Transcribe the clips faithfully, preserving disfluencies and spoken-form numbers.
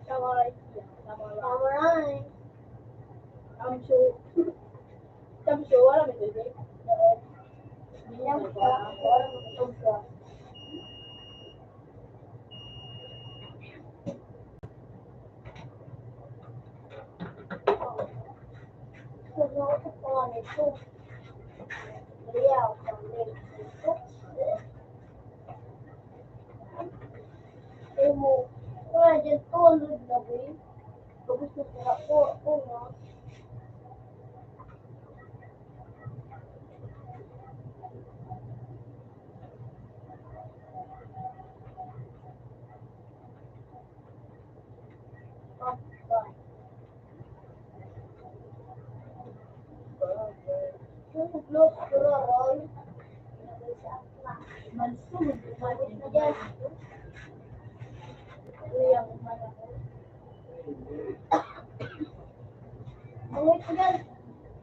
Samurai. Samurai. Kamsyo. Kamsyo, wala may tubig. Kamsyo, wala may tubig.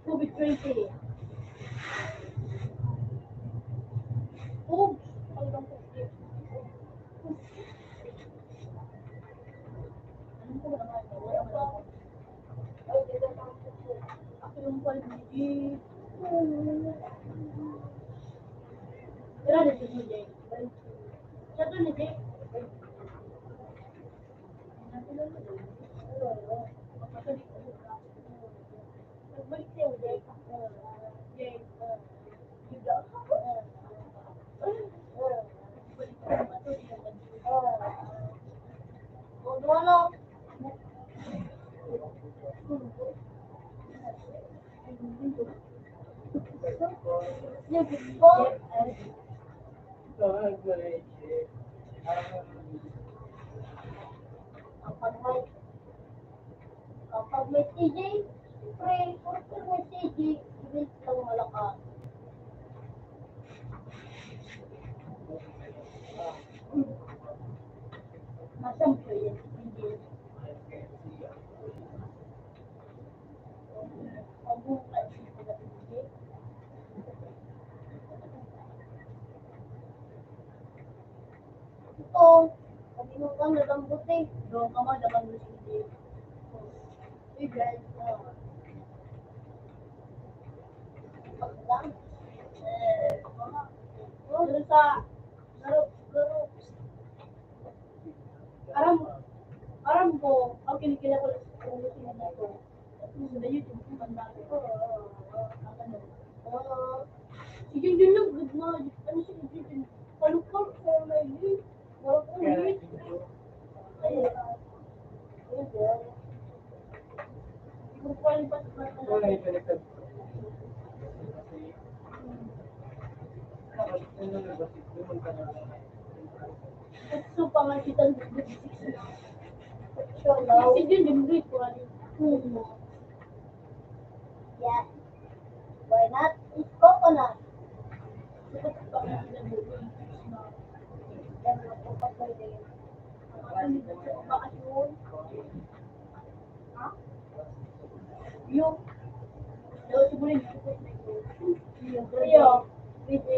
Covid twenty. Oops. Ako yung five G. Wala na si Jay. Siya to ni Jay. Nagbalik siya, Jay. Jay. Kapag may T J, siyempre, puro may T J, event lang malakas. Masampo yan, T J. Ito, sabi mo ka, nagambot eh. Doon ka man, nagambot hindi. Uy, guys, ah. Paglang. Eh, mga, doon sa, garo, garo. Aram, aram ko, ang kinikilala ko, ang kinikilala ko. Sa YouTube ko man dati. Ah, si Junjun lang, good na. Ano si Junjun? Palukpal sa may, wala ko, eh. Ay, ah. Ay, ah. Hindi ko pa yung pas-, pas-, Gusto pa nga kita ng grade six na. Sure, no? Kasi yun, yung grade ko, ano. Hmm. Yeah. Why not? It's coconut. Gusto pa nga kita ng grade six na. Yan, magpapatuloy na yun. Ang ating bakasyon. Ha? Yung, daw si Bulin. Yung, yung, yung, yung,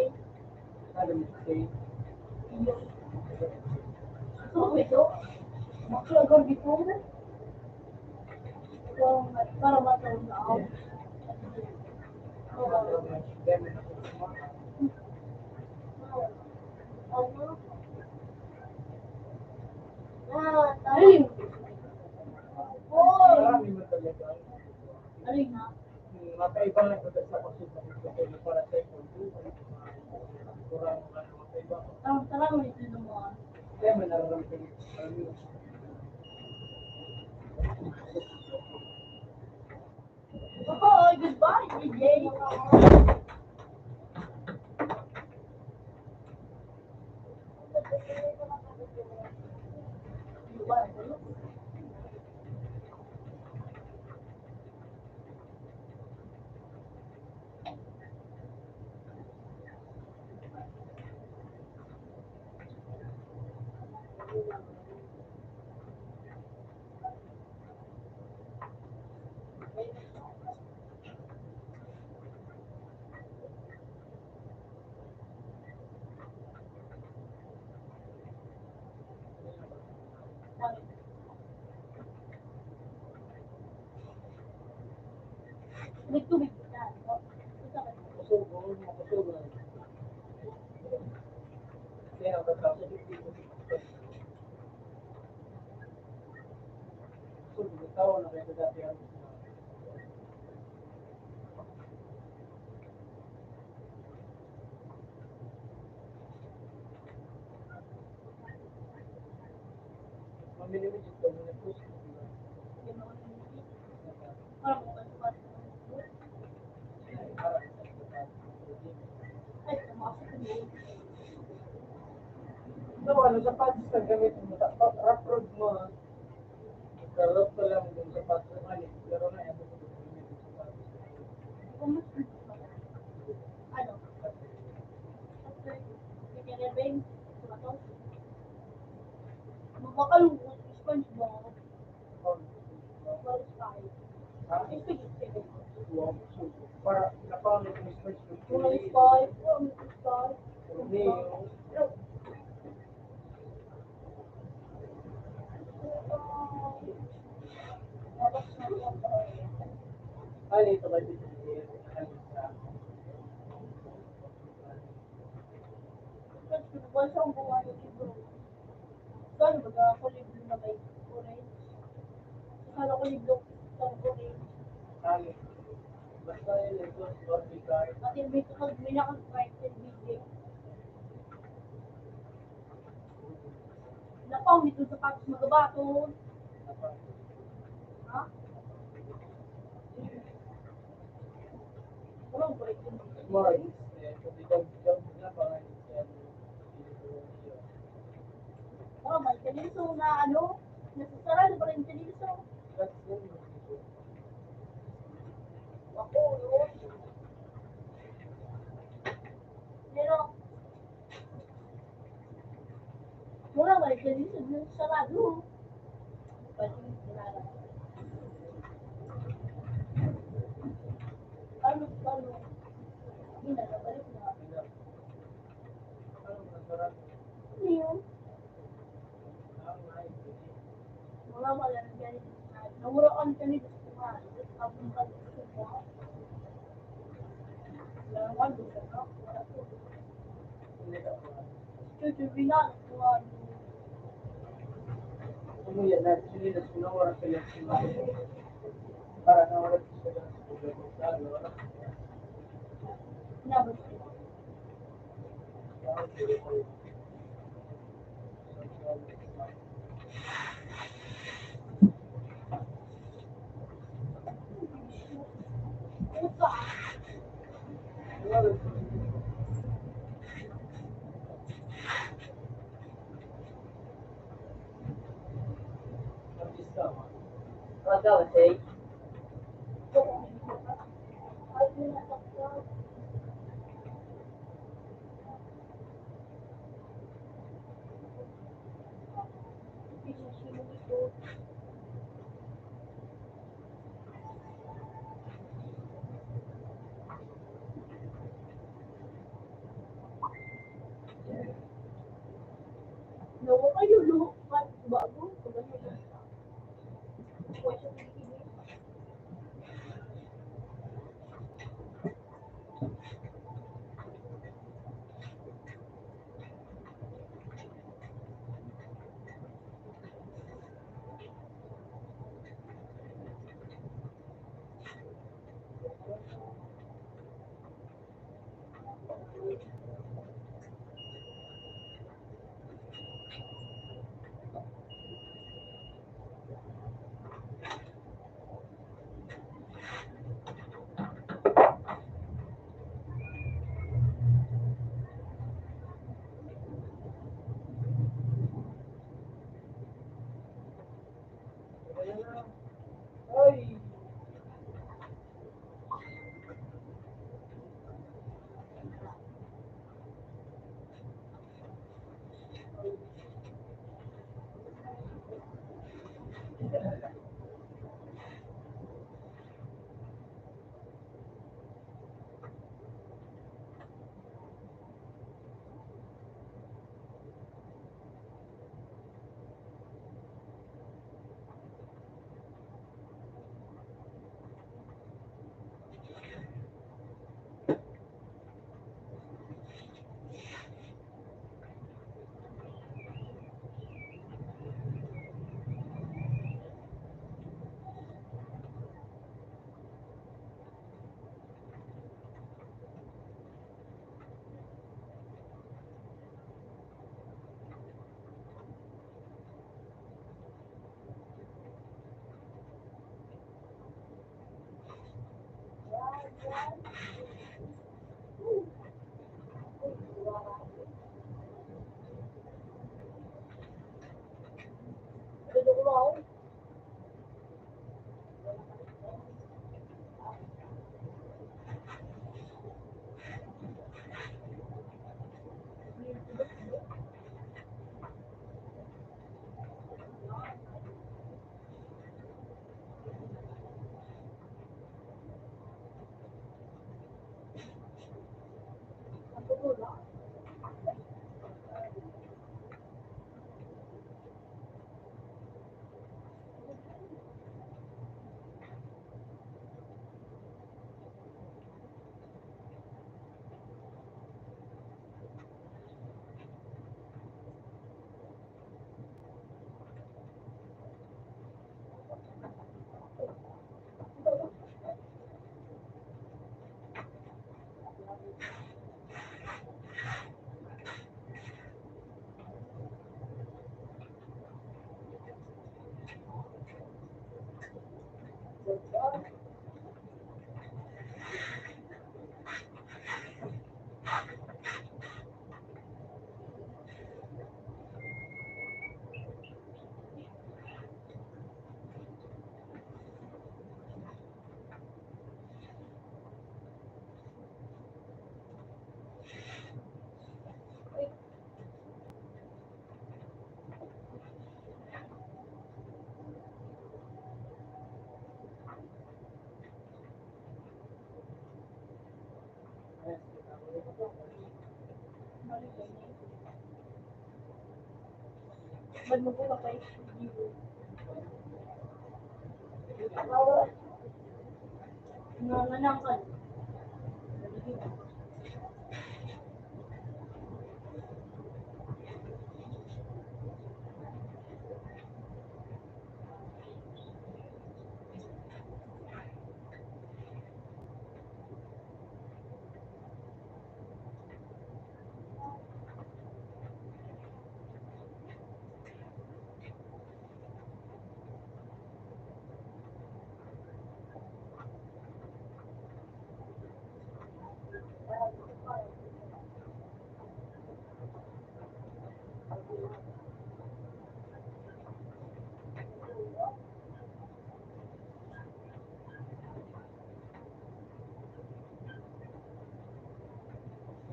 ito, ito. Bakla, garbito. Ito, para matulog na ako. Ano? Galing. Galing, ha? Mapaiba na sa pagsusunod para sa ipon. Kurang, ano, mapaiba. Tarang, tarang, may sino mo, ah. Kaya may nararamdaman ko. Bye-bye. Goodbye, D J. May tubig ka, no? Ito ka. Kusog, oo, makusog, ah. Kaya, kusog, tao na kaya dati ang Ano, ano, sapatos na gamit mo, sa pa-, rough road mo, ah. Nagka-rough ka lang yung sapatos, ano, pero na, ano, Ano? Kaya rin, sumatos. Mabakalungkot, SpongeBob. Mabalos tayo. Sige, sige. Para napangit yung SpongeBob. Mabalos tayo. Mabalos tayo. Romeo. Ano ito ba? Buwan sa umbungan yung libro. Saan ba ka ako libro na may orange? Saan ako libro sa orange? Ay, basta yun, ito, Lord, may card. Pati may kakag-, may nakag-card sa B J. Napaw nito sa pag-, magabaton. Ha? Walang break yun. Oh, may kaniso na ano, nasasarado pa rin kaniso. Ako, no? Pero, mura, may kaniso na sarado. Ano, ano? Hindi na, nabalik na. Ano yun? Mga wala na dyan. Nawala kami kami gusto nga. Ang mga gusto ko. Wala naman, gusto ko. Wala ko. Ito, sabi na, gusto nga. Ano yan? Actually, nasunaw, wala ka yan. Para na wala ka sa. Nabot. Nawa kayo, no? Bago, pag ano,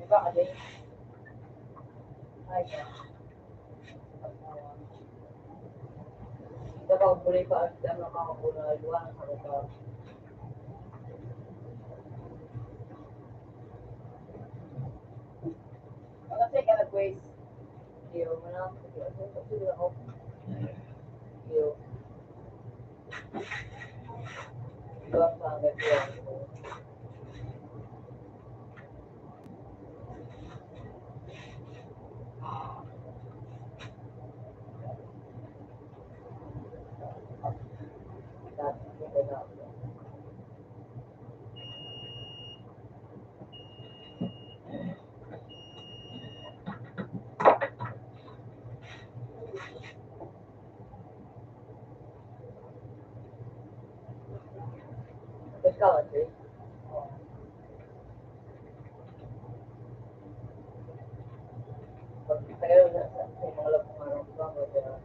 Diba, ade? Ay, diba, ang kulay pa, ang mga kulay, iwan ang mga tao. Wala siya ka nag-waste. Iyo, wala. Iyo. Iyo, ang pangit ko. Ikaw, ate? Pag tayo na sa, sa mga lapong araw, di ba? Pag, ah,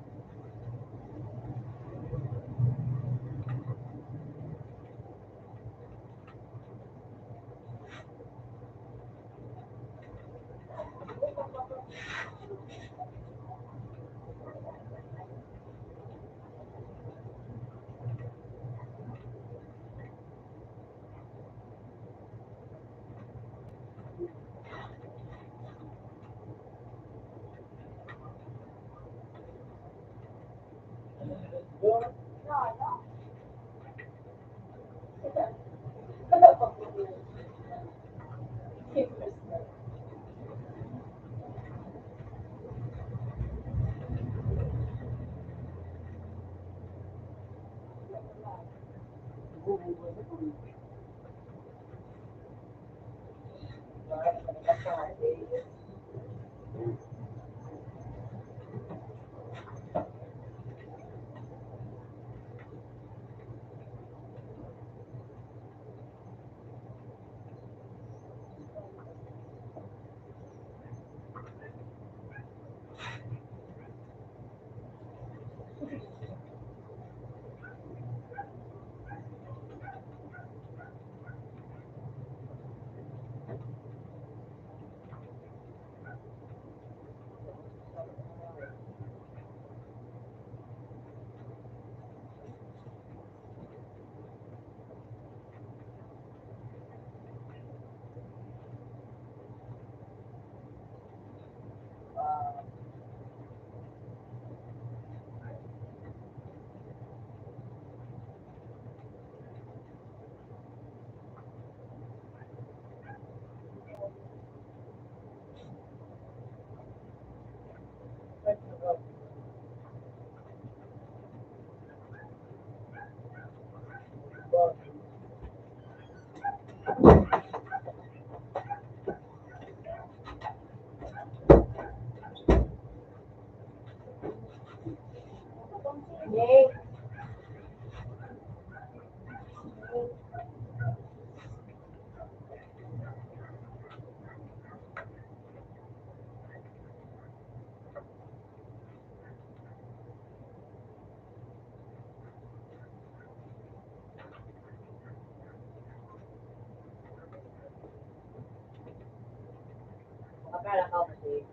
Kala ko kasi.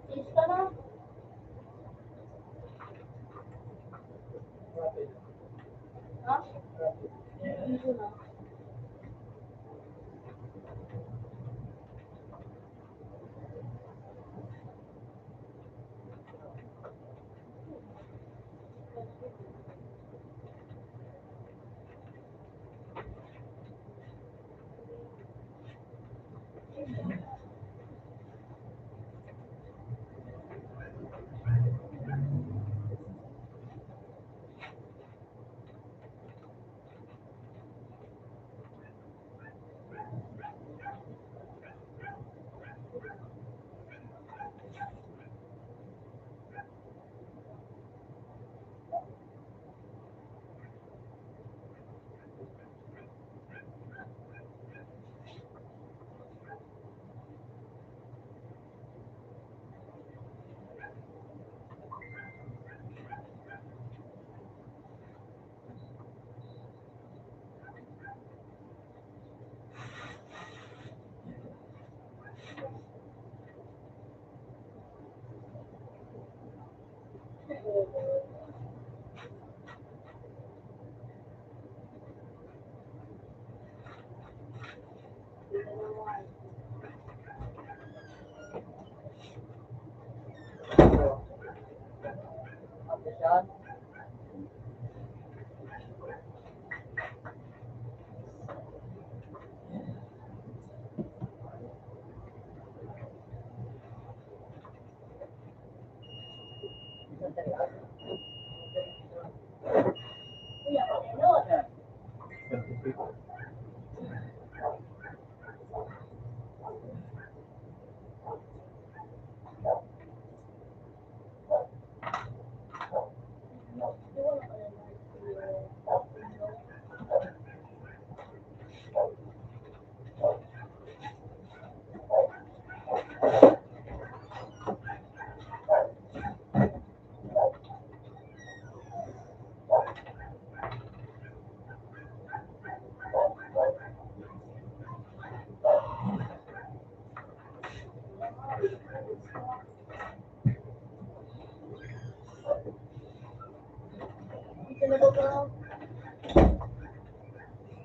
Sis ka na? Ha? Dito na.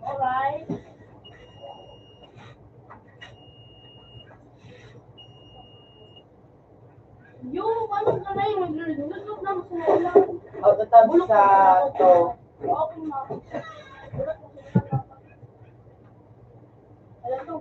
Alright. Yung ano ka na yung maglululusot na sa ulam. Out of time sa to. Okay, ma. Alam mo,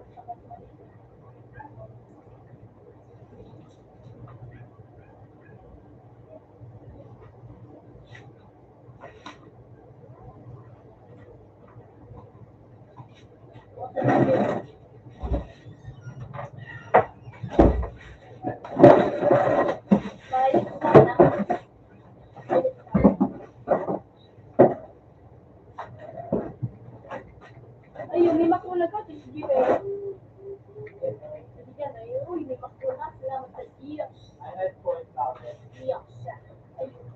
Ayun, may makuna ka, sige, eh. Sige, ayun, may makuna. Salamat sa Diyos. Diyos. Ayun.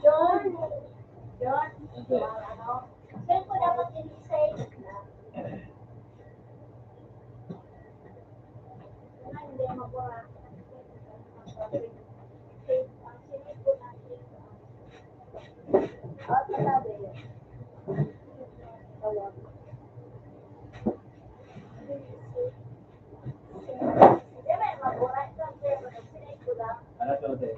John, John, ano? Saan ko dapat i-save? Nga hindi mabura. Save, ah, save ko na, save, ah. Ah, sabi. Tawag. Hindi, may mabura. Save ko lang. Ano to, te?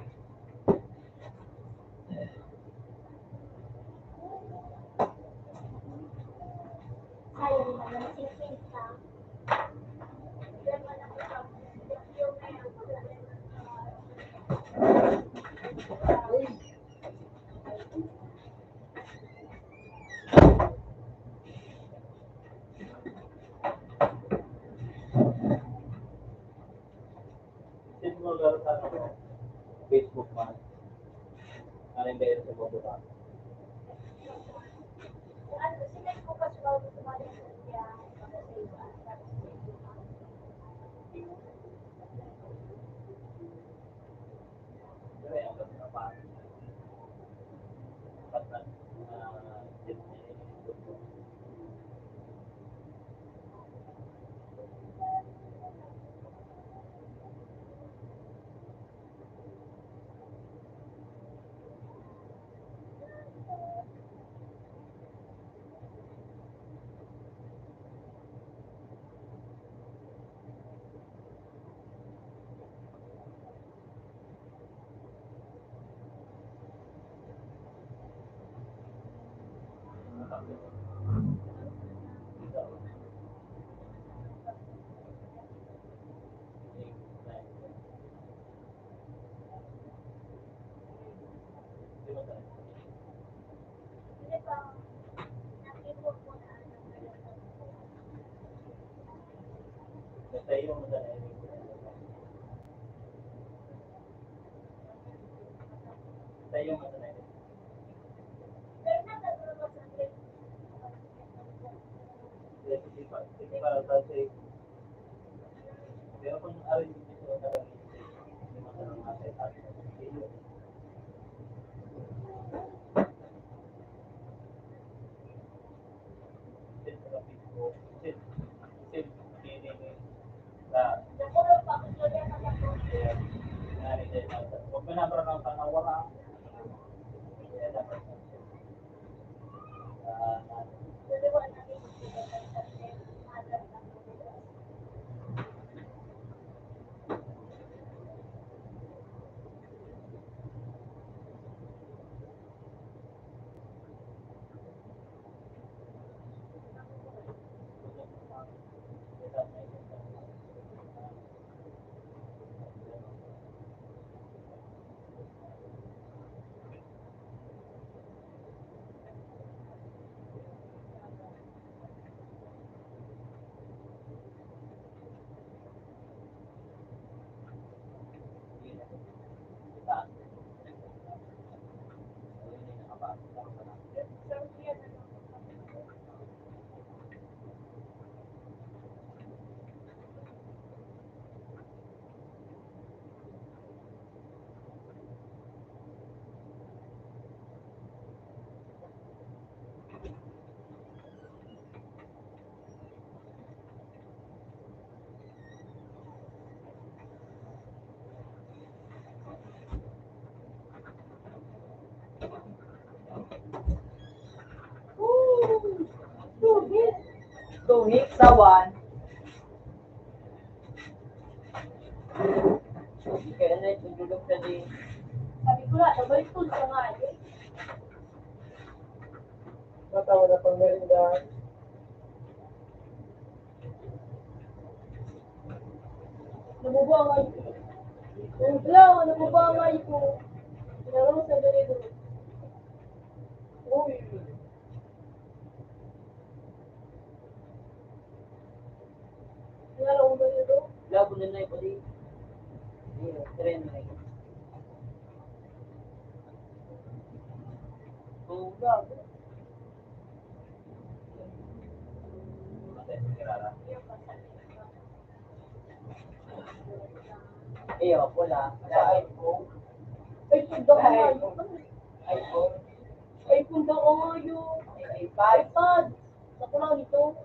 Send mo lang sa ano, Facebook man. Ano yung dahil sa mga buta? Tuhik sa one. Kaya na itutulog sa di. Sabi ko na, sabay ko sa nga eh. Matawa na pang merienda. Nabubuang ay ko. Ang blaw, nabubuang ay ko. Pinarong sa dalido. Uy. Pinarong dalido. Labo na na ipali. Tren na yun. Oh, labo. Iyo, pula. Ay, sundo ka na. iPhone. iPhone daw ang ayo. Ay, iPad. Sa kulang nito.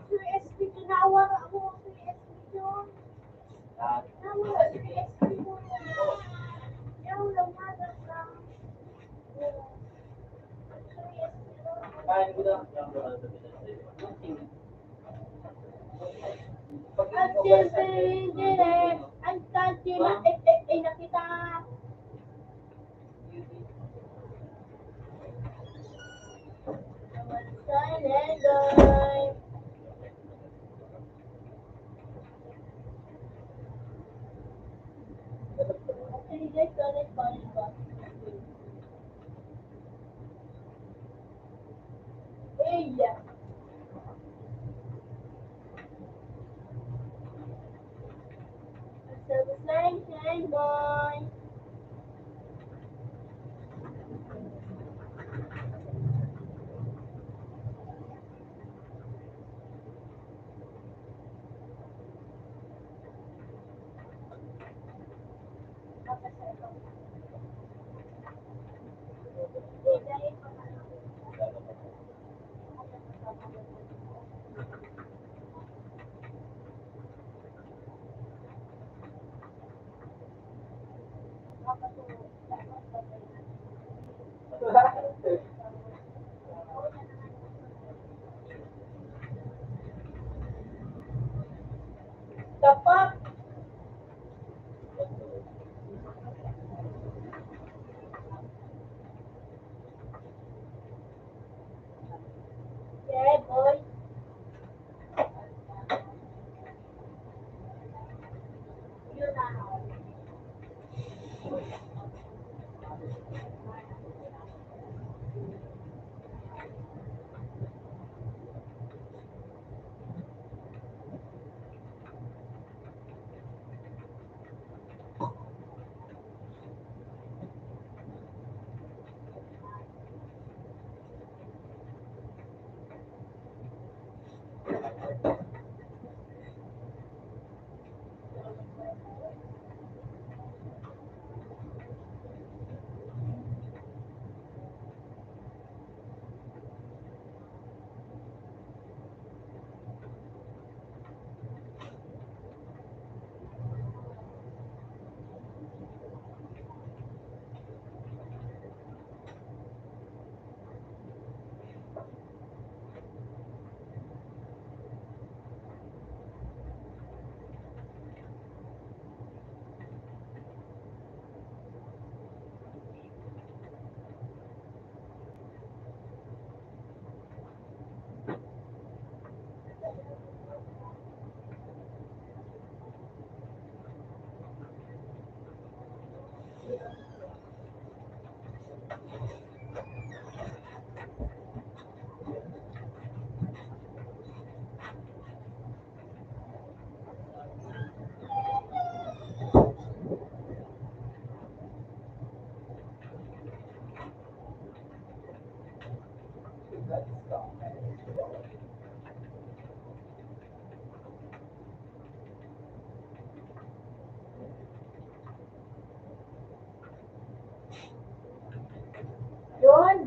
Sir S P, tinawag ako, Sir S P, yun. Ah. Nawala si S P ko. Yaw lang, madam lang. Sir S P ko. Kain ko lang. Ang tante, ma-, eh, eh, eh, na kita. Tapat. Yeah, boy. Yun.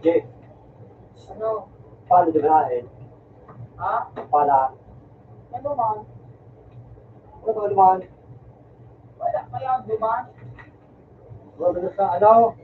Jake. Ano? Paano di ba nahin? Ha? Pala. Ano man? Ano man? Wala kaya duman? Wala sa ano?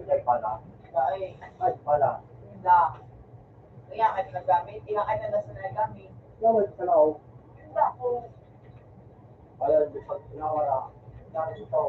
Ay, pala. Ay, pala. Hindi. Kaya ka nagamit, kaya ka na nasa nagamit. Naman sa loob. Hindi ako. Kaya di pag sinawara, dahil ito.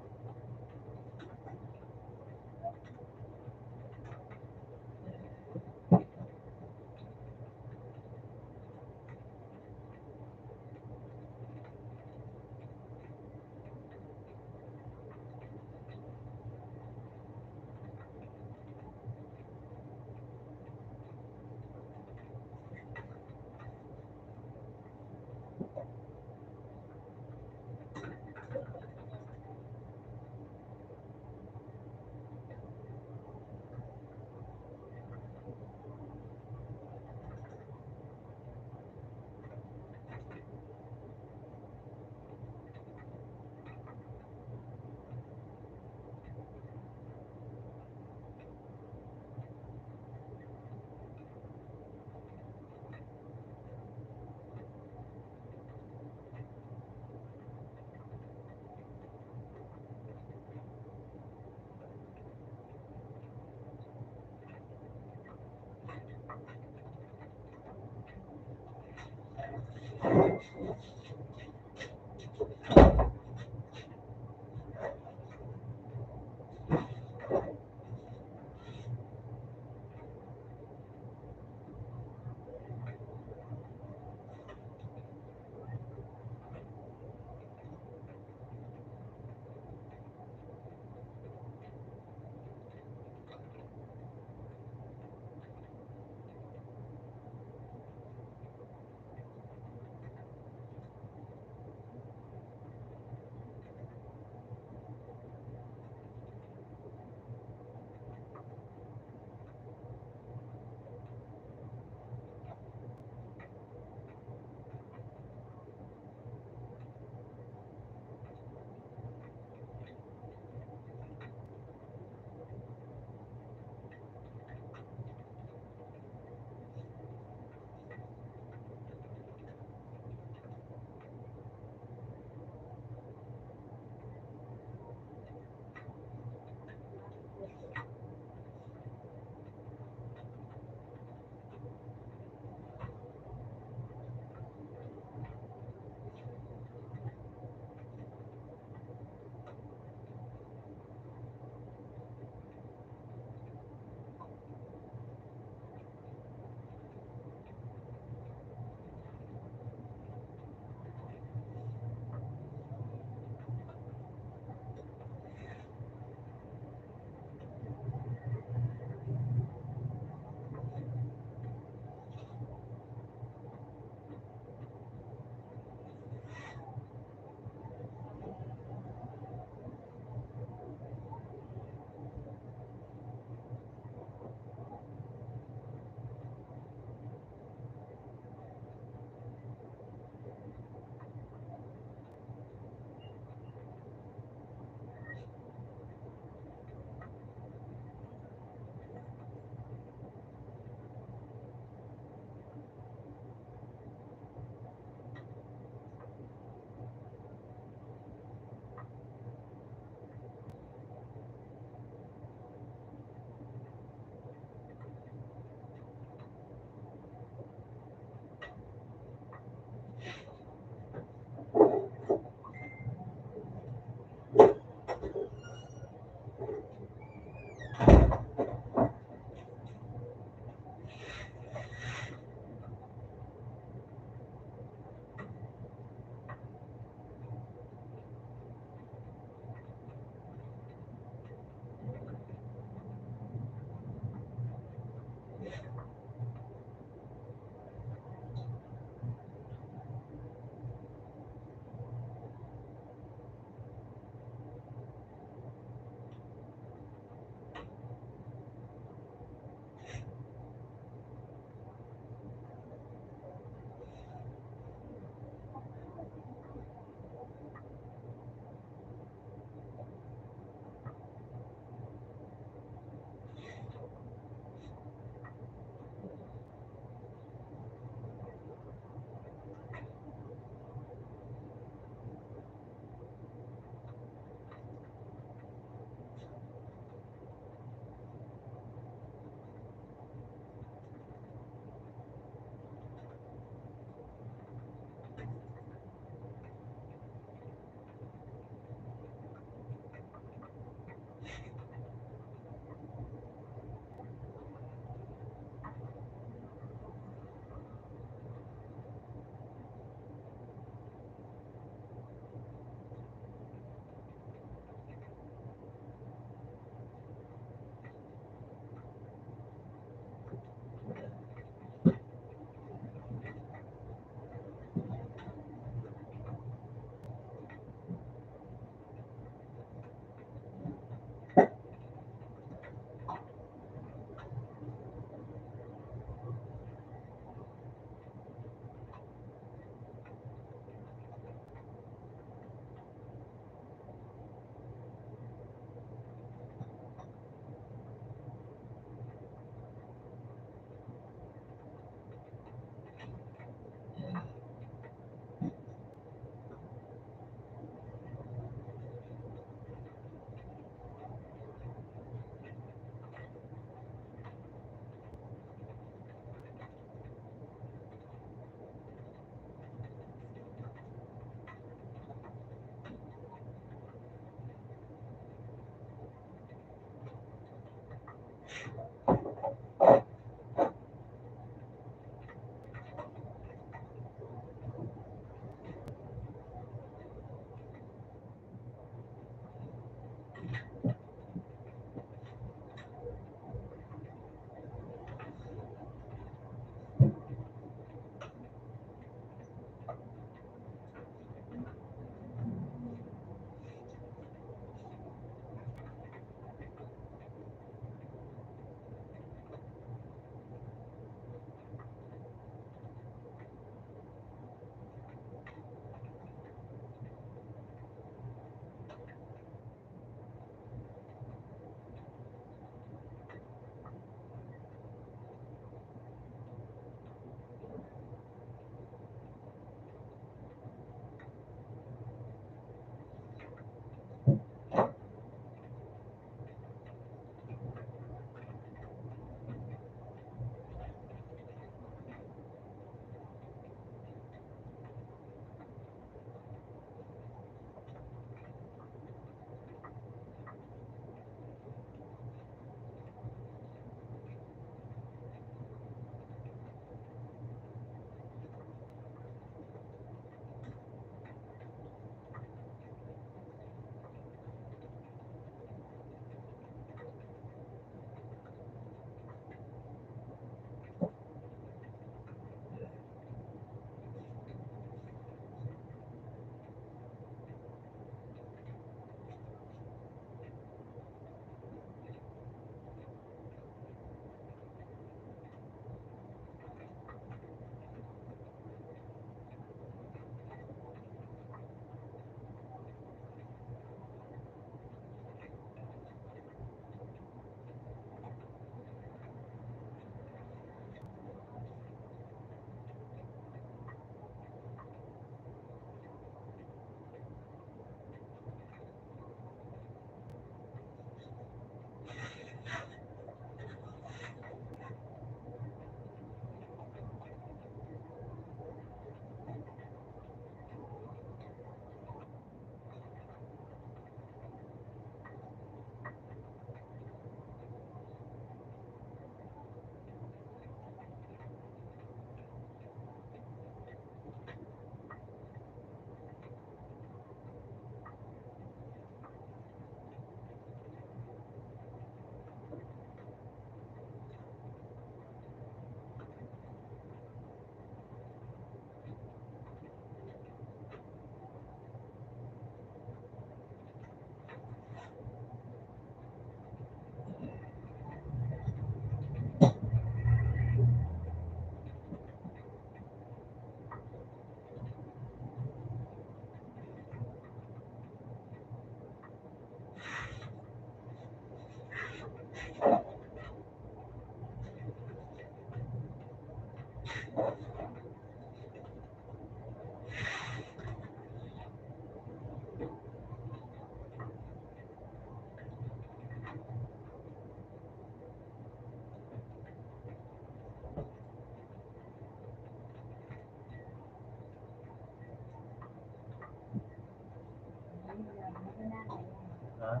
Ha?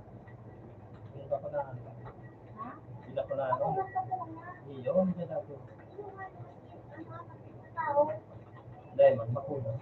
Hindi ako na ano. Hindi ako na ano. Iyo, hindi na ako. Dahil man, makulang.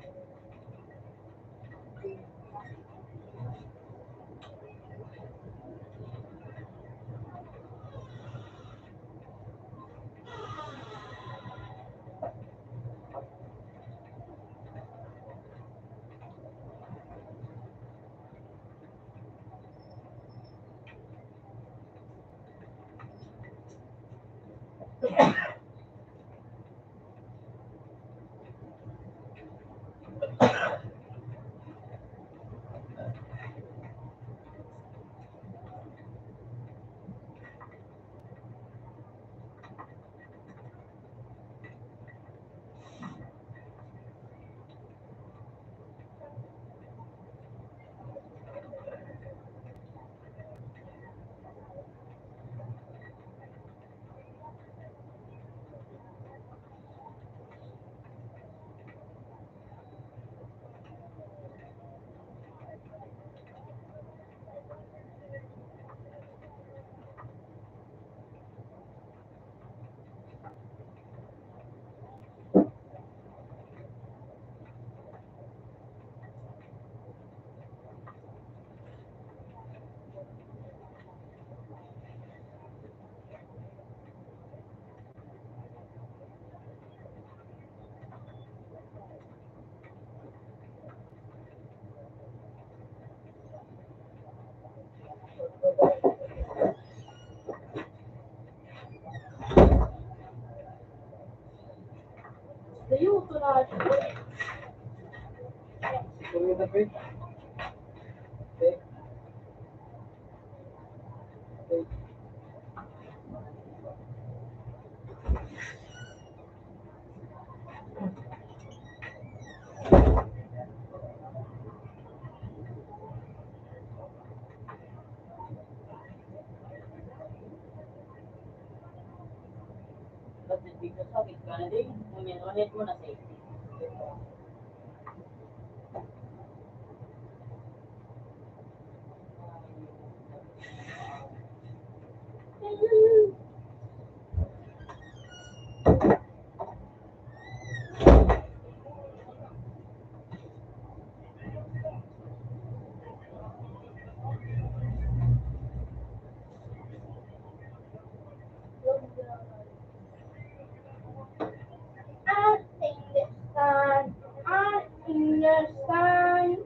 Ating the sun, ating the sun.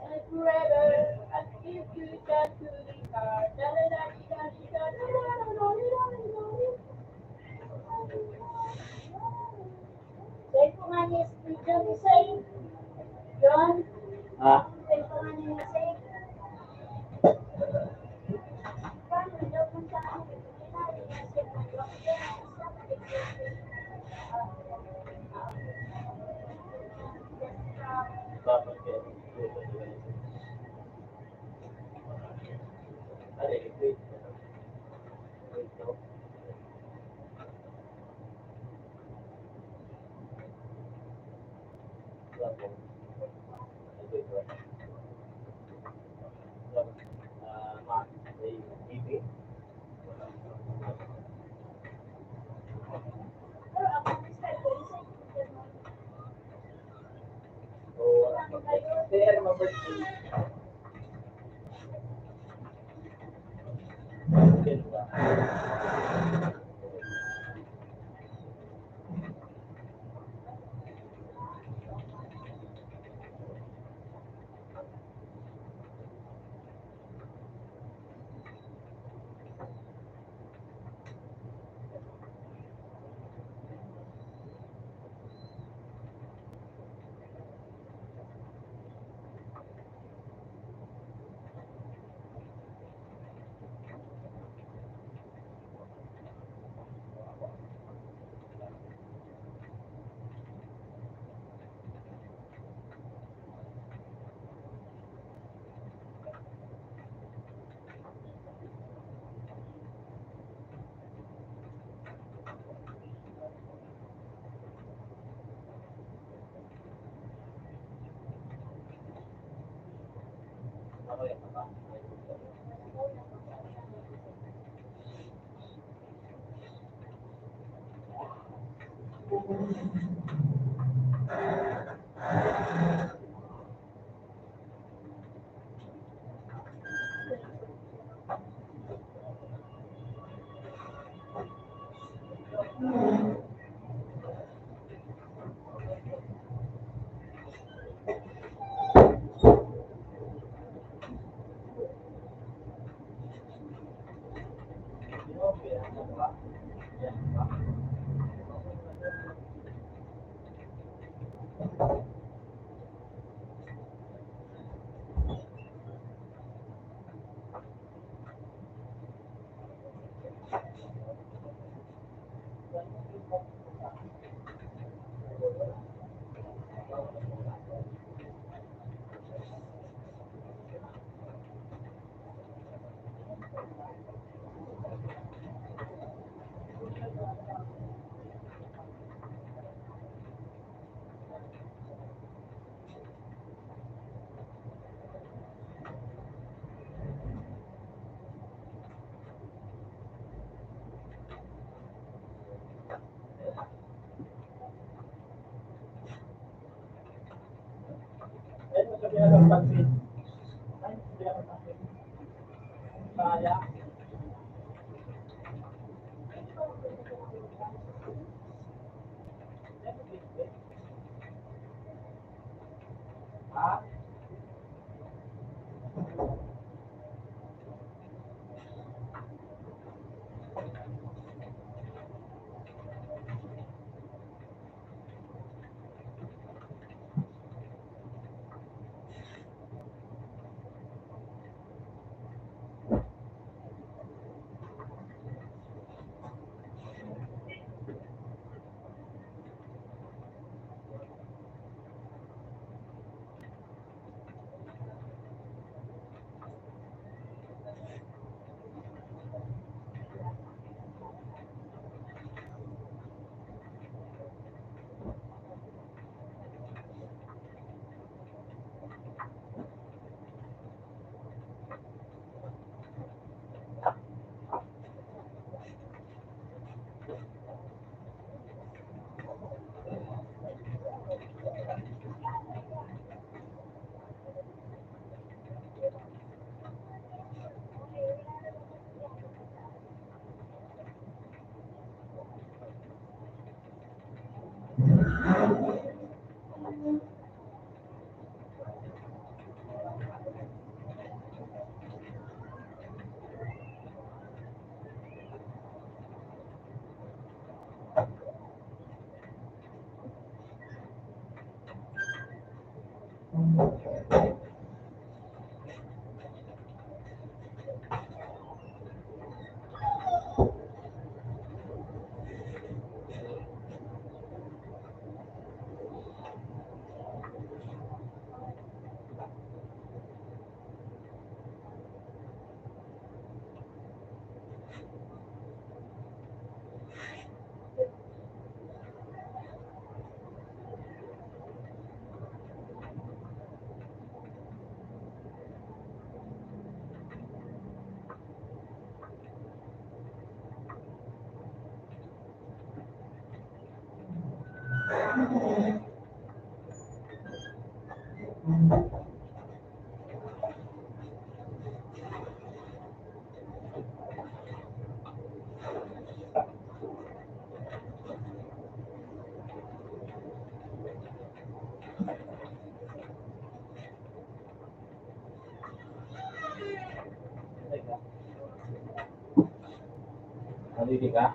And forever, I give you that to the heart. Da, da, da, da, da, da, da, da, da, da, da, da, da. Cellphone nga ni John Hussein. John? Ha? Cellphone nga ni Hussein. Nadidi ka?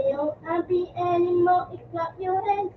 Yung R B N mo, i-clap nyo rin.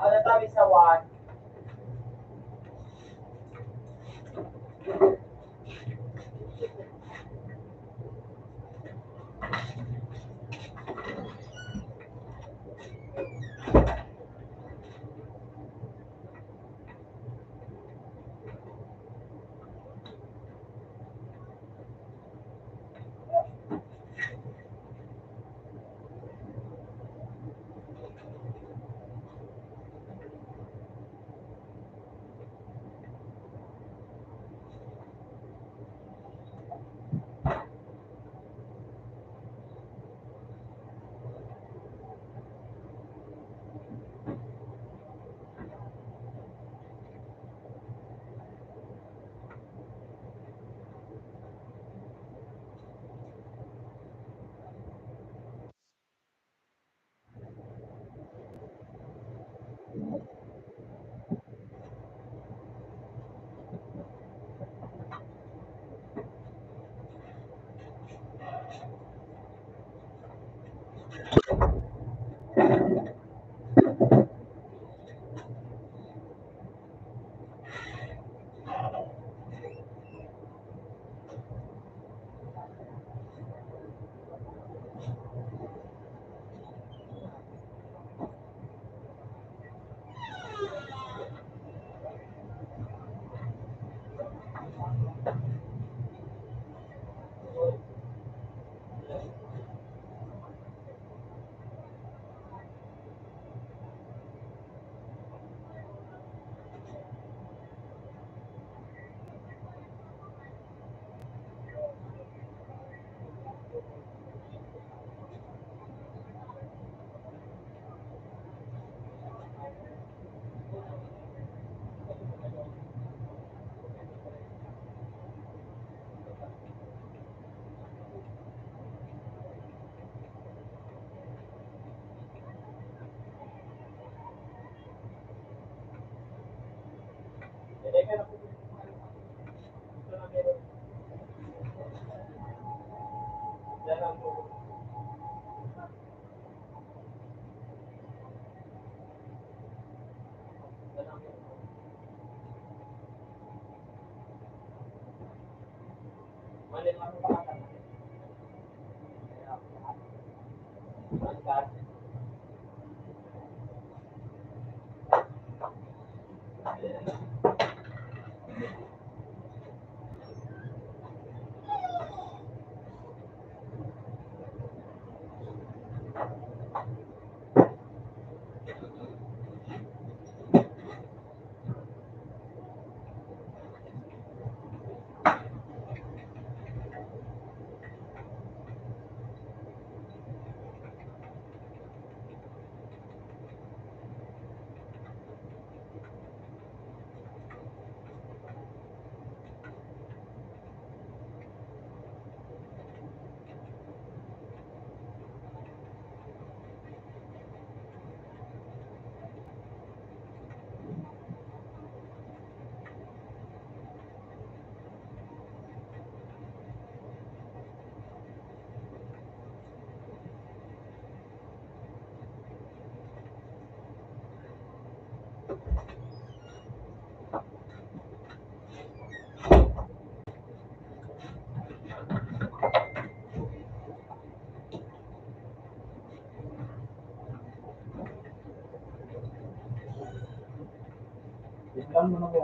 Ano tabi sa one? Ikaw mo na po.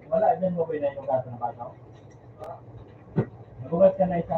Wala, dyan mo ba yung gato na baso? Nabugas ka na isa.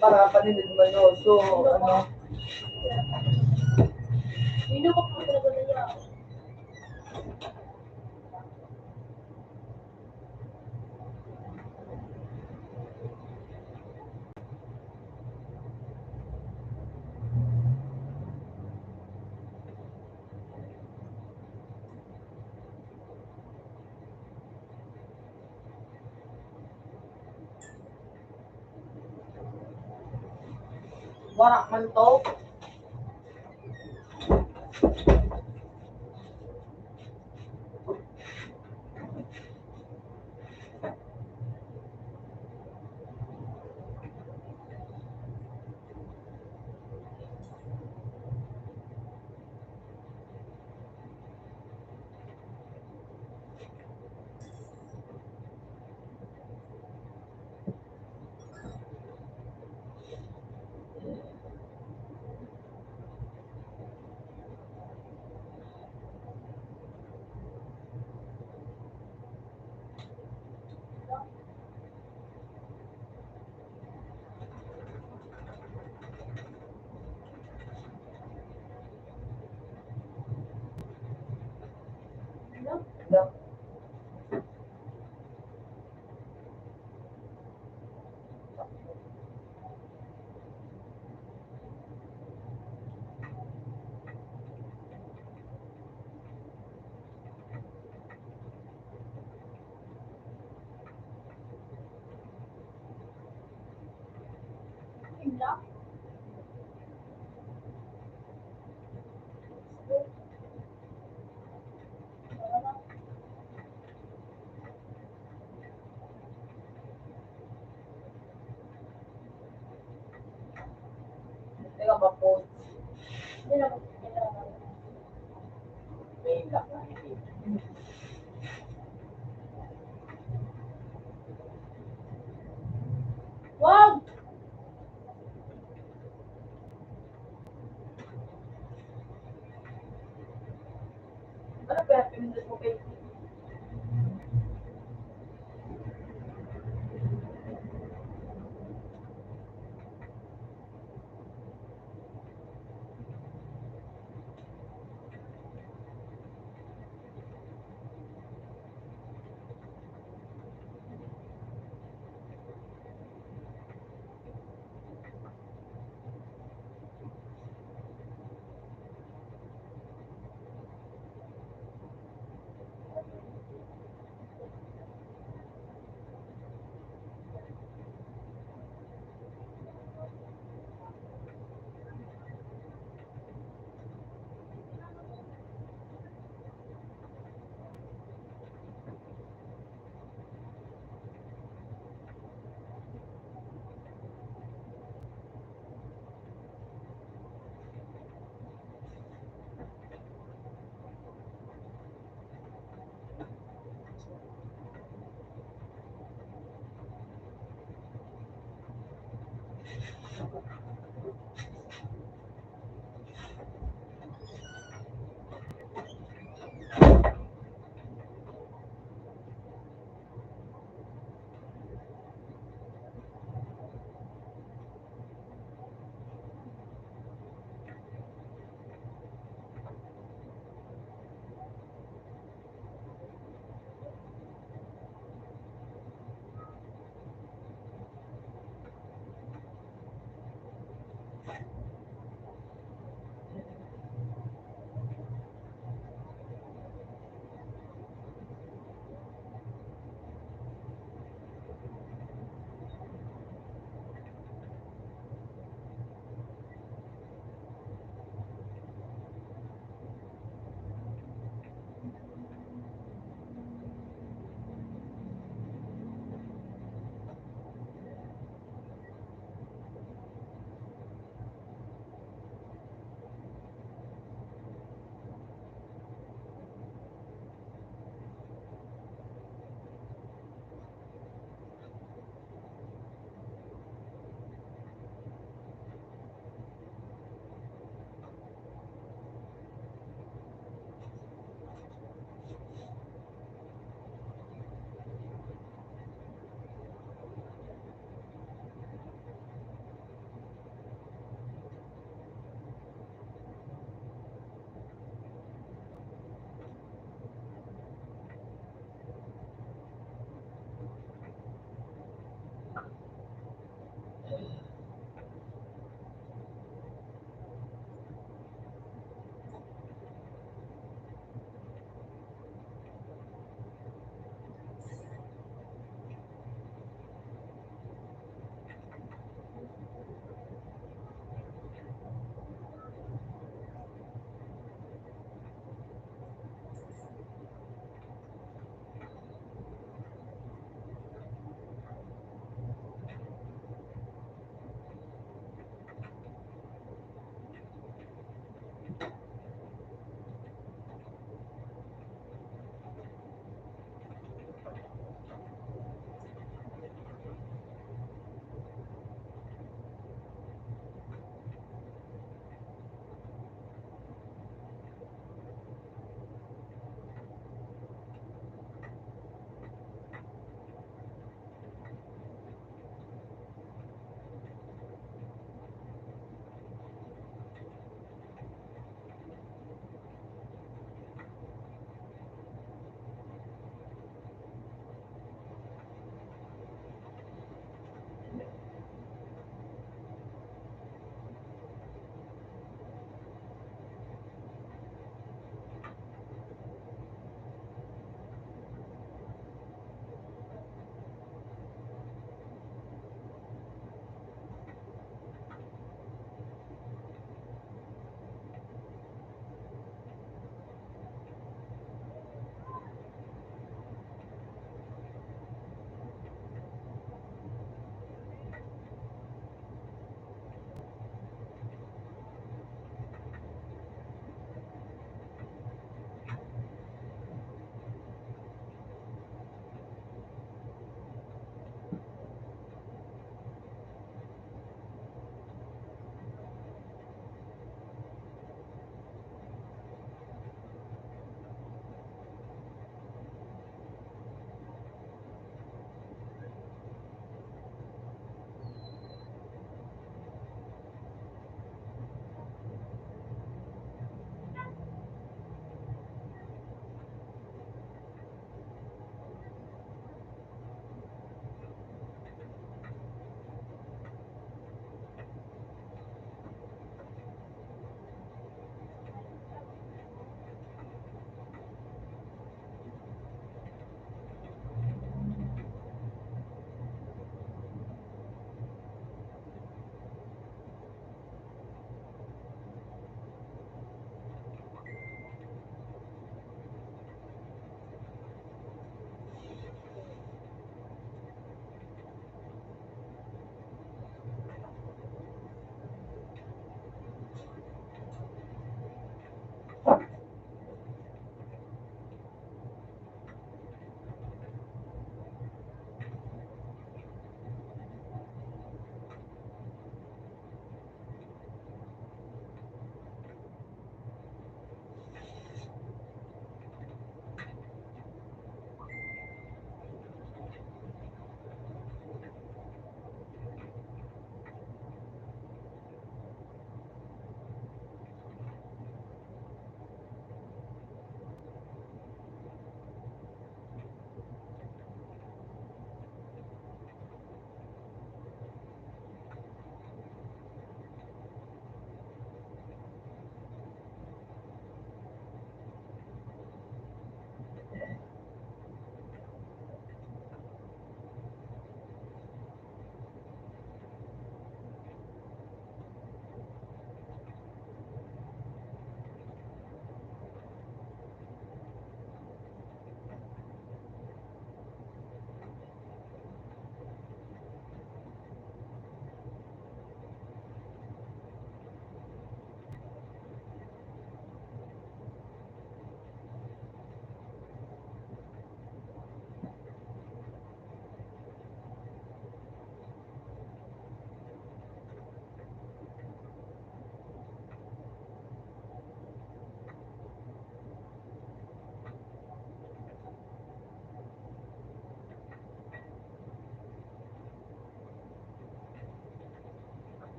Para paninod man, no? So, ano? Para man to. Wow! Ano ba yung pinindot mo, babe?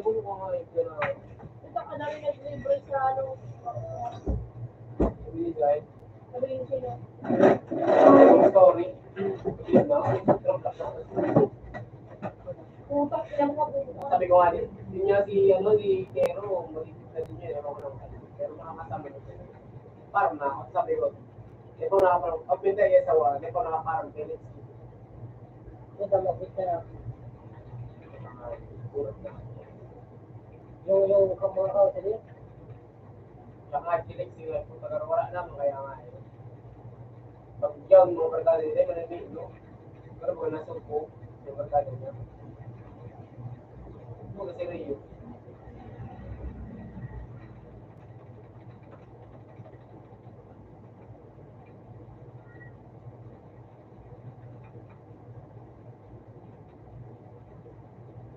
Ito ka na rin nag-libre sa ano. Binigay. Sabi yung sino? Sorry. Yun, no? Sabi ko nga din, yun nga si, ano, si Kero, maligid na din yun, eh, ewan ko lang. Pero makakasama yun. Parang na, sabi ko, "Di ko nakaparang, pag pinta yung asawa, di ko nakaparang, Felix." Ito, mabit na lang. Yung, yung kamura ko, sabi, Saka Felix, yung nagpunta ka, wala naman, kaya nga, eh. Pag yun, mga barkada nila, mananahimik, no? Pero pag nasuko, yung barkada niya. Ano kasi na yun?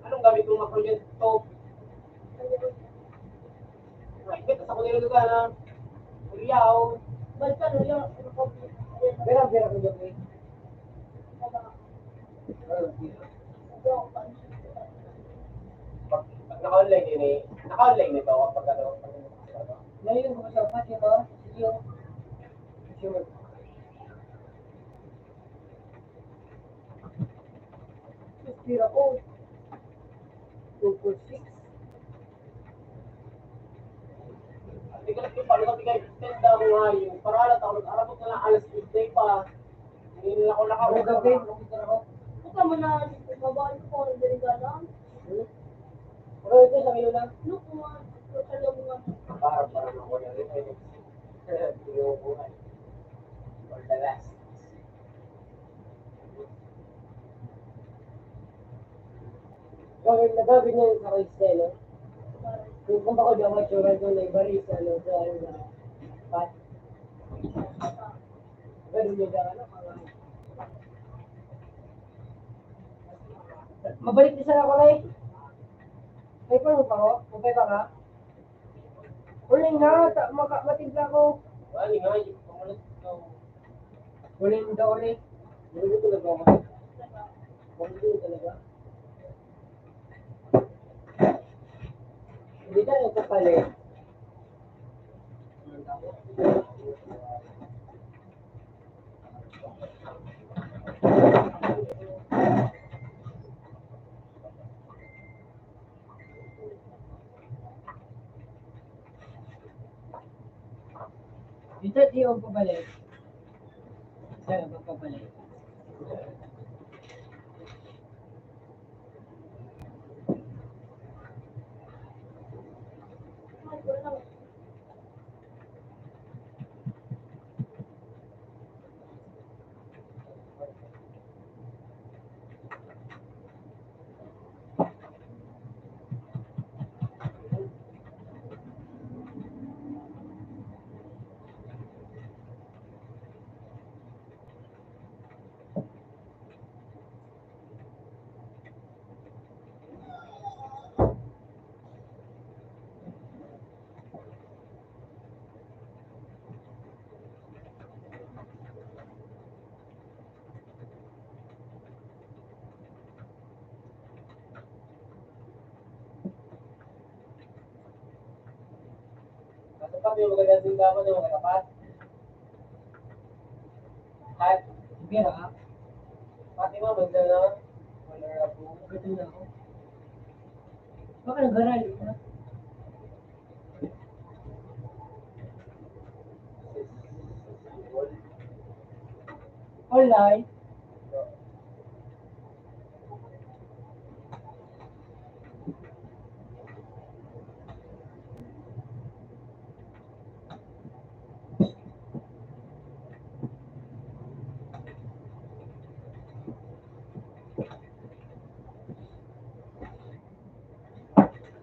Anong gamit mong maproyekto? Ay, kita sa kuya lugar na. Uriyaw. Basta, Uriyaw. Pero, pero, pero, Pag, pag naka-online yun eh, naka-online nito kapag ano, pag ano. Ngayon, kung sa pati ba, yung, yung, Suspira ko. Two four six. Hindi ka nagpapalo kami kay Tenda mo nga yun. Para alat ako, nag-arabot na lang alas dos pa. Hindi na ako nakaroon. Ang gabi, ang gabi ako. Puta mo na, babae ko, ang galing-galang. Hmm? Pero ito, sa ngayon lang. Look, mga, sa loob nga. Para, para na ako yan. Binubuhay. For the last. So, nagabi niya yung sa Christian, no? Kung, kung bako daw matsura ko na iba rin sa, ano, sa, ano, sa, pat. Ganun yung gano'n, mga Mabalik na sana ako, Ray. May pa mo pa, oh. Upay pa ka? Uling na, ta, maka, matimpla ko. Wala nga, yung pamalit ko. Uling daw, Ray. Uling ko talaga. Uling ko talaga. Hindi ka nagpapalit. Dito, di ako pabalik. Saan ako pabalik? Katapat yung magandang tindahan ng mga tapat. Hat. Sige, ha? Pati mo, maganda na. Wala na po. Gutom na ako. Baka nag-aral, ha? Online.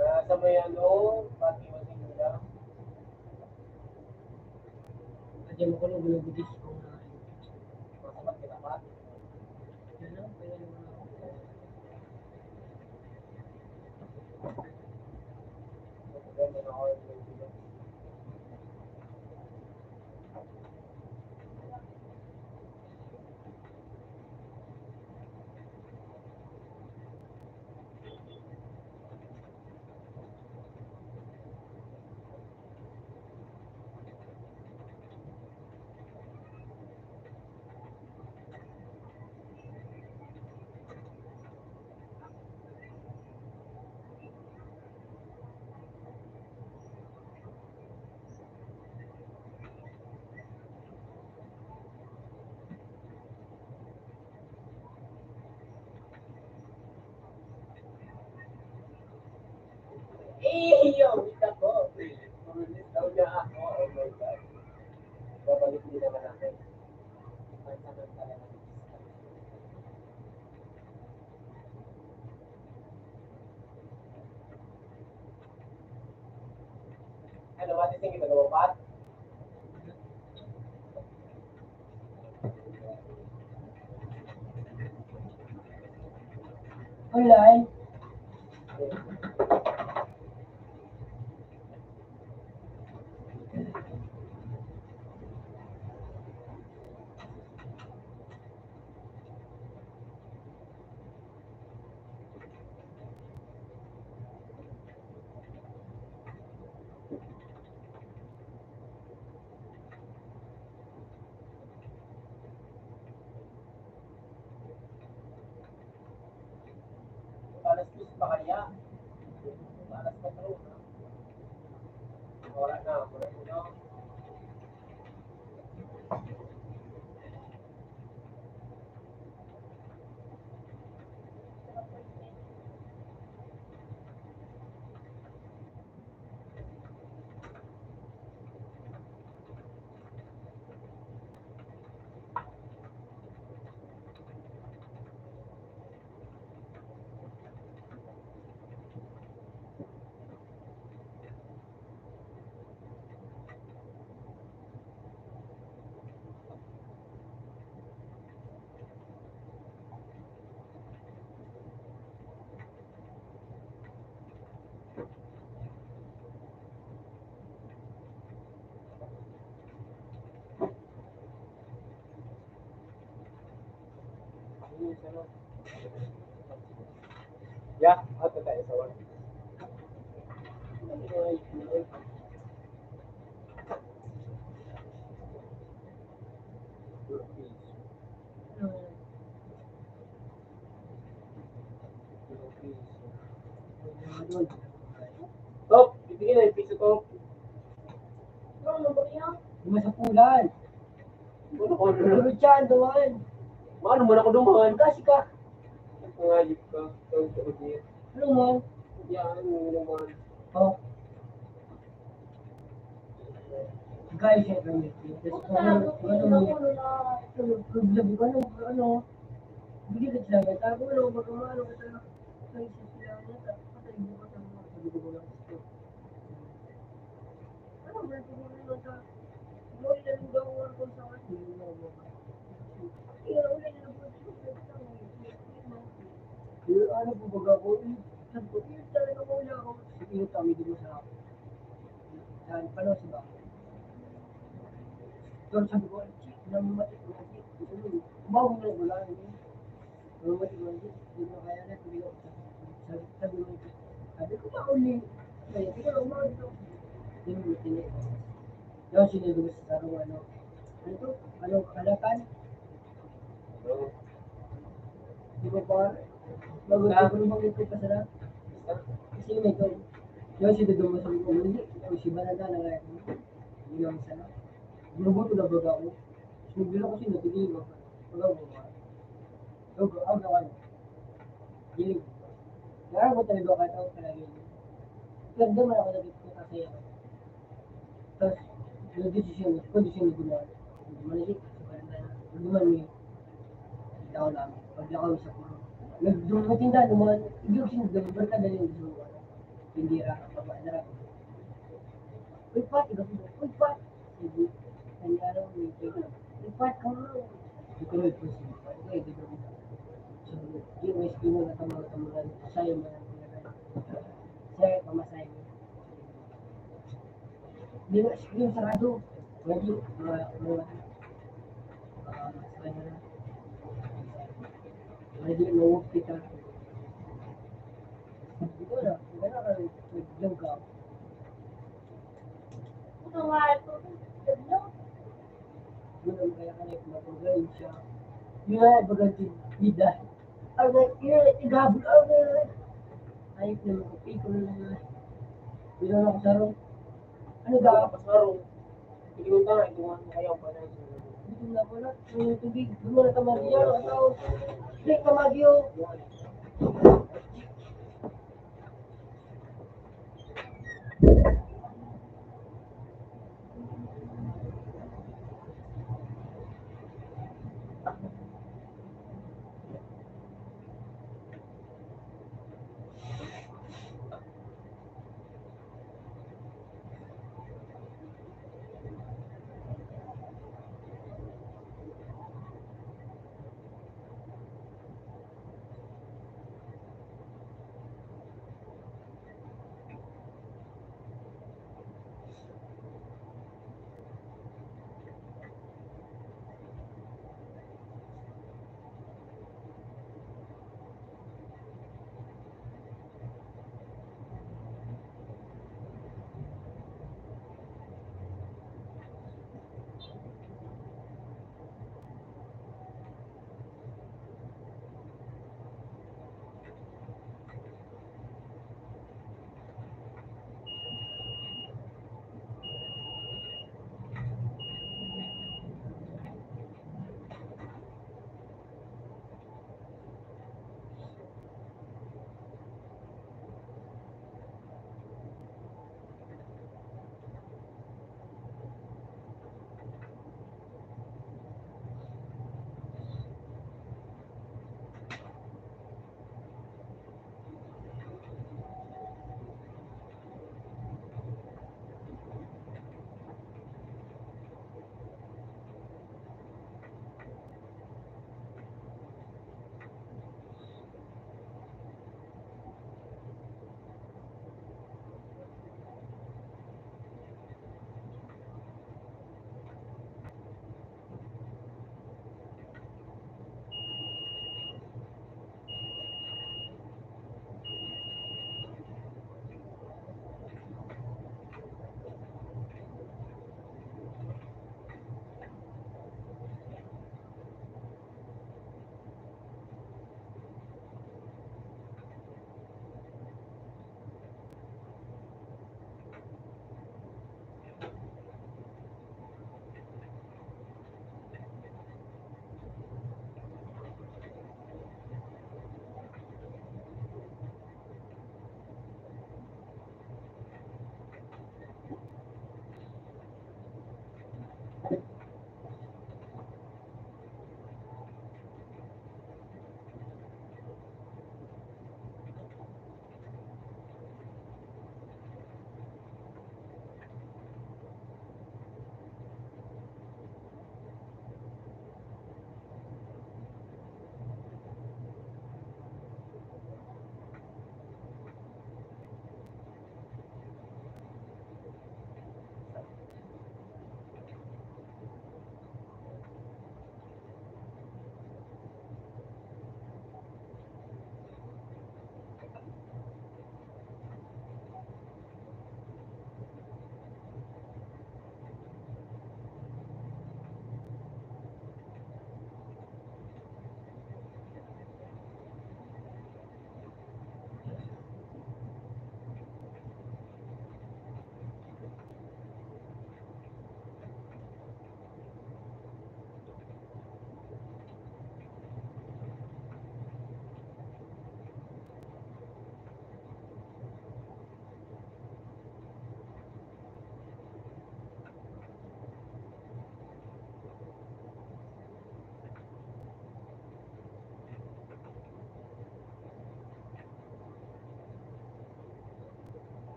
Ah, sa may ano, pati mo din nila. Pati mo ko nung binubudis ko na. Masapat kita pa. Yan lang, kaya naman ako. Iyo, kita ko. Daw niya ako. Oh my God. Babalik din naman ako. Pansamantala na. Ano, what is it? Ano, what? Online. Alas dos pa kaya? Alas kuwatro, no? Wala na, wala na. Ya, ato tayo sa one. Top, bibigyan na yung piso, Top. Ano ba yan? Yung masapulan. Ano ko na? Ano siya, duman? Maano man ako duman? Kasi ka. Ang hayop ka. Ang sagot niya. Ano man? Yan, ano naman. Oh. Guys, eh, ano, ano, ano, ano, ano, ano, ano, ano, hindi ka sila, tago, ano, baga maano ka sa, sa isip nila, ano, sa, sa isip ko, sa mga, sabi ko, mga gusto. Ano, mga gusto nila sa, Kaya ano po baga ako, eh, sabi ko, "Eh, talaga wala ako." Sige, kami din sa, sa, ano, sa bahay. Pero sabi ko, "Ay, shit, namamatik na kasi." Sabi ko, umawag na wala, eh. Namamatik na kasi, hindi na kaya na, sabi ko, sabi, sabi ko, sabi ko, "Mauli." Kaya, sige, umawag na. Yun, yun, yun. Yun, sinundo ko sa sarong, ano, ano to? Ano, kalatan? Di ba, par? Bago, bago naman ito pa sila. Kasi yun, ito. Yun, sinundo mo sa mga, hindi. Ito, si Banana na nga. Hindi naman sana. Ginugutom na baga ako. Sinundo ko, sinundo ko, hindi ba? Baga ako, ba? Baga, baga, ano? Giling. Kaya ako talaga, kahit ako talaga yun. Ganda man ako, nagkikita sa'yo. Tapos, nagdesisyon, kondisyon na ginawa. Malagit, malagit na. Hindi man may tao namin. Paglakaw sa kulo. Nagdumating na naman, hindi ko sinundo, barkada niya gusto ko. Hindi ra, ang babae na ra. Uy, Pat, ikaw, uy, Pat! Hindi, kanya lang, may, uy, Pat, come on! Hindi ko may puso. Okay, di ba? So, di, may skin mo na tama-tama. Sa'yo, mga, mga, sa'yo, pamasahe mo. Di ba, screen sarado? Pwede, mga, mga, ah, pwede na. Pwede, mawag kita. Ito na, wala ka, naglang ka. Ito nga, ito, naglang. Yun ang kaya ka na yung mapagaling siya. Yun nga, baga, bida. Ang, yun, igabot, ang, ayos na, mga people na, yun ang nakasarong. Ano ba? Pasarong. Tignan tayo, ito nga, ayaw pa na. Gutom na pala. Yung tubig, gumawa na tamagyo, ano? Hindi, tamagyo.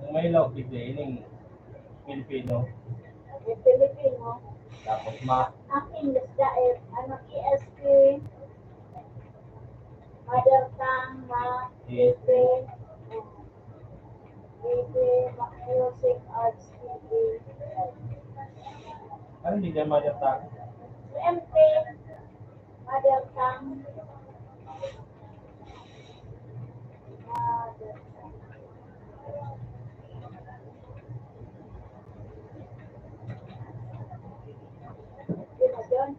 Ang may law, pwede ining Pilipino. Yung Pilipino. Tapos ma- Ang English dahil, ano, E S P, mother tongue, ma-, E S P. E S P, music, arts, T V. Ano hindi dyan mother tongue? M T. Mother tongue. Mother tongue. Yun na yun.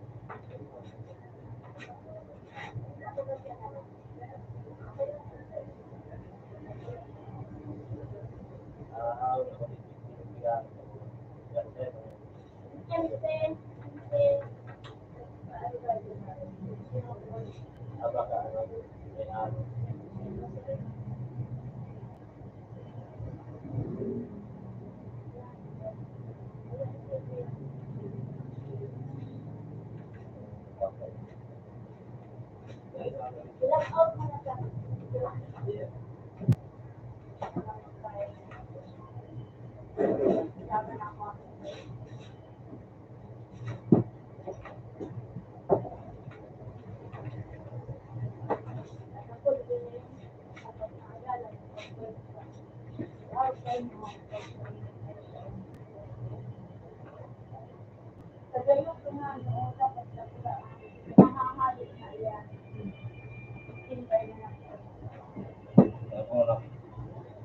Ano na,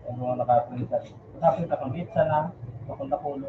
ano na nakapinsan. Nakapinsan kami, sana, papunta ko, no?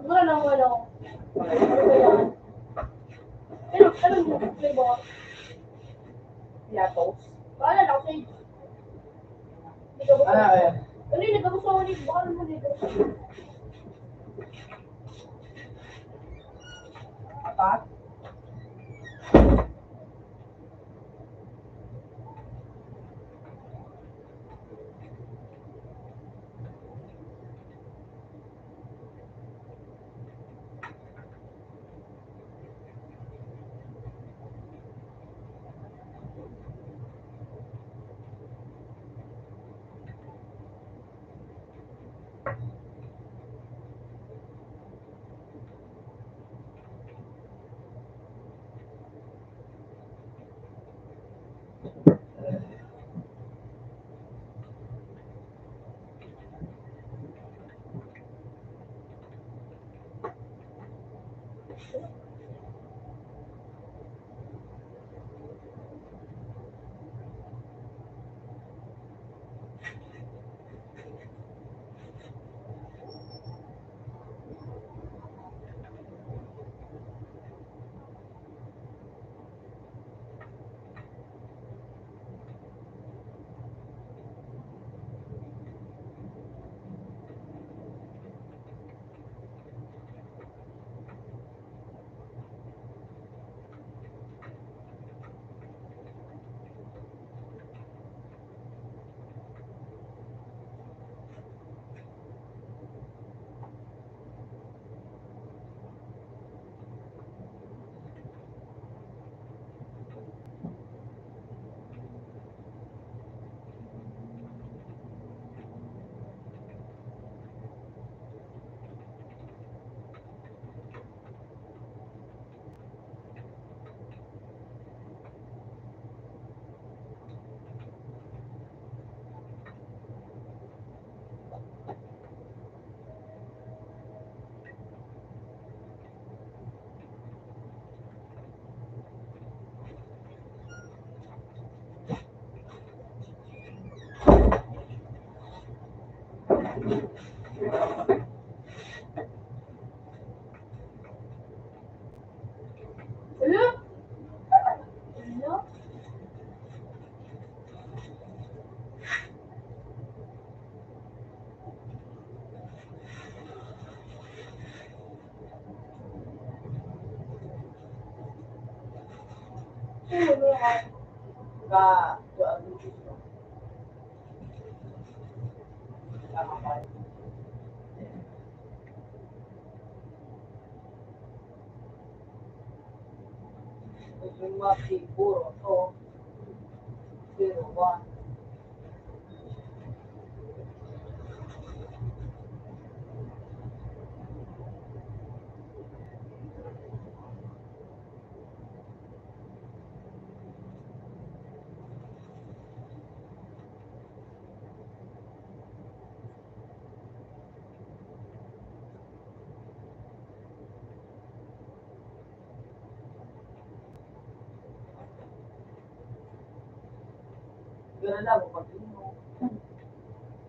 Wala lang, wala lang. Ano ba yan? Pero, ano yung flavor? Pilatos. Wala lang, okay. Hindi ka gusto. Ah, eh. Ano yung nagkagusto ko ulit? Baka naman dito. Apat? Ganun lang, pag-inom.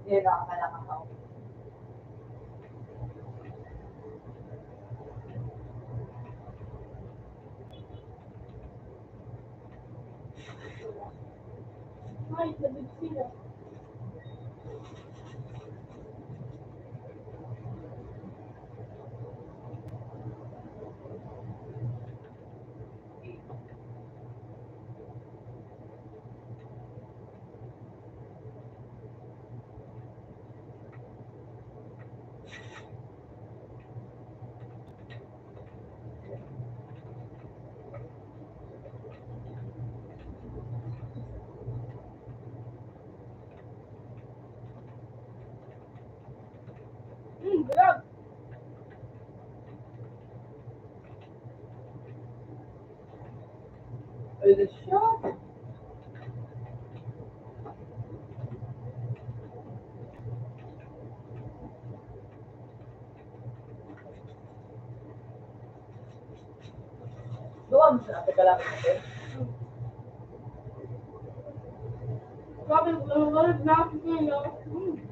Hindi, nakakalakad ako. Ay, sabit sila. Mm, grab. Ay, na siya. Duwag sa ating kalaban natin. Grabe, ang lamig na ako ngayon. Hmm.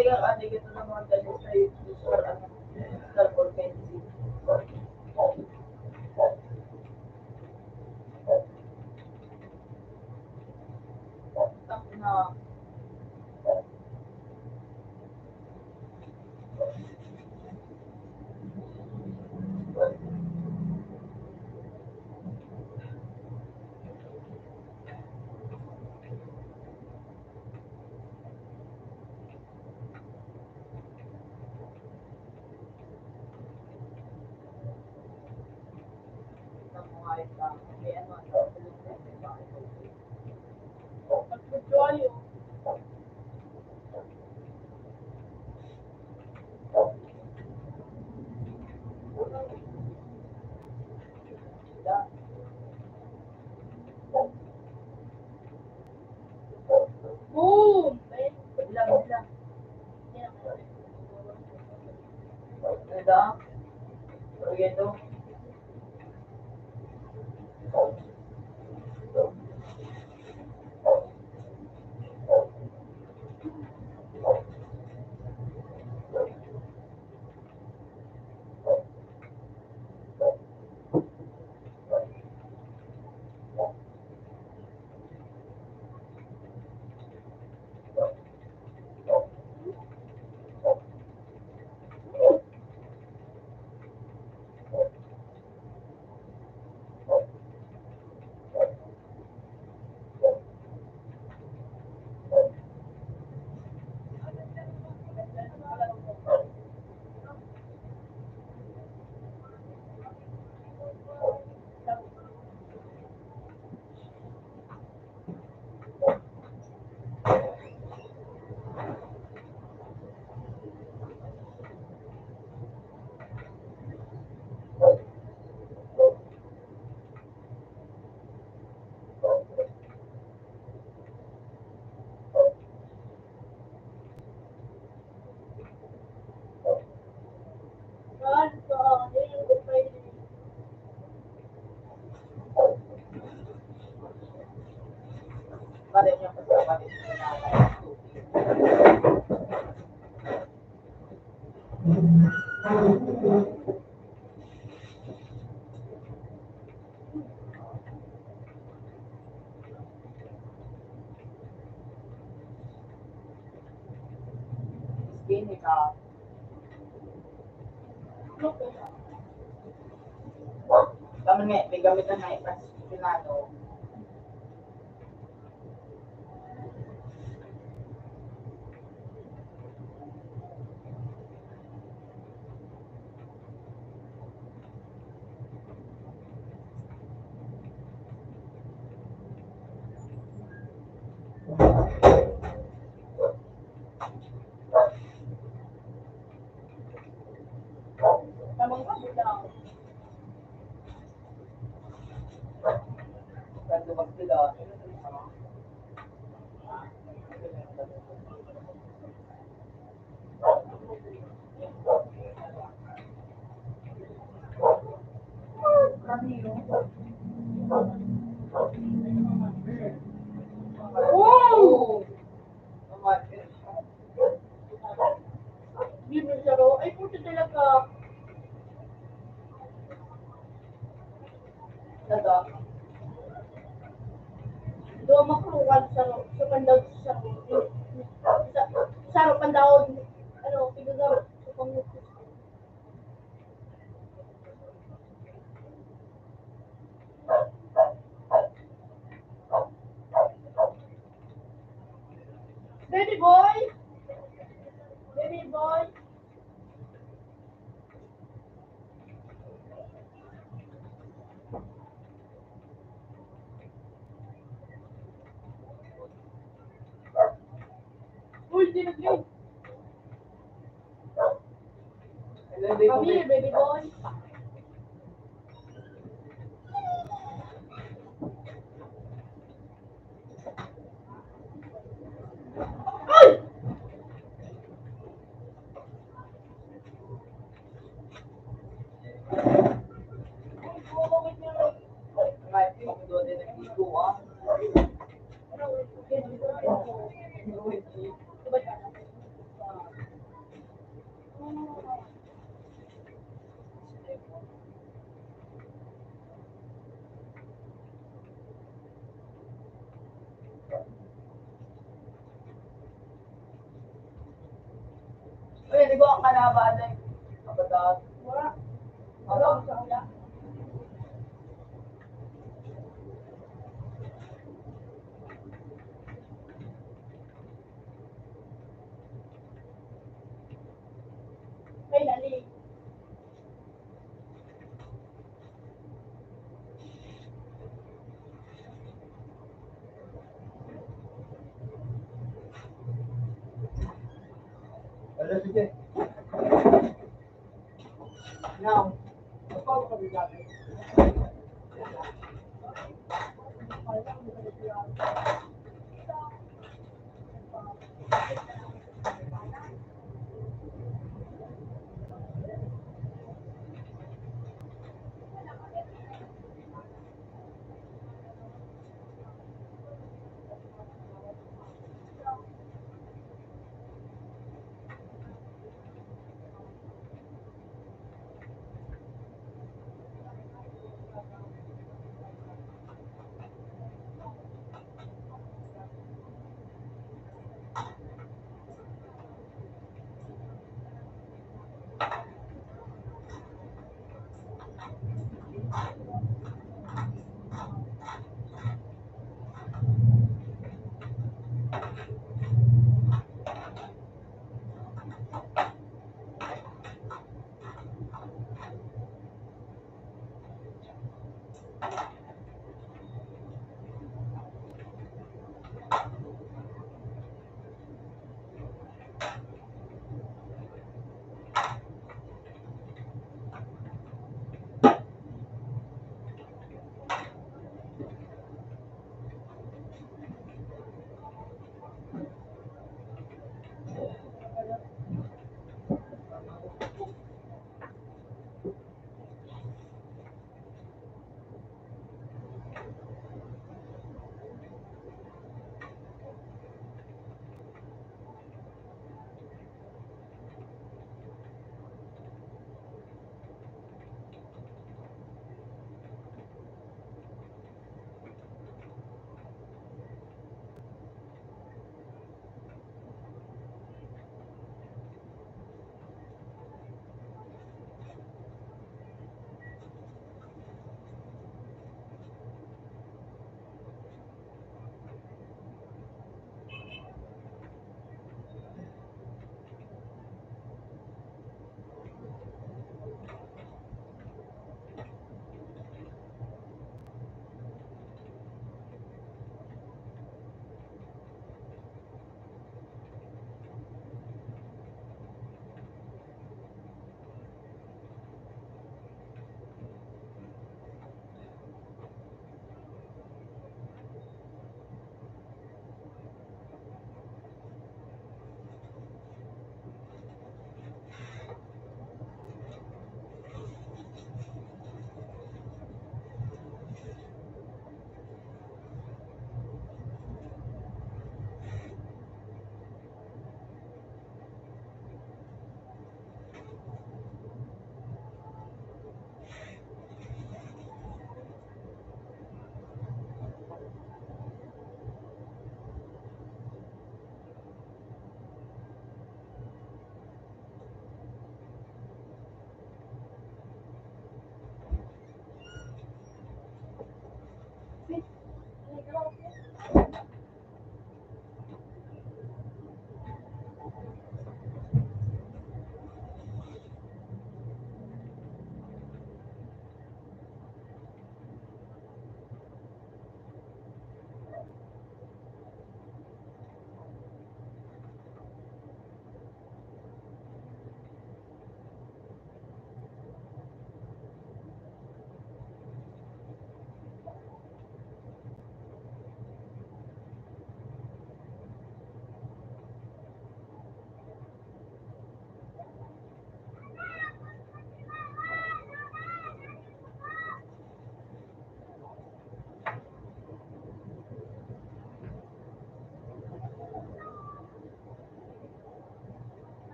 Kaya, ano, ito na mga galing sa, sa, ano, sa organizing. Tapos na, Boom! Ay, bigla, bigla. Ito. Ito. Skin ito. Kami nga, may gamit na nga, ipas, pinado. Tamang ka, butang. Kaya lumagpila. Wow! Bibig sa ro-, ay, puti talaga. Talaga. Do, makruan sa ro-, sa pandaw, sa ro-, sa, sa ro-, pandaw, ano, pinagaro, sa pang- Baby boy! Baby boy! Uy, di na, di. Come here, baby boy. Sigo ang kalaban ay kabataan. Wala. Wala. Finally. Now,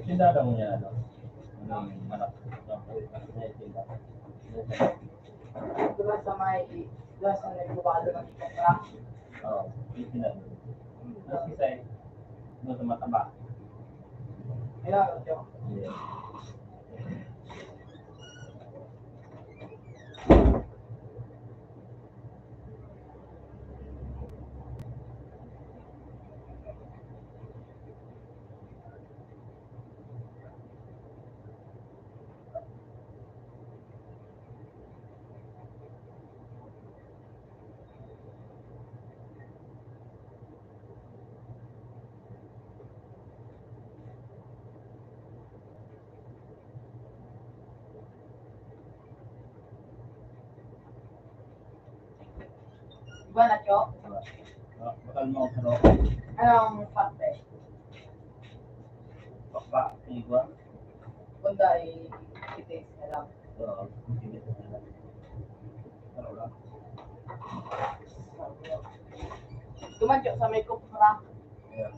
Tinda daw niya, ano? Ano yung manok? Tinda. Diba sa may, diba sa may bubado ng kontra? Oo, yung tinda. Mas isa eh. Doon sa mataba. Kaya, yeah. Iba na, Chok? Ah, bakal mo, pero anong parte? Pakpak, iguan. Kunda, i-, i-taste na lang. Oo, i-taste na lang. Ano lang? Duman, Chok, sa may kupra. Yeah.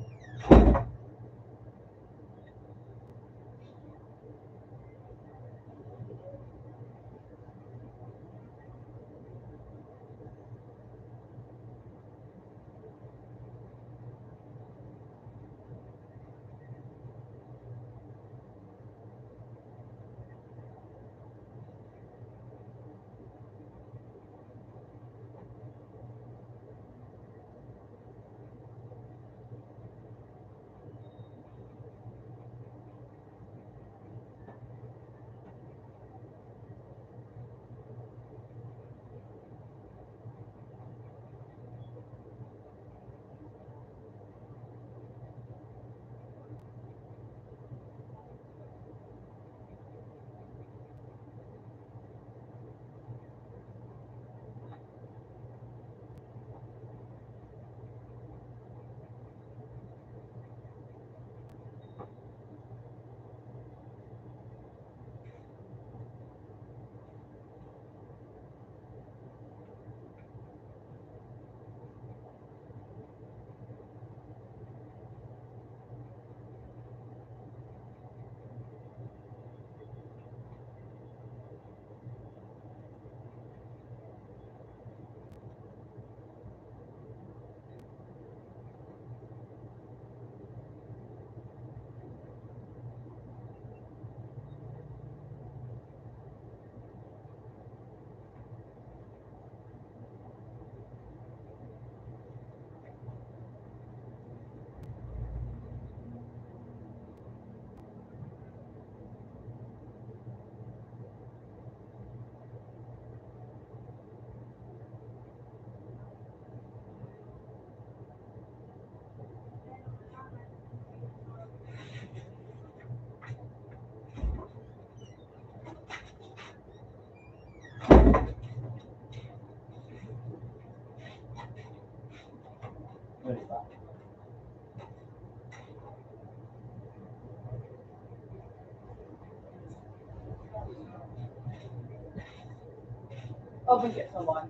Open siya sa one.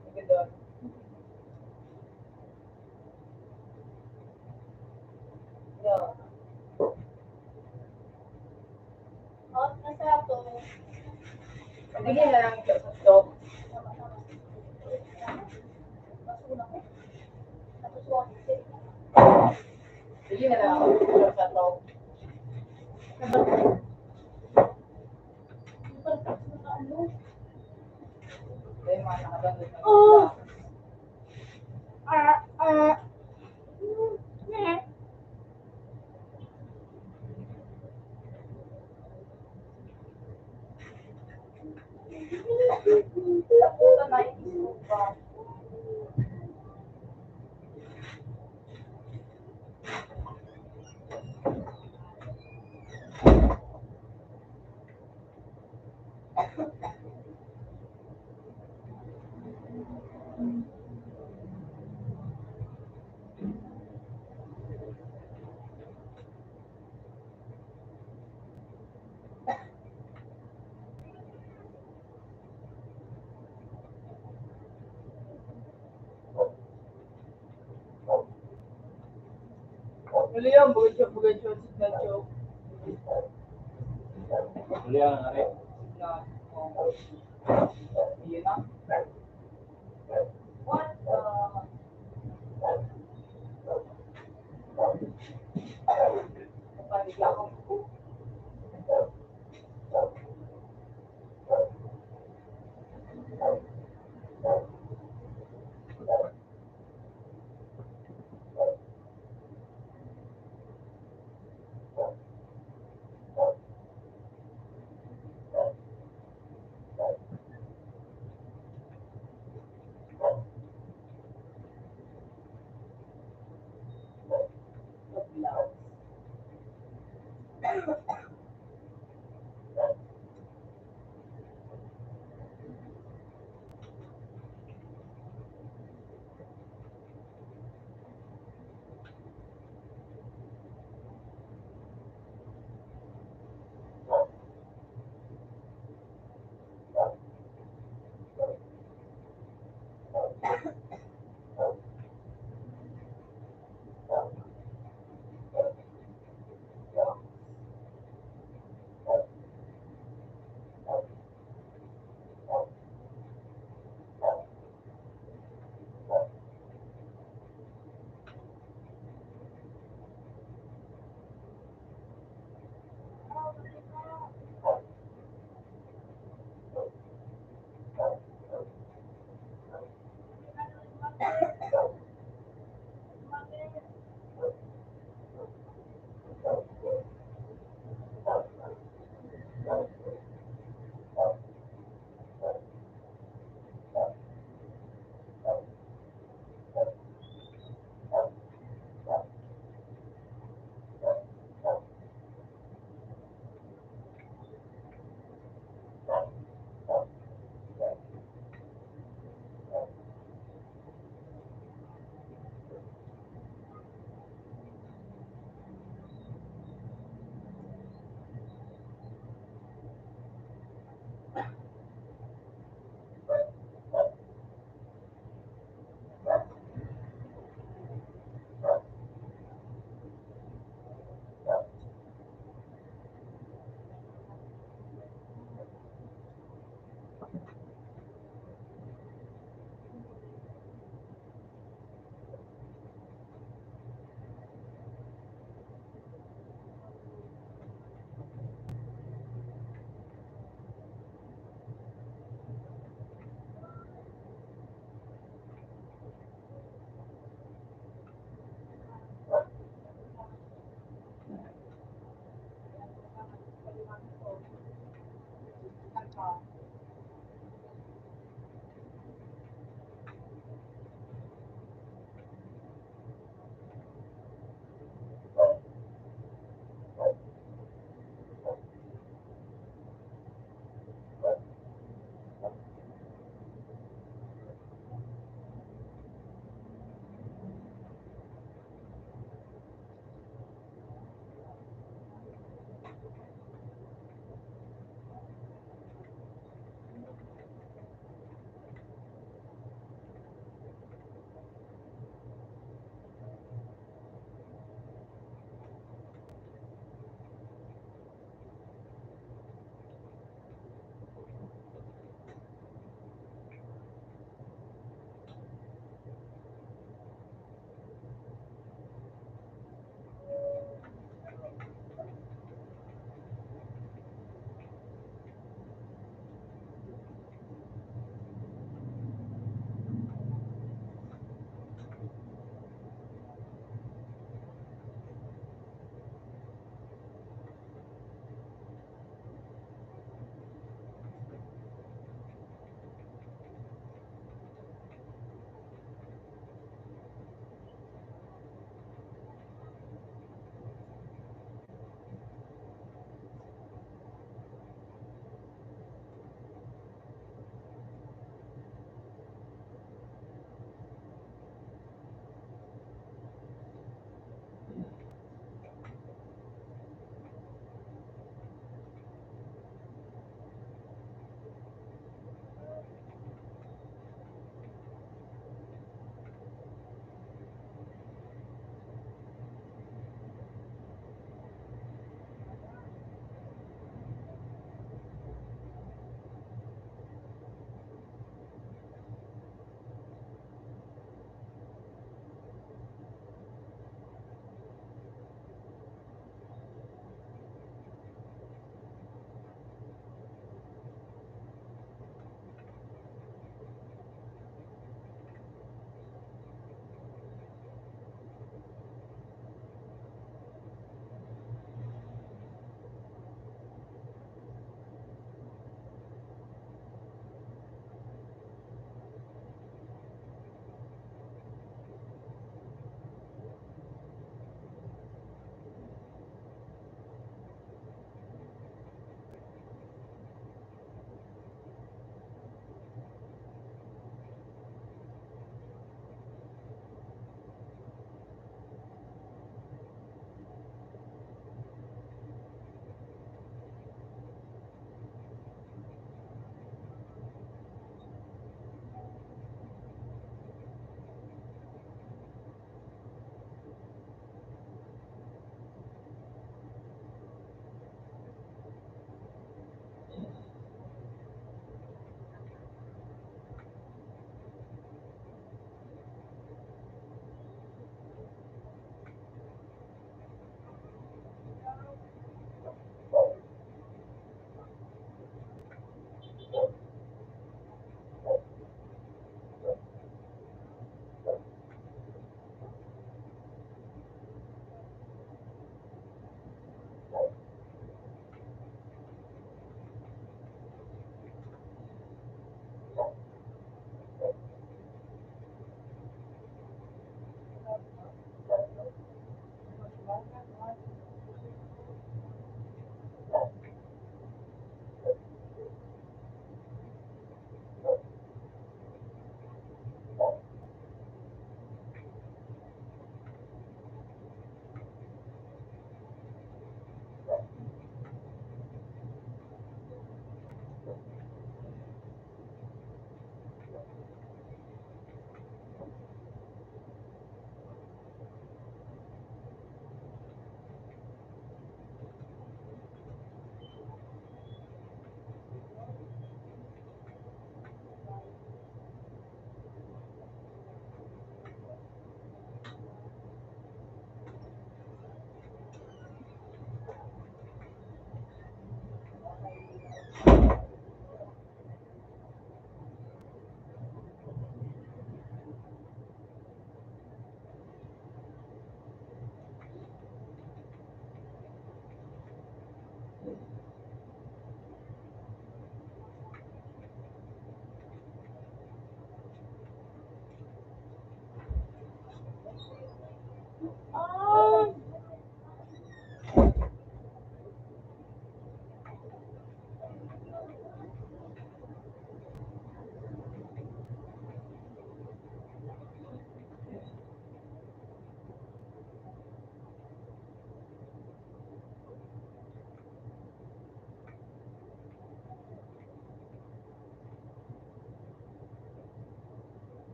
Ang ganda. Out na sa ato. Sige na lang sa top. Sige na lang sa top. Oh. Ah, ah. Liam, bagay siya, bagay siya, signal siya. Liam, ano? Signal. Iyan na. What, uh,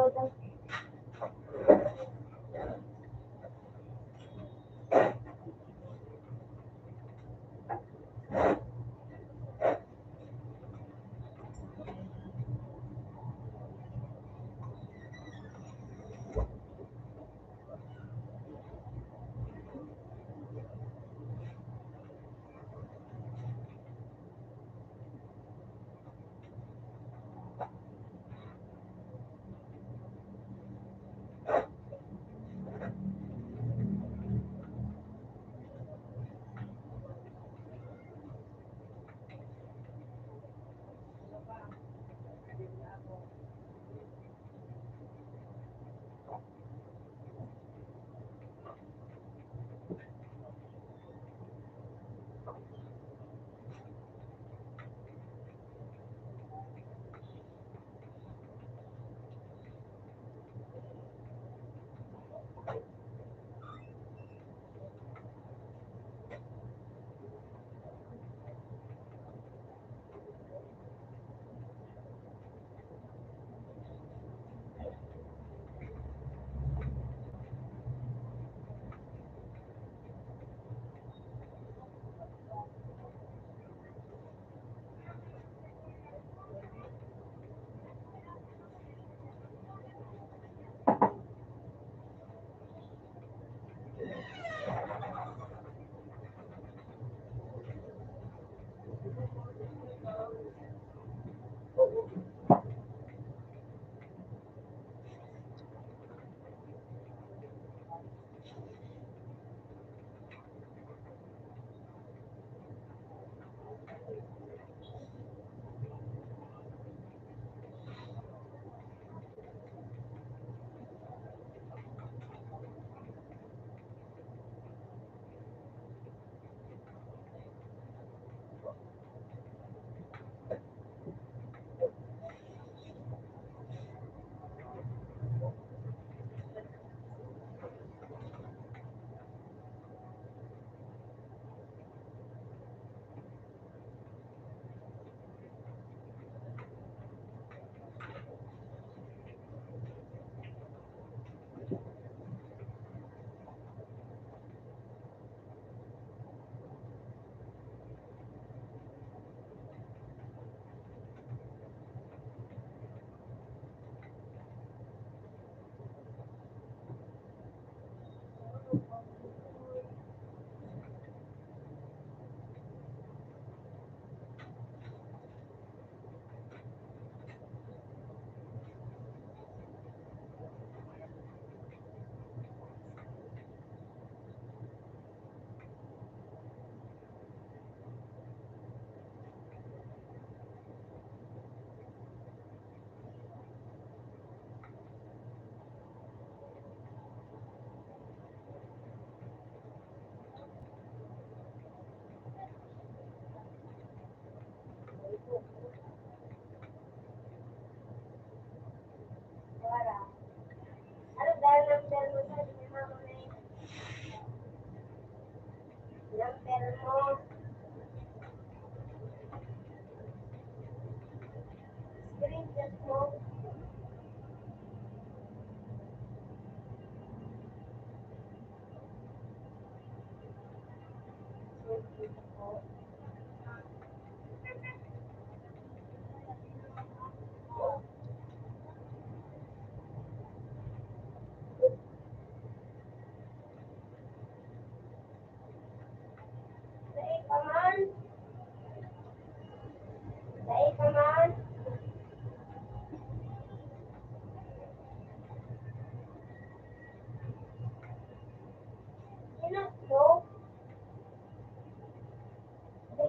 Ako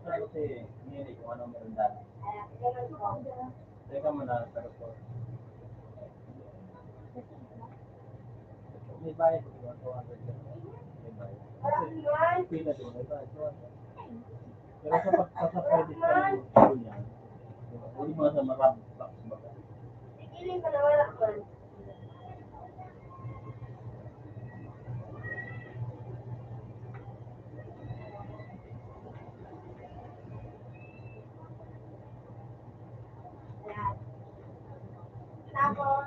sa si Miri kung anong meron dati. Teka mo na, pero po. May bayad ko, two hundred lang. May bayad. Pila doon, may bayad, two hundred. Pero sa pag-, sa pag-credit ka ng gusto niya, yung mga sa marami, box, baga. Ayan. Tapos,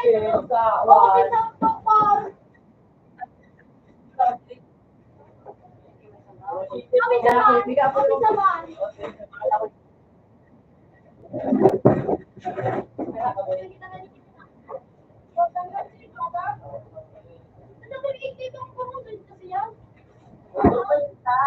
Ay, ano ka? Wow. Okay, sa pa, par. Kami naman. Kami naman. Ano ba yung ititong ko? Kasi yan. Anak.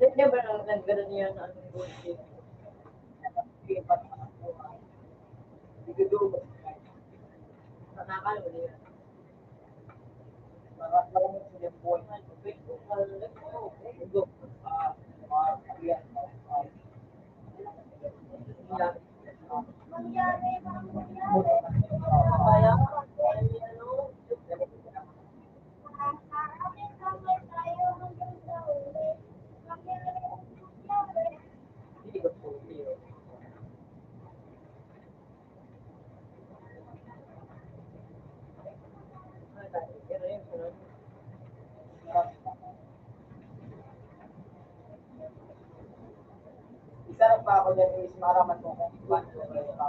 Hindi ba lang nagkaroon niya na ano, Isa lang pa ako dyan, is maaraman mo kung paano ko kayo pa.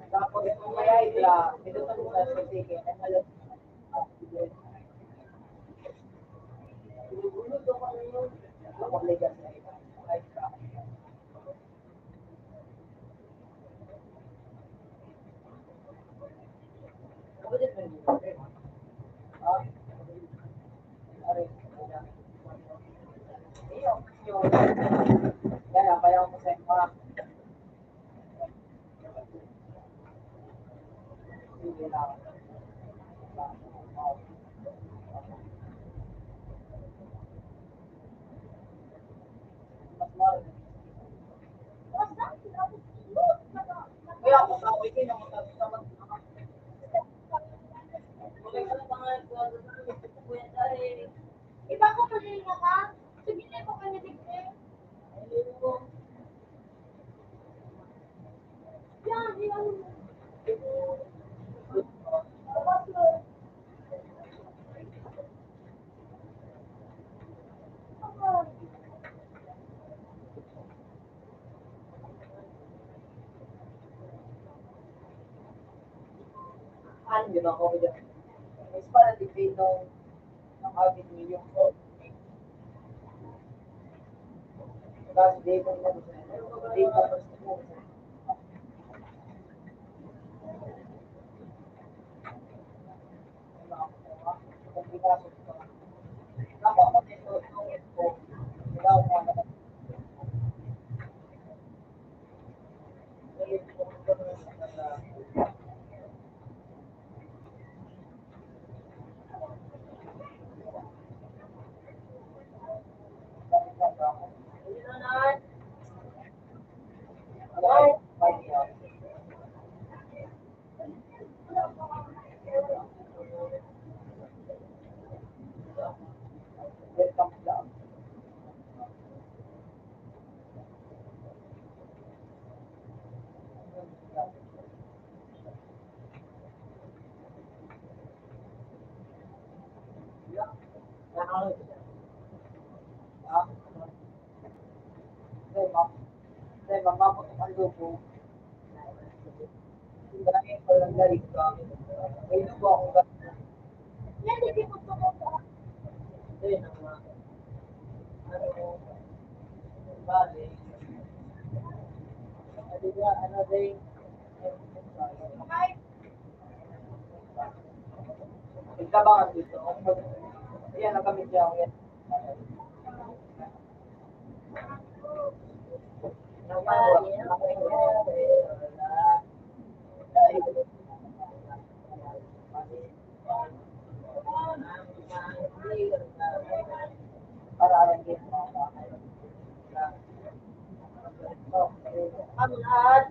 Tapos, kung kaya ito, ito pa sa sige, ang alam. Iba ko pa rin nga ka. Sige na, iba ka na, Victor. Yan, yan. Ano yun ako? Mas para depende ng habit niyo. Tapos, di ko na, di ko na, Ikabangan dito. Ayan, ang kami siya. Para alam din. Ang lahat.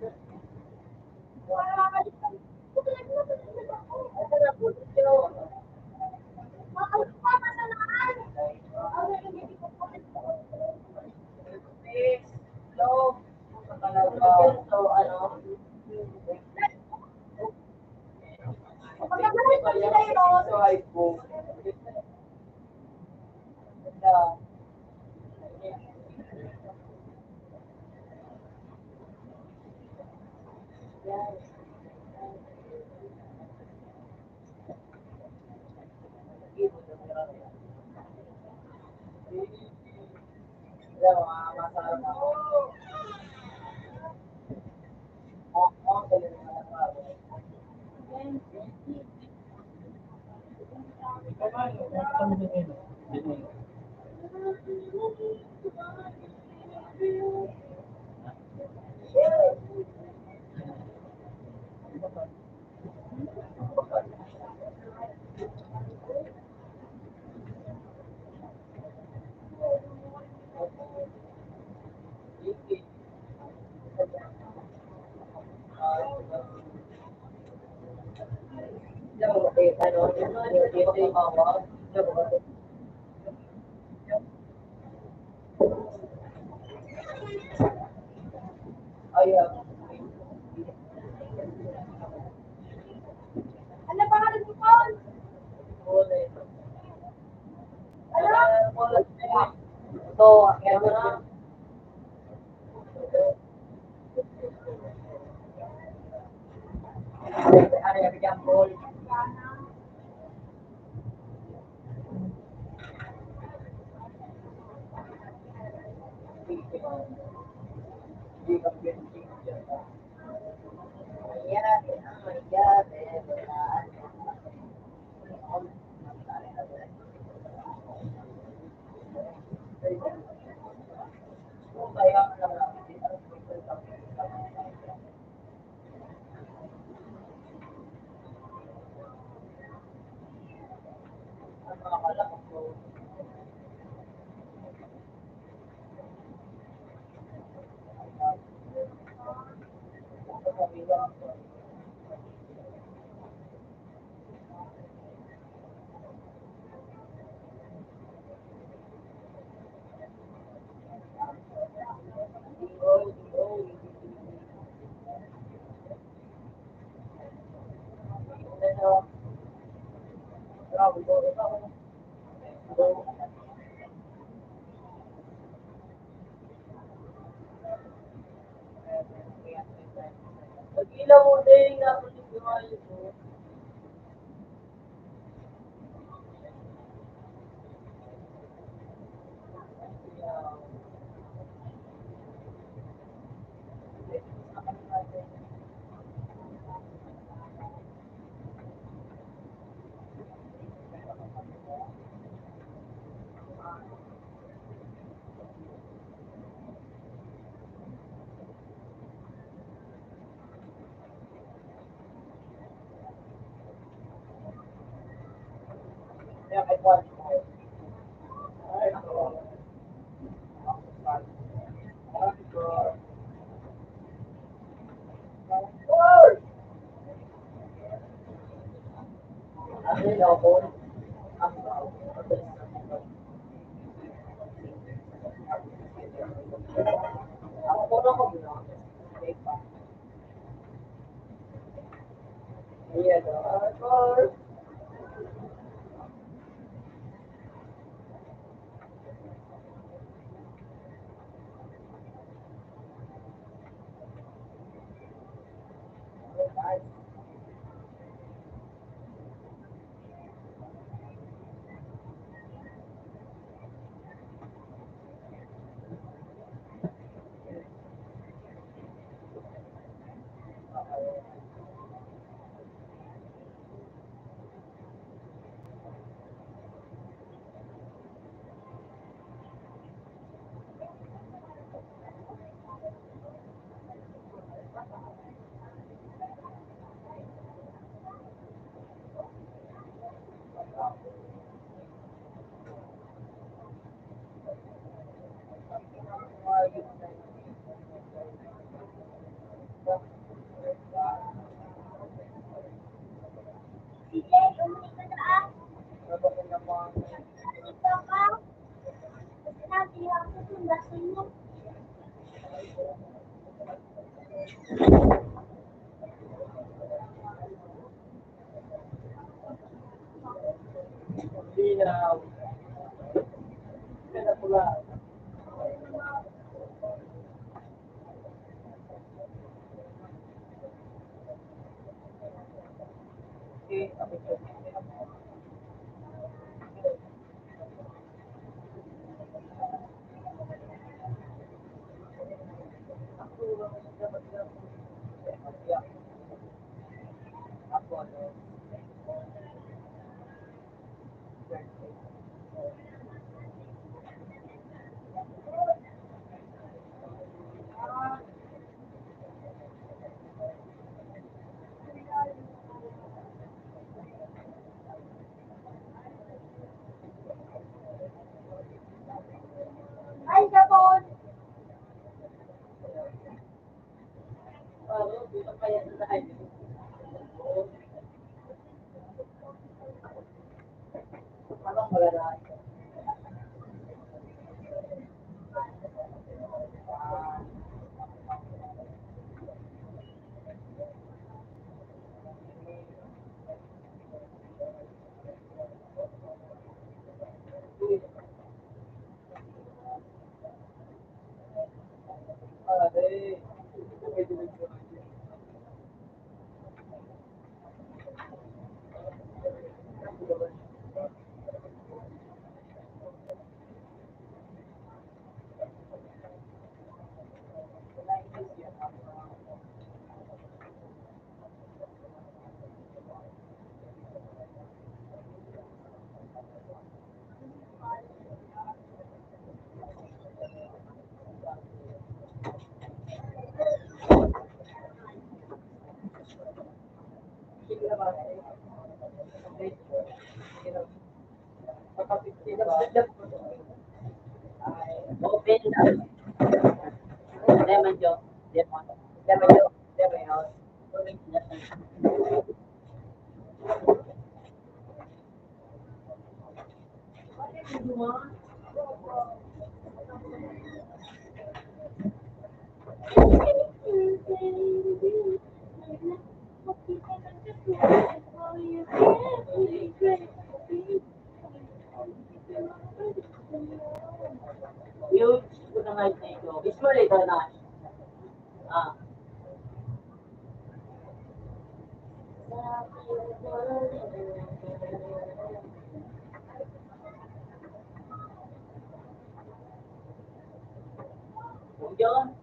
Ano pangalan mo, Paul? Ano? Ito, camera. Open na. Lemon juice. Lemon. Lemon juice. Lemon juice. Huge. Ito na nga ito. Visual ito na. Ah. Yun.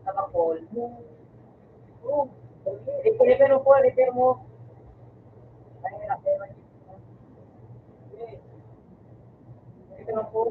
Nakapol. Oh, repair mo po, repair mo. Ay, repair mo. Repair mo po.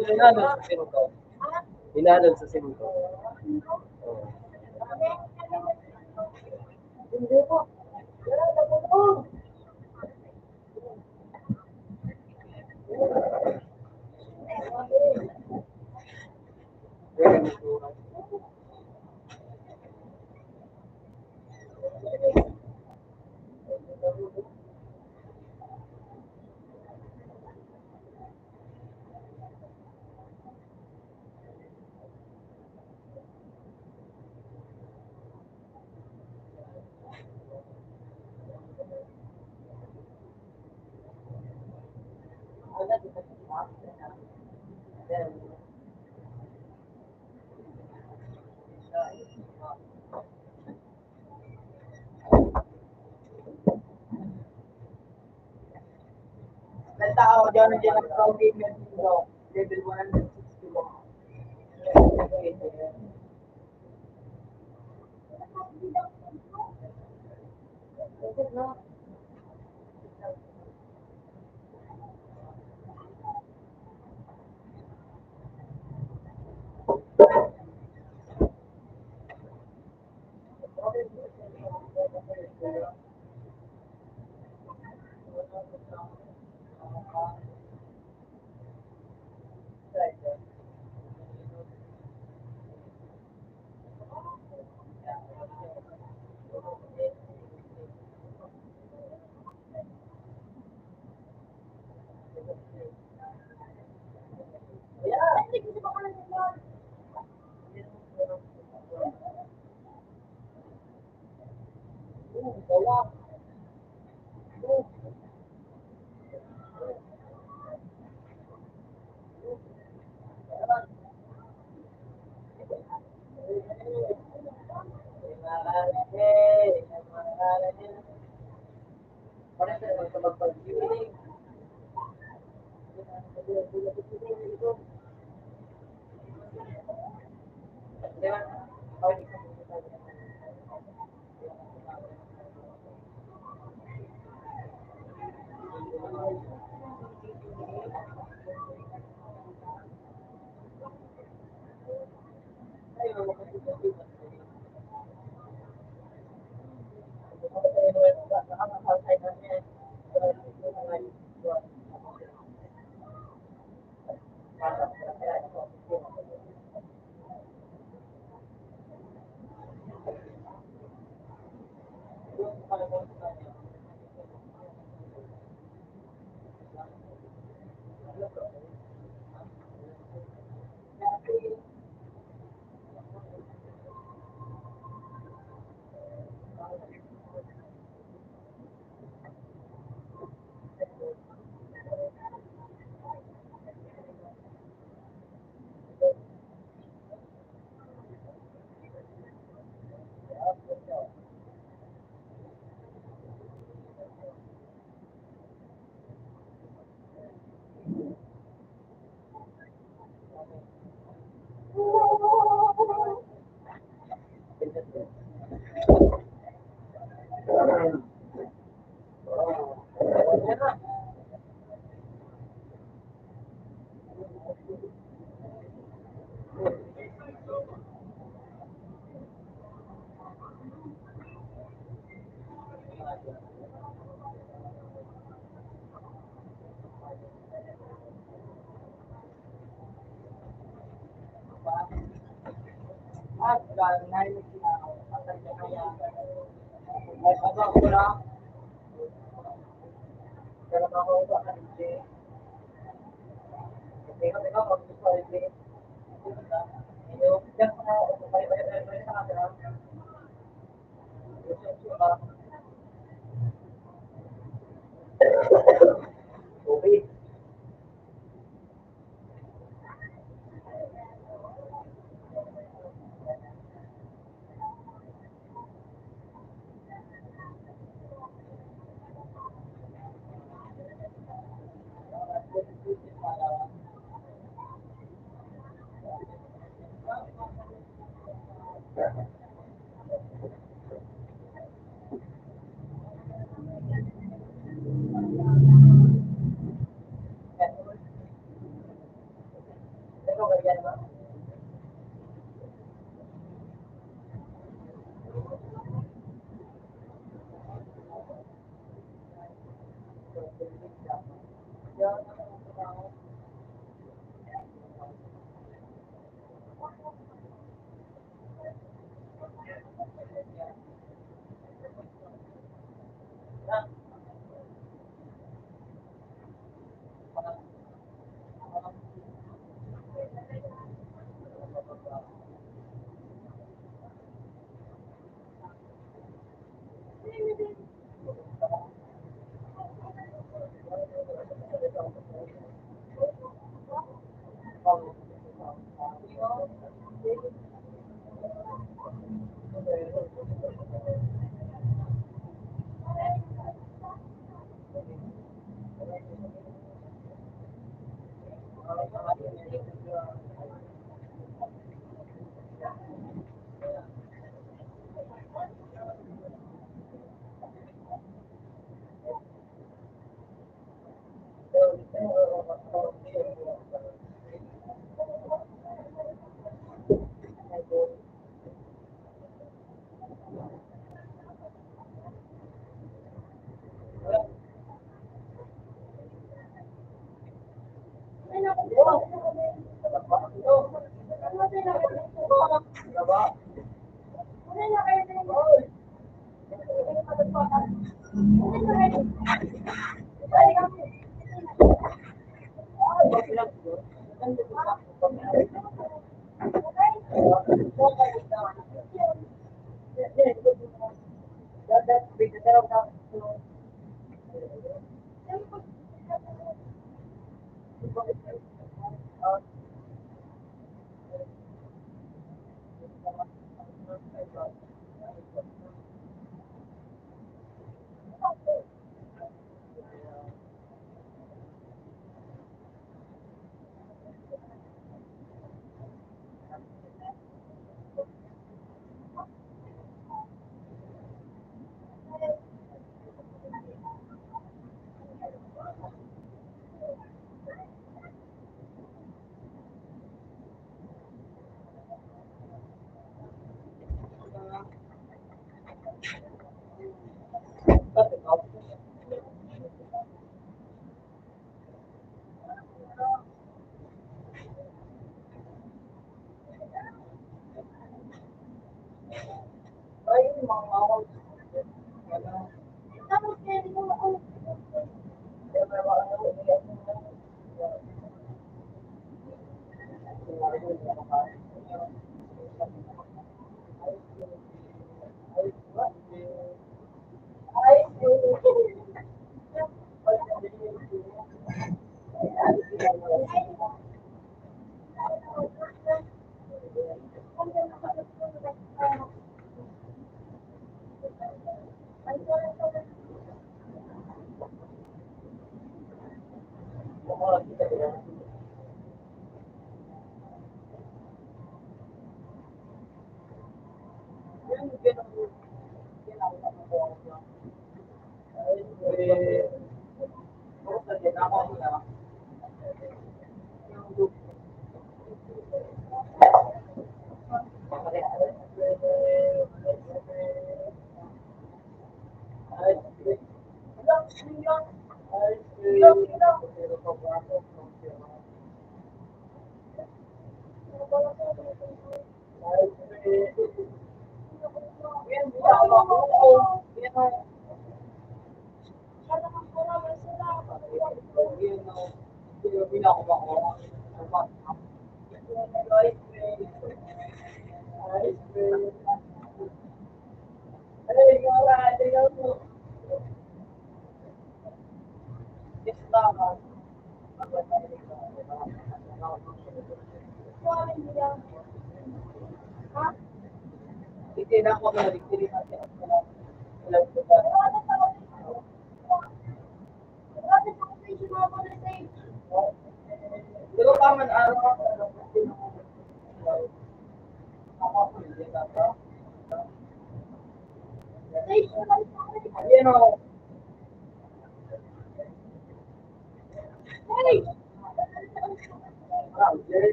Inalon sa simento. Inalon sa simento. Oo. Ang tao dyan, dyan ang crowding ng mundo. Level one hundred sixty-one.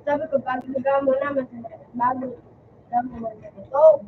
Sabi ko, bago mo na, mas bago. Bago mo na ito.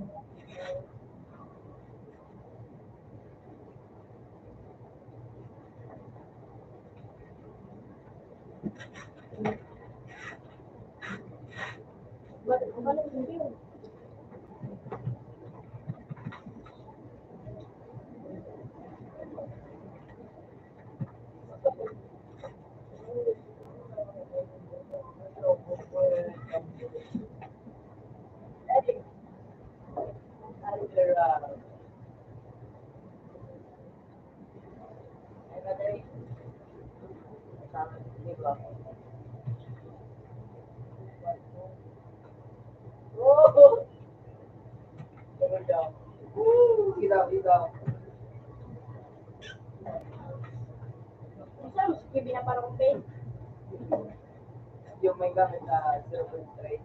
Yung may gamit na zero point three.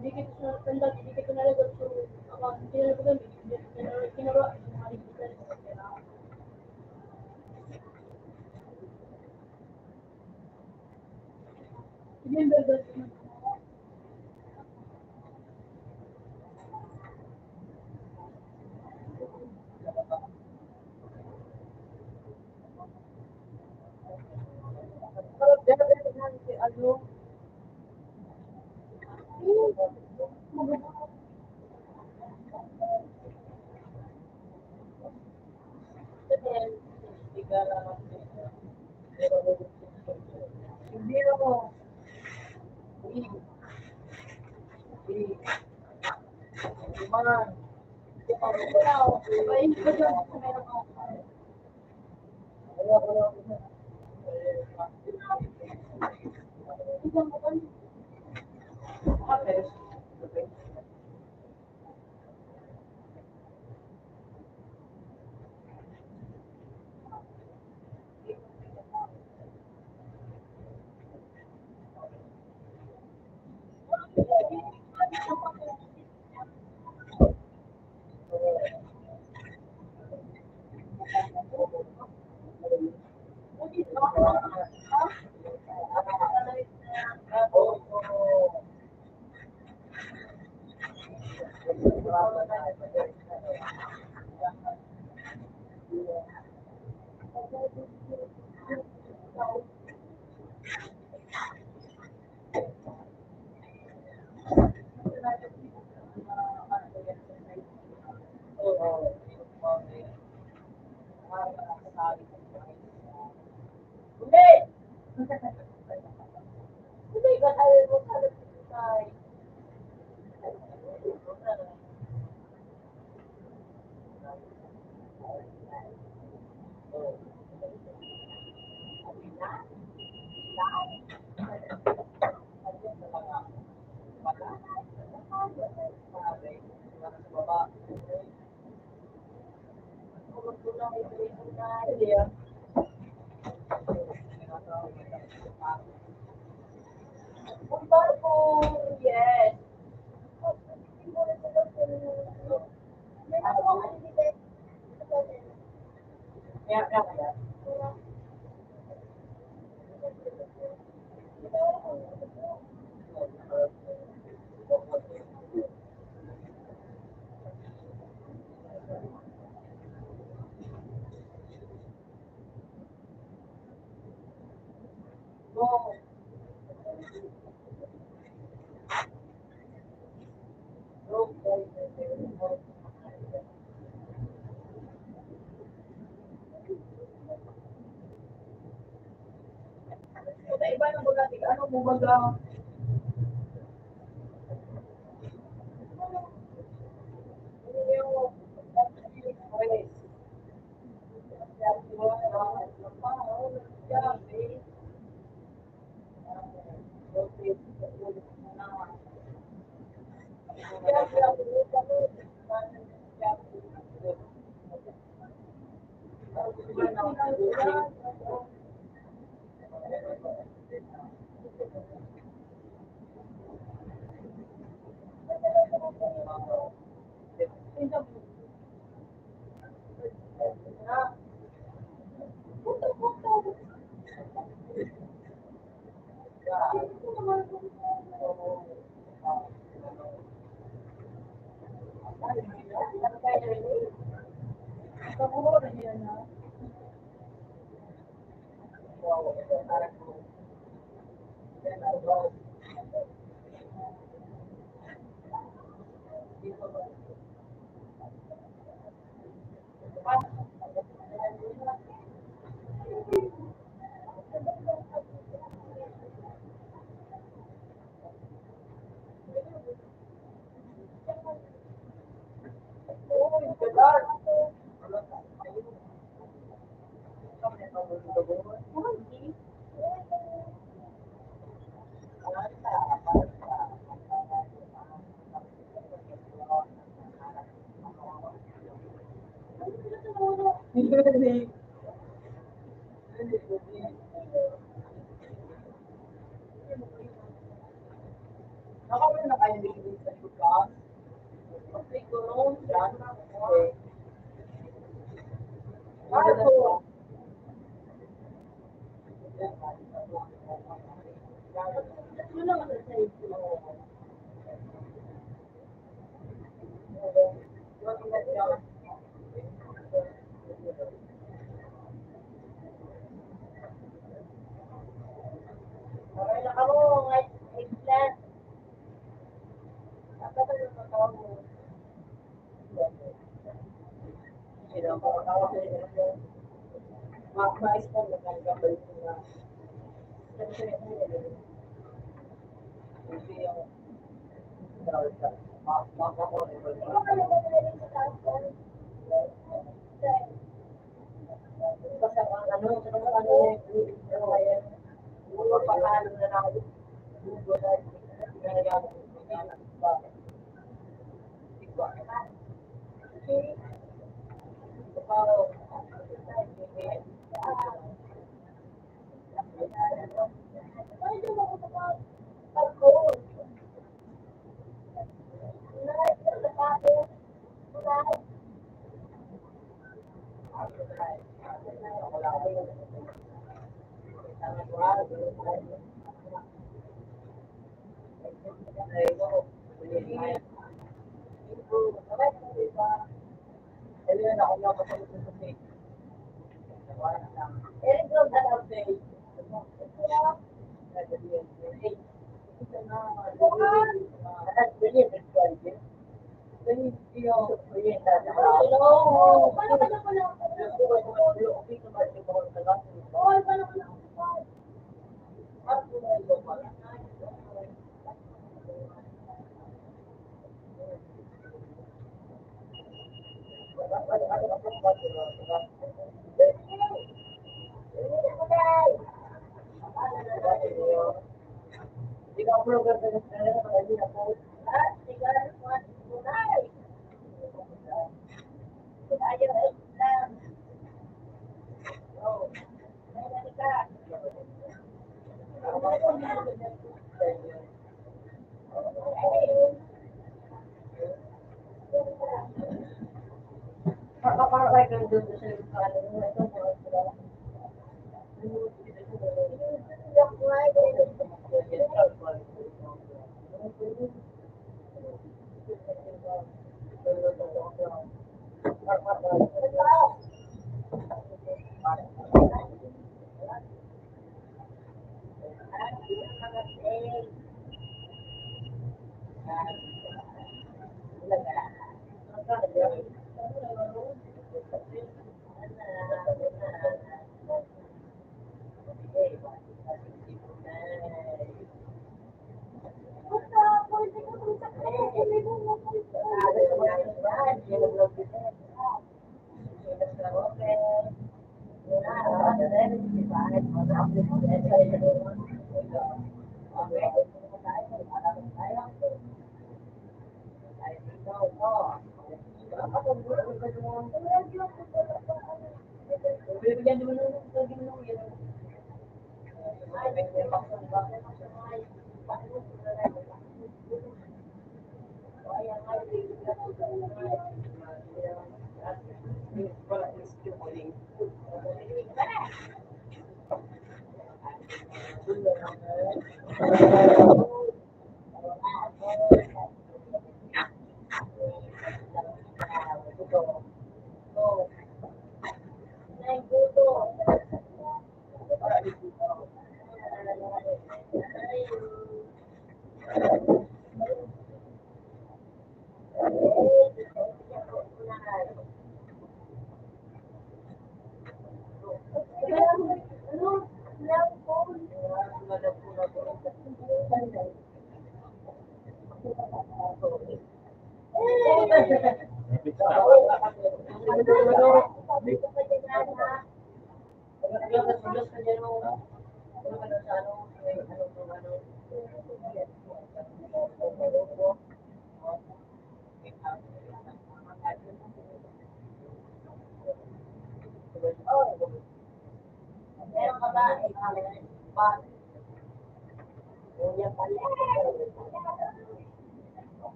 Hindi kita sa tanda, hindi kita nalagot. So, ako, hindi nalagot, hindi, hindi, hindi, hindi, hindi, hindi, hindi, hindi, hindi, hindi, Sa iba ng baga, ano mo baga?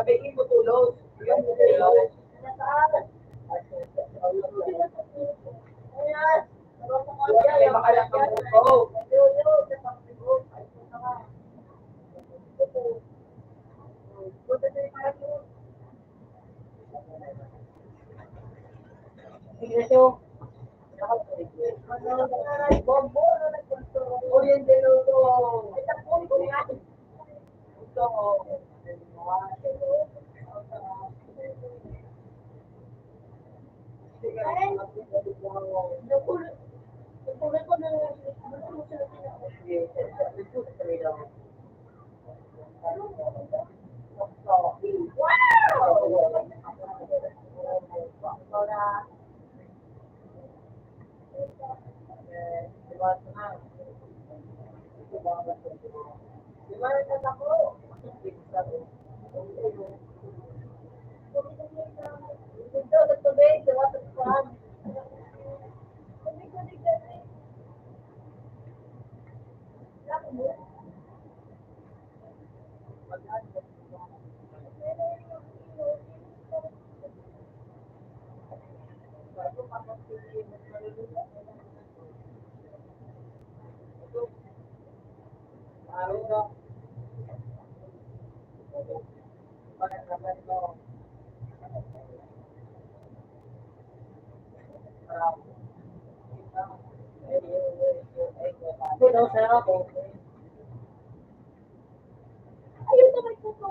Sabi ko, tulog. Yung tulog. Ayan. Ayan, may makalat ang buto. Ito. Hello, sir, ako. Ayun naman po to.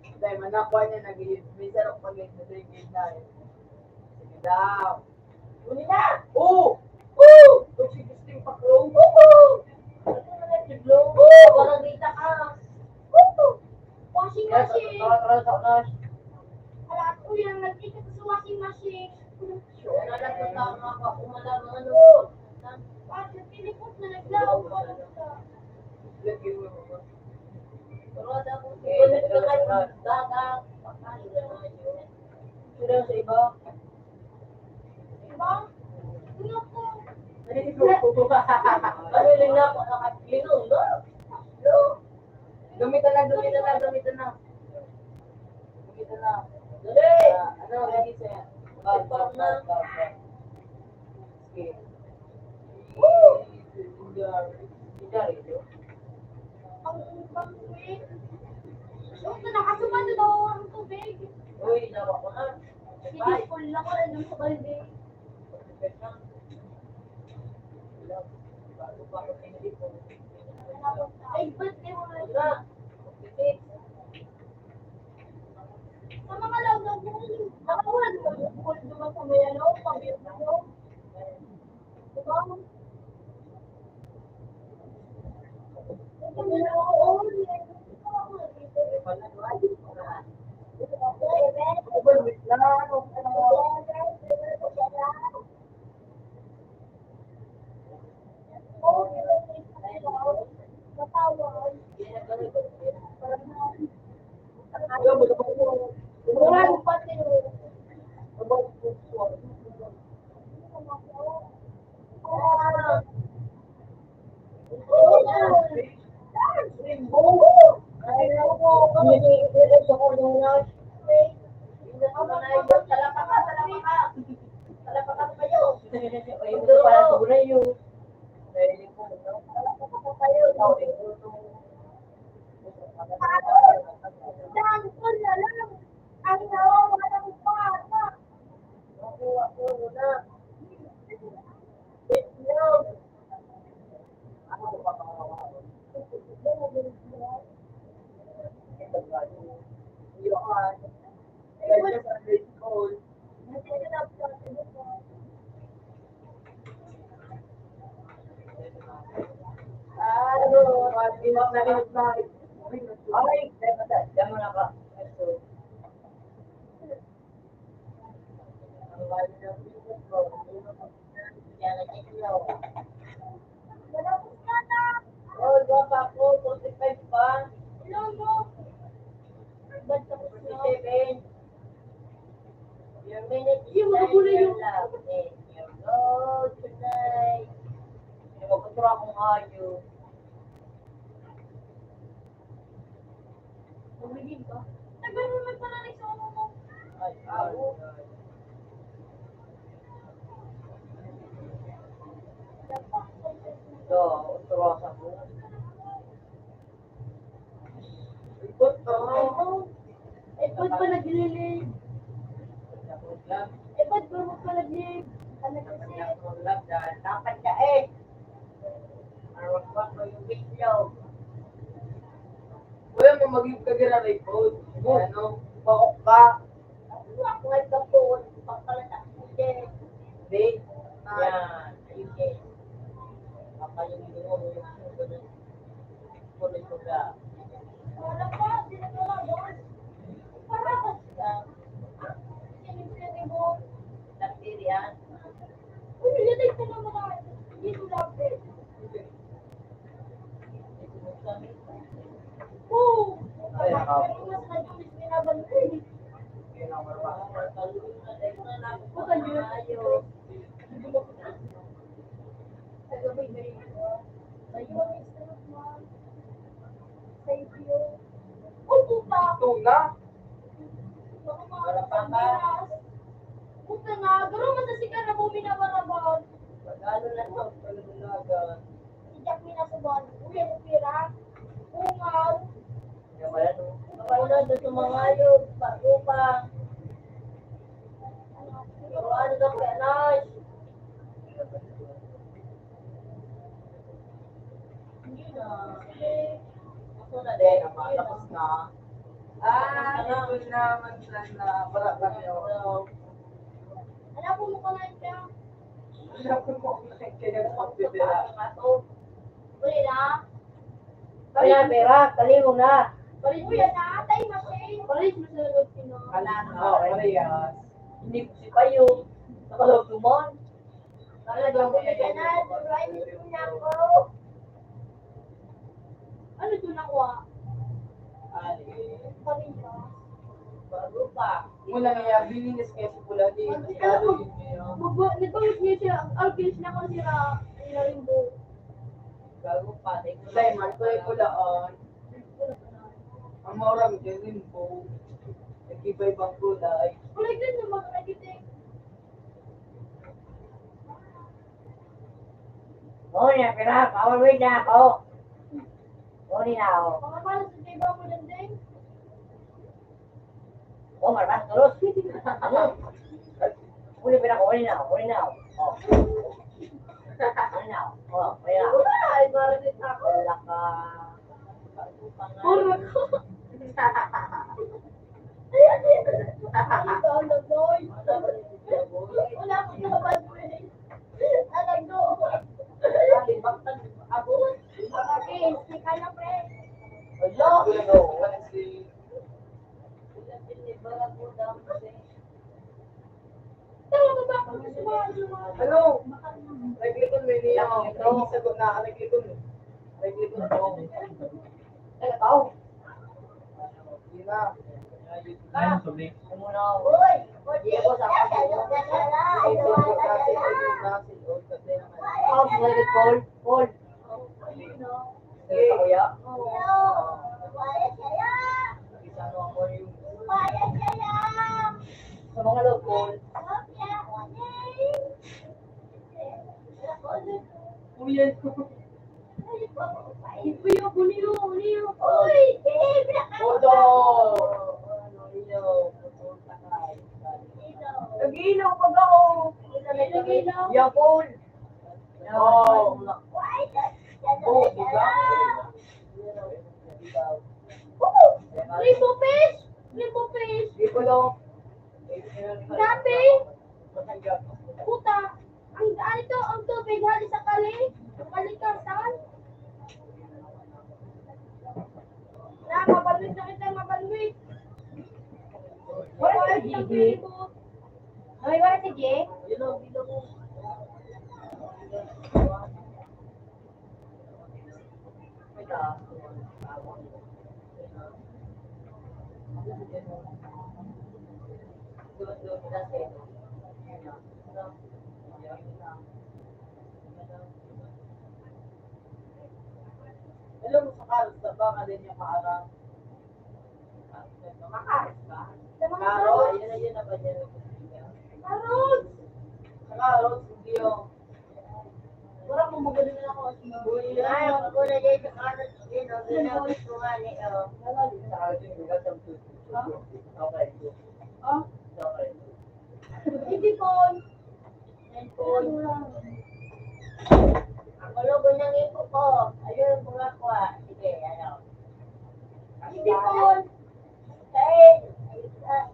Dahil man ako niya, nag-iinvisa ako pag-ibigay na eh. Sige daw. Uli na! Oo! Oo! Kung si Gusting Pakrong, oo! Ano na, Gusting Pakrong? Oo! Parang dita ka. Oo! Washing machine! Tara, tara, tara, tara. Ala, uy, ang nagkita sa washing machine. Sure na lang kung tama ka, kung wala mga ano. Bakit? Tinipot na naglaog pa lang ka. Pero wala akong dagat. Pagkain na nga yun. Sure sa iba. Iba? Ano po? Ano lang ako, nakaklino, no? No? Gamitan na, gamitan na, gamitan na. Gamitan na. Dali! Ah, ano, lagi sa'yo? Bag, bag, bag, bag, bag. Sige. Woo! Sigarilyo. Sigarilyo. Ang upang ko eh. Gusto ko na, kaso man, nawawa ang tubig. Uy, nawa ko na. Sige, full na ko, nandun sa balde. Ay, ba't di mo na? Sa mga laog ng bukol, bukol naman sa may ano, pabiyot na mo. Diba? Init na init na. Ay, teka, teka, diyan muna ka. Oh, dua pa ako, forty-five pa. Ilan mo? Ba't tapos na? Forty-seven. Your minute is time, your love is your gold tonight. Yung magkuturo akong ayo. Magiging ba? Tagal mo magpanalig sa ano mo. Ay, ay, ay. So, utro sa buhay. Ikot pa. Ikot pa naglilig. Ikot pa naglilig. Ano kasi? Dapat ka eh. Arwak pa ko yung video. Wala mo mag-, kagiraray po. Ano? Paok pa. Ako ay kapon. Papalatak mo din. Hindi. Yan. Ayun eh. Papayong mo yung susunod. Susunod ko ka. Wala pa. Sino ko lang, boss? Para ba sila? Sino yung pinag-ibo? Nagdirian. Uy, yun ay tanong mo na. Hindi ko lang, eh. Tuna? Puta na, garo man sa sikan na bumi na barabon. Pagano na to, pagano na. Si Jack Minasuban, uya ko pira, ungaw. Kapalad, kapalad na sa mga hayop, parupa. Pero ano ka, Kuya Lars? Hindi na. Ako na din, tapos na. Ah, ito naman sana. Wala pa niyo. Alam ko mo ka na siya. Alam ko mo ka na siya. Wala na. Wala, pera, kalimo na. Palit mo yan, atay, machine. Palit mo sa loob, Pinoy. Wala na. Oh, parehas. Hindi ko si Payo. Nakalog naman. Ano daw mo yan? Ano, tuloy mo na ako. Ano ito nakuha? Pamilya. Bago pa. Muna niya, bininis kaya si Pula di. Ang Tagalog yun, yun. Magba-, nagbalik niya siya, ang Alvin, sinakal siya, ang Rainbow. Bago pa, di ko Diamond, kulay pula, oh. Ang mauram dyan, Rainbow. Nag-iba-ibang kulay. Kulay green yung mga nagitik. Oh, yan, pira. Power weight na ako. Kunin na ako. Mga paano sa iba mo, Dendeng? Oh, marabas, tulos. Ano? Kunin, pira, kunin na ako, kunin na ako. Oh. Kunin na ako. Oh, kunin na ako. Ay, marinig ako. Wala ka. Puro ko. Wala akong nabad, pre. Talago. Ako, okay, si kaya, pre. Hello. Hello. Naglikon mo niya. Hindi sagot na, naglikon mo. Naglikon mo. Ano tao? Hindi na. Uy! Hindi ako sa akin. Call, call. Sige, kuya. Sa mga locals. Kuya. Kuya, kuya, kuya. Uy! Odo! Nag-iinom pa ba o? Nag-iinom? Yapon. Oh. Oh, di ba? Rainbow fish! Rainbow fish! Di ko daw. Dati, puta, ang, ano to, ang tubig hali sa kali, ang kalikasan. Kita kita mabanwit. Wala si G B. Ay, wala si G? Alam mo, sa Cards na ba, ka din yung kaarang? Makaharap ba? Sa mga Cards, cards. Yun na, yun na ba niya? Cards! Sa Cards, hindi yung Wala akong magaling na ako. Ay, ako na din sa Cards, yun, oh, ginamit ko nga ni, oh. Sa akin, yung gatang tutututu. Okay. Oh? Okay. Hindi po. Cellphone. Ang kulugon ng ipo ko. Ayun, bunga ko, ah. Sige, ano. Hindi po. Kain. Ayun na.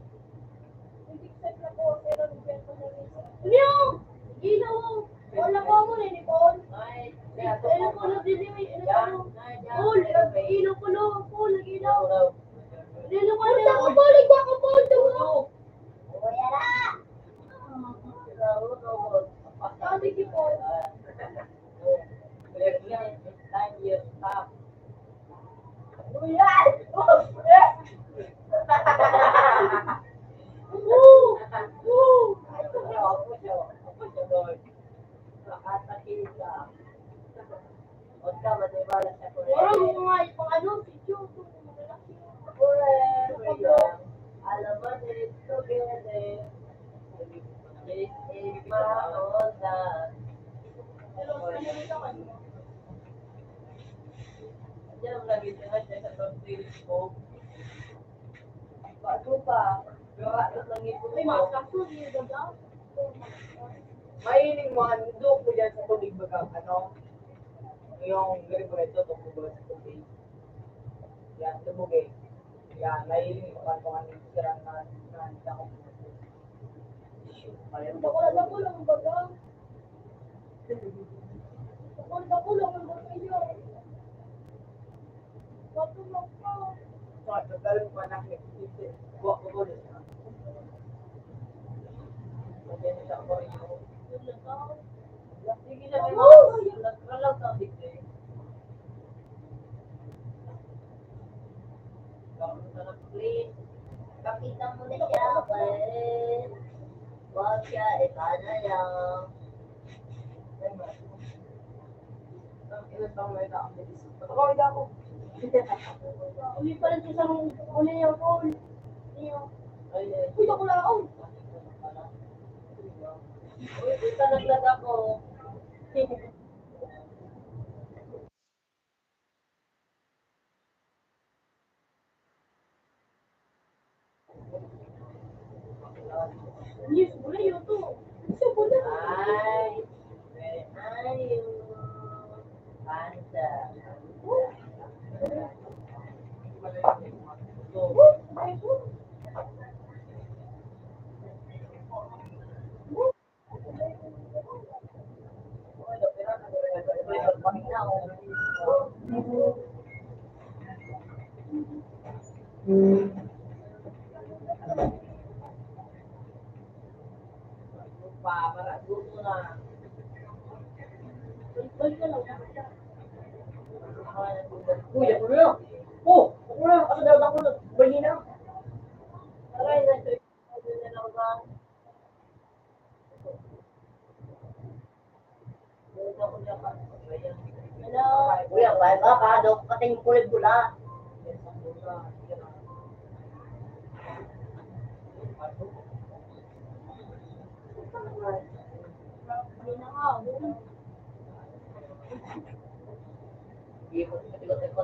Hindi ko sa ko, pero hindi ko na rin. Ano? Hindi na mo. Wala ko mo rin, ipon. Ay, ayun ko na din, eh. Ano ko? Paul, ilaw ko na. Paul, ilaw. Ilaw ko na. Paul, ilaw ko, Paul, ilaw ko. Uy, ara! Sabi ko po. Time you stop. Uy, ara! Woo! Woo! Ay, ito siya, ito siya, ito siya, Lord. Makatakin ka. Huwag ka maniwala sa kurente. Parang mga ipang ano, si Joe, kung malaki. Kurente. Alaman it together. This is my all that. Pero sa nila naman, Diyan ang lagi siya, diyan sa pag-telescope. Bago pa, gawa na lang ito. Ay, mga kaso, di ba daw? Mahiling mo, handog mo dyan sa tubig, baga, ano? Yung diretso, tubig sa tubig. Yan, tubig eh. Yan, mahiling mo, kung ano yung sira na, na, na, Dakula-dakula ang baga. Dakula-dakula ang baga niya. Bakit mo pa? Sa tagal mo pa nakikita. Buwa ko ulit. Sige na, may mga nagkalaw sa bigay. Pakita mo na siya, pare. Wag siya, iba na lang. Ang ina, tama na ako. Ako, hindi ako. Hindi pa rin siya sa mga uli niya, Paul. Iyo. Ay, ay. Uy, ako lang, oh. Uy, punta naglag ako. Yes, wala yun to. Gusto ko na. Ay, ay, panda. Uy, ako na. Oh, ako na. Ako na, ako na. Bali na. Aray, na-trip. Hello. Kuya, bahay ka, kado, kating kulay pula. Hindi na nga, oh. Hindi ko, hindi ko, hindi ko, hindi ko,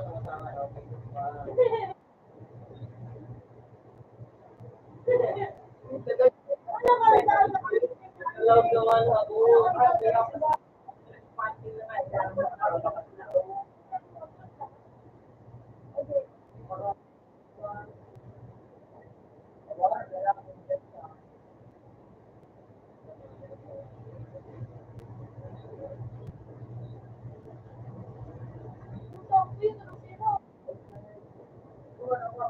hindi ko,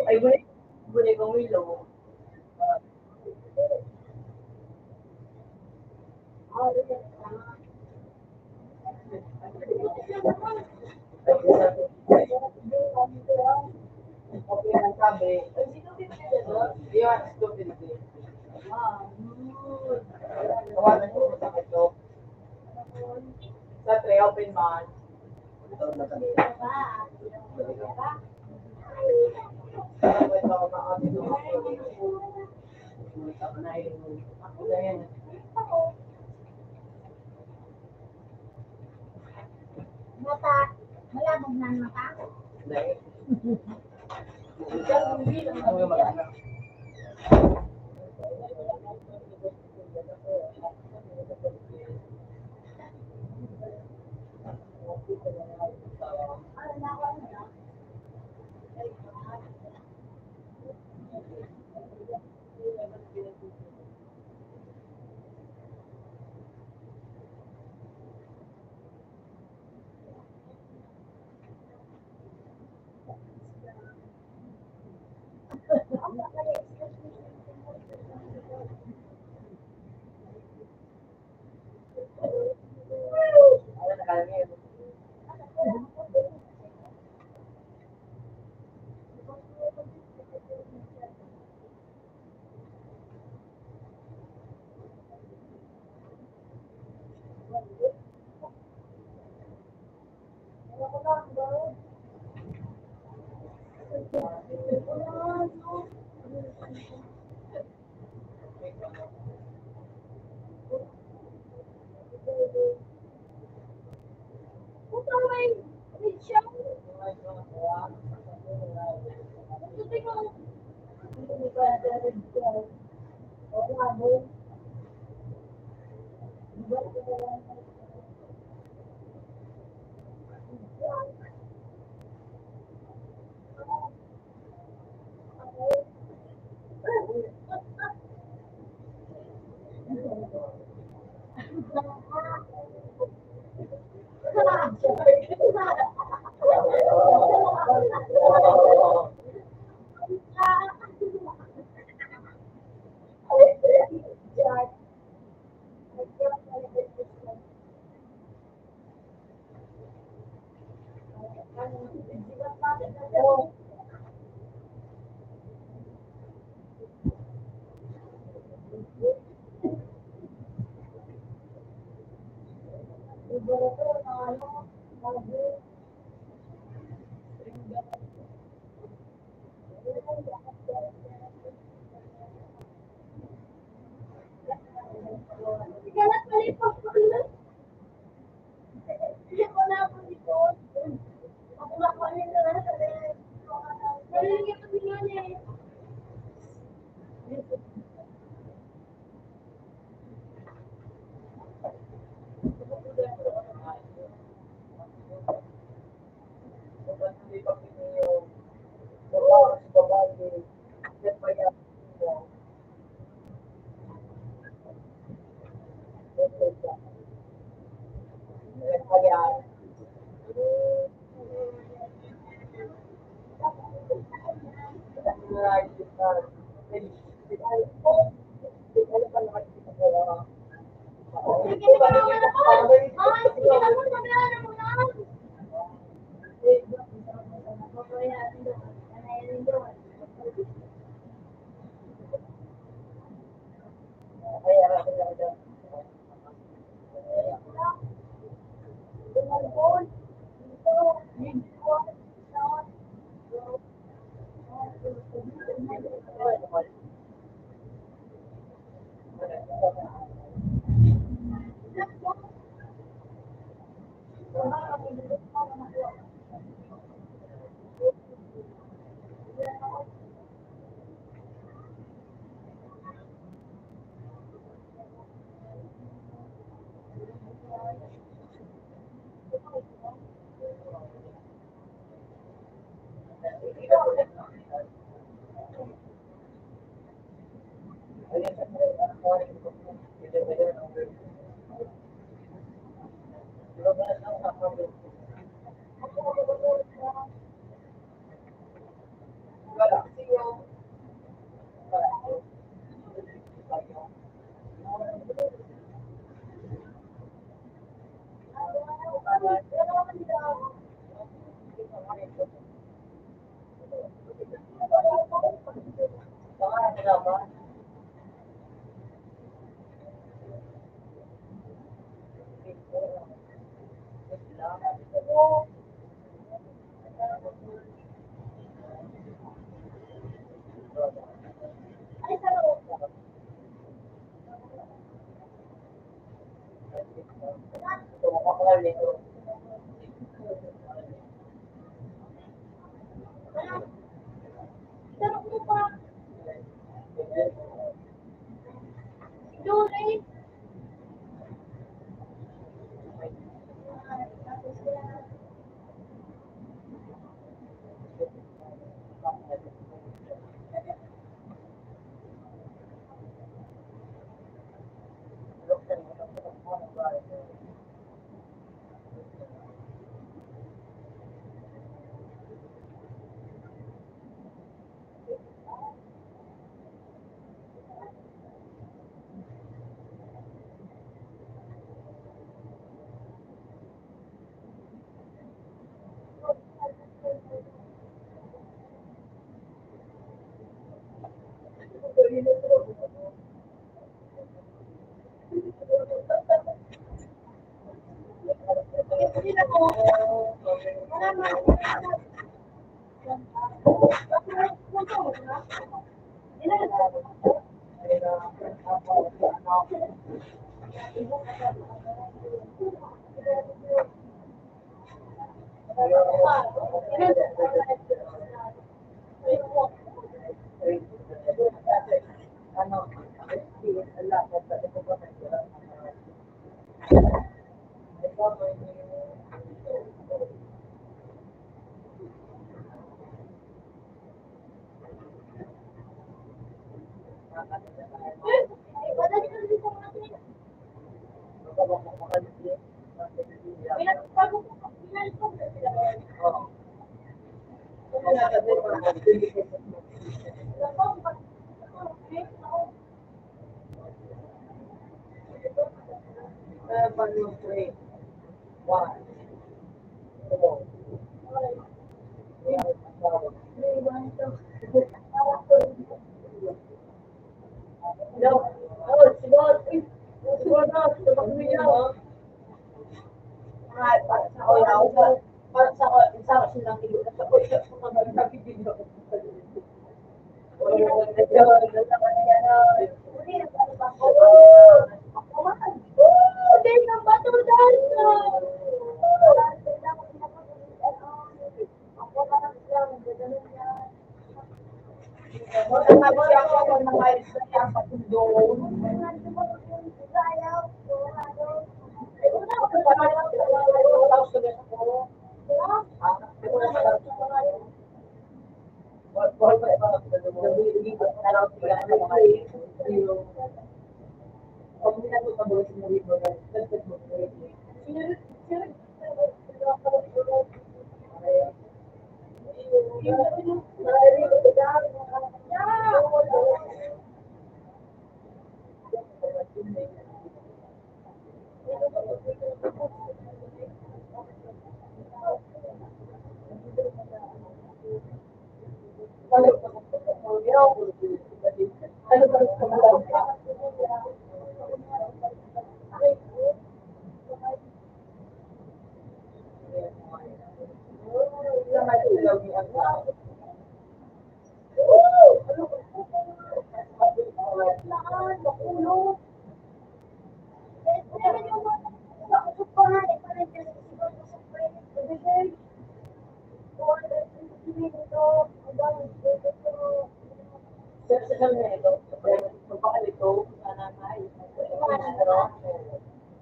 Ay, wala. Wala kang willow. Sa three open man. Mata, malabog na ang mata.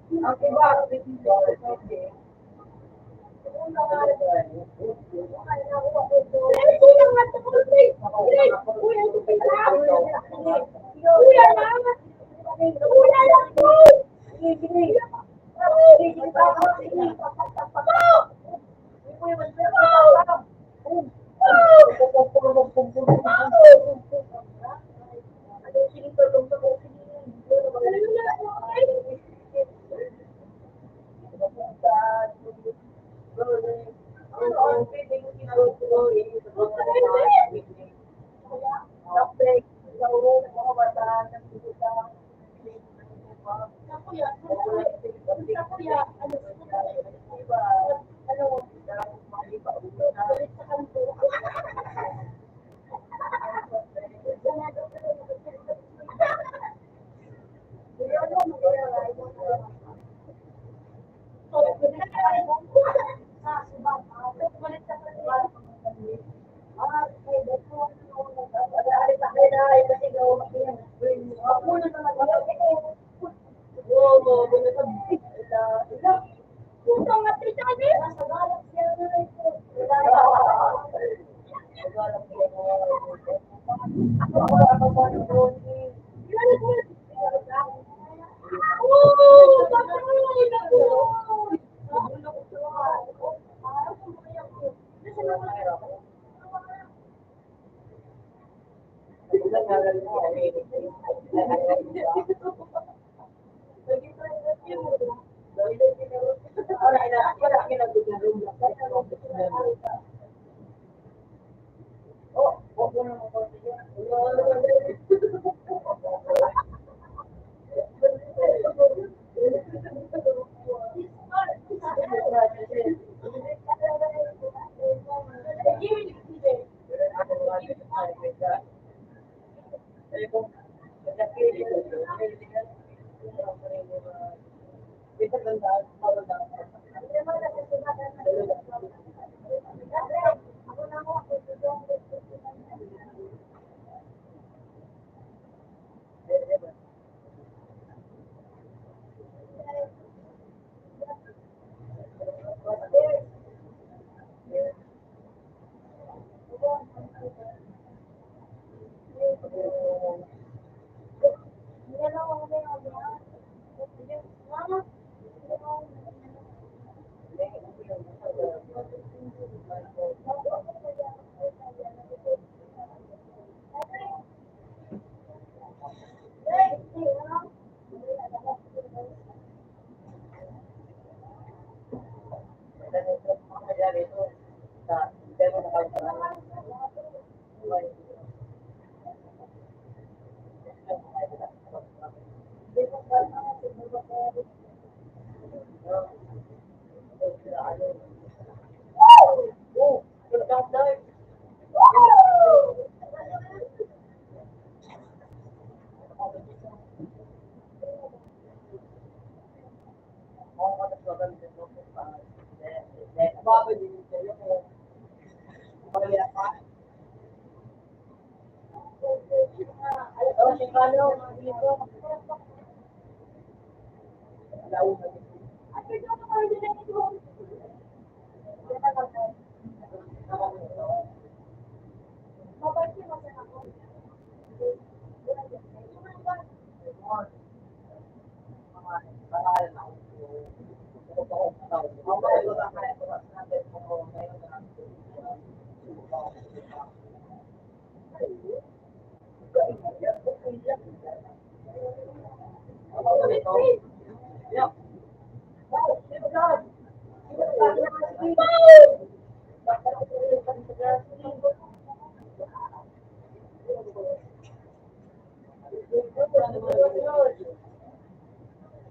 Ang iba,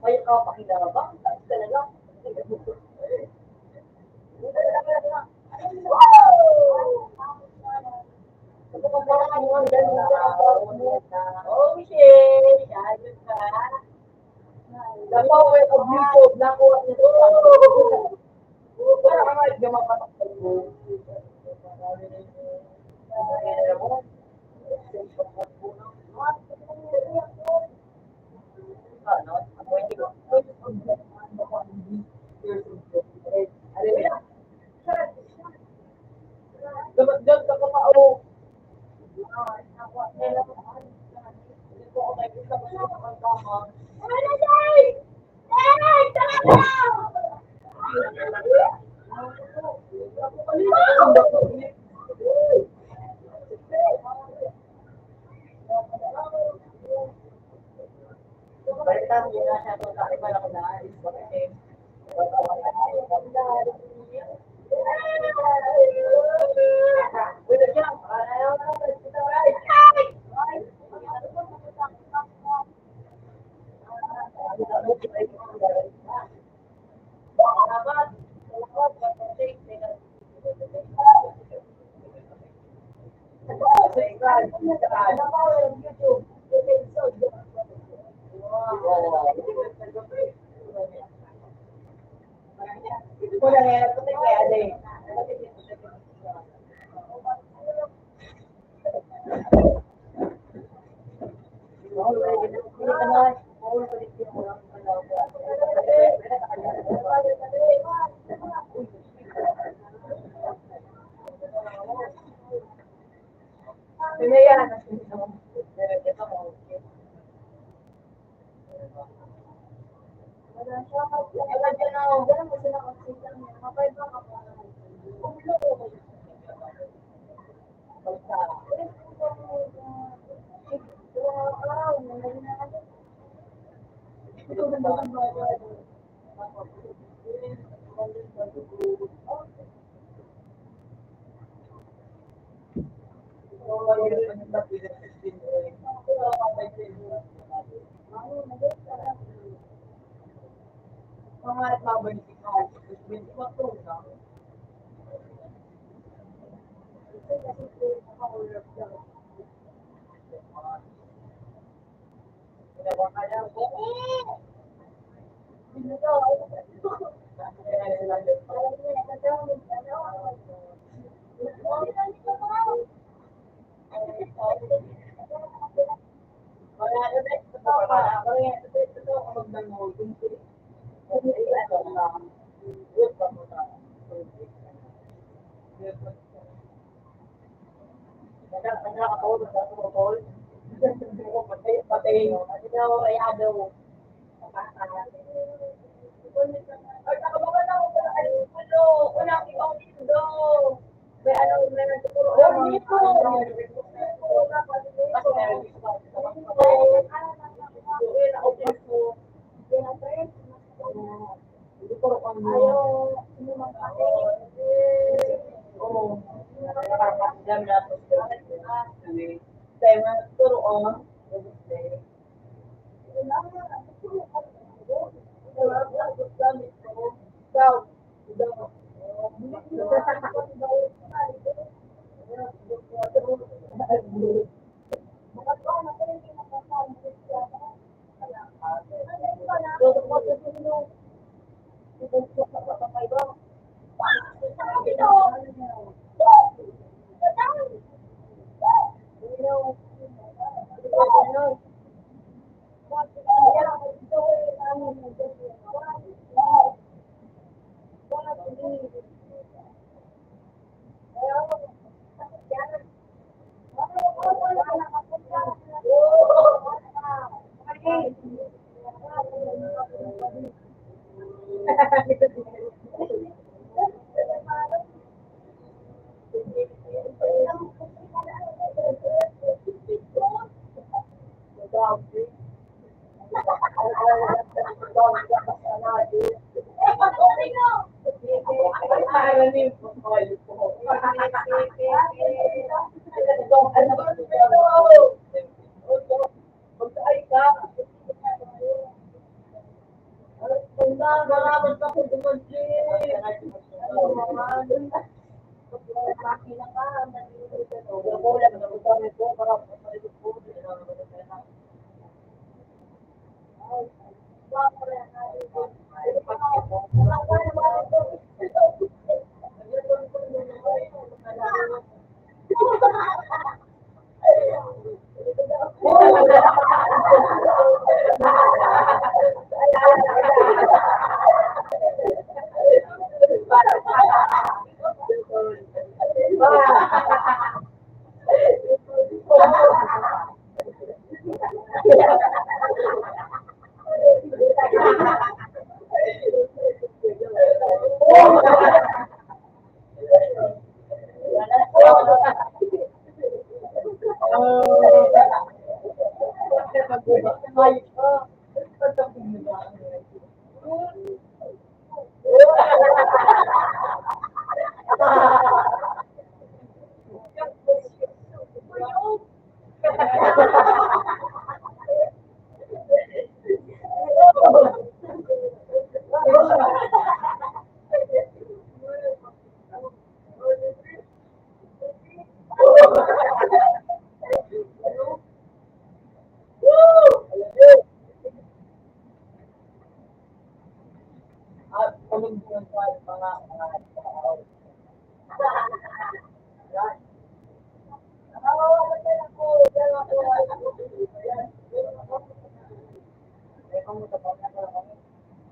May kapakinabang, talaga. Oh, shit! Ayun ka. Nakuha ko yung YouTube, nakuha niya ito. Para ka nga, yung mga patak ko. Ano? Ako, hindi ko.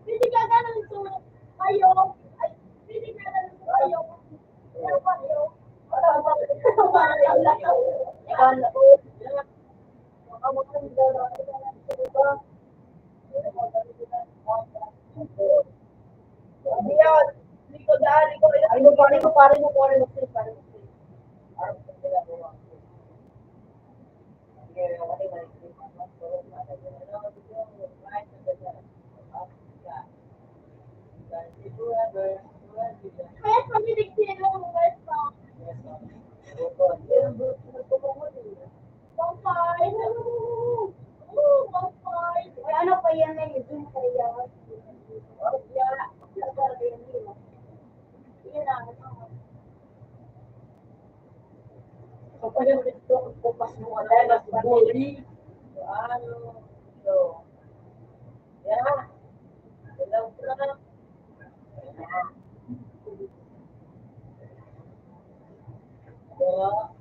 Pwede ka ganun, so, kayo, ay, pwede ka ganun, so, kayo, kayo, kayo. Ano, pare mo, pare mo, pare mo, pare mo. Ano pa yan na yun? Yun na. Kapag yung gusto ko, kupas mo, wala na, bully. Ano? So, yeah. Hello, bro. Yeah.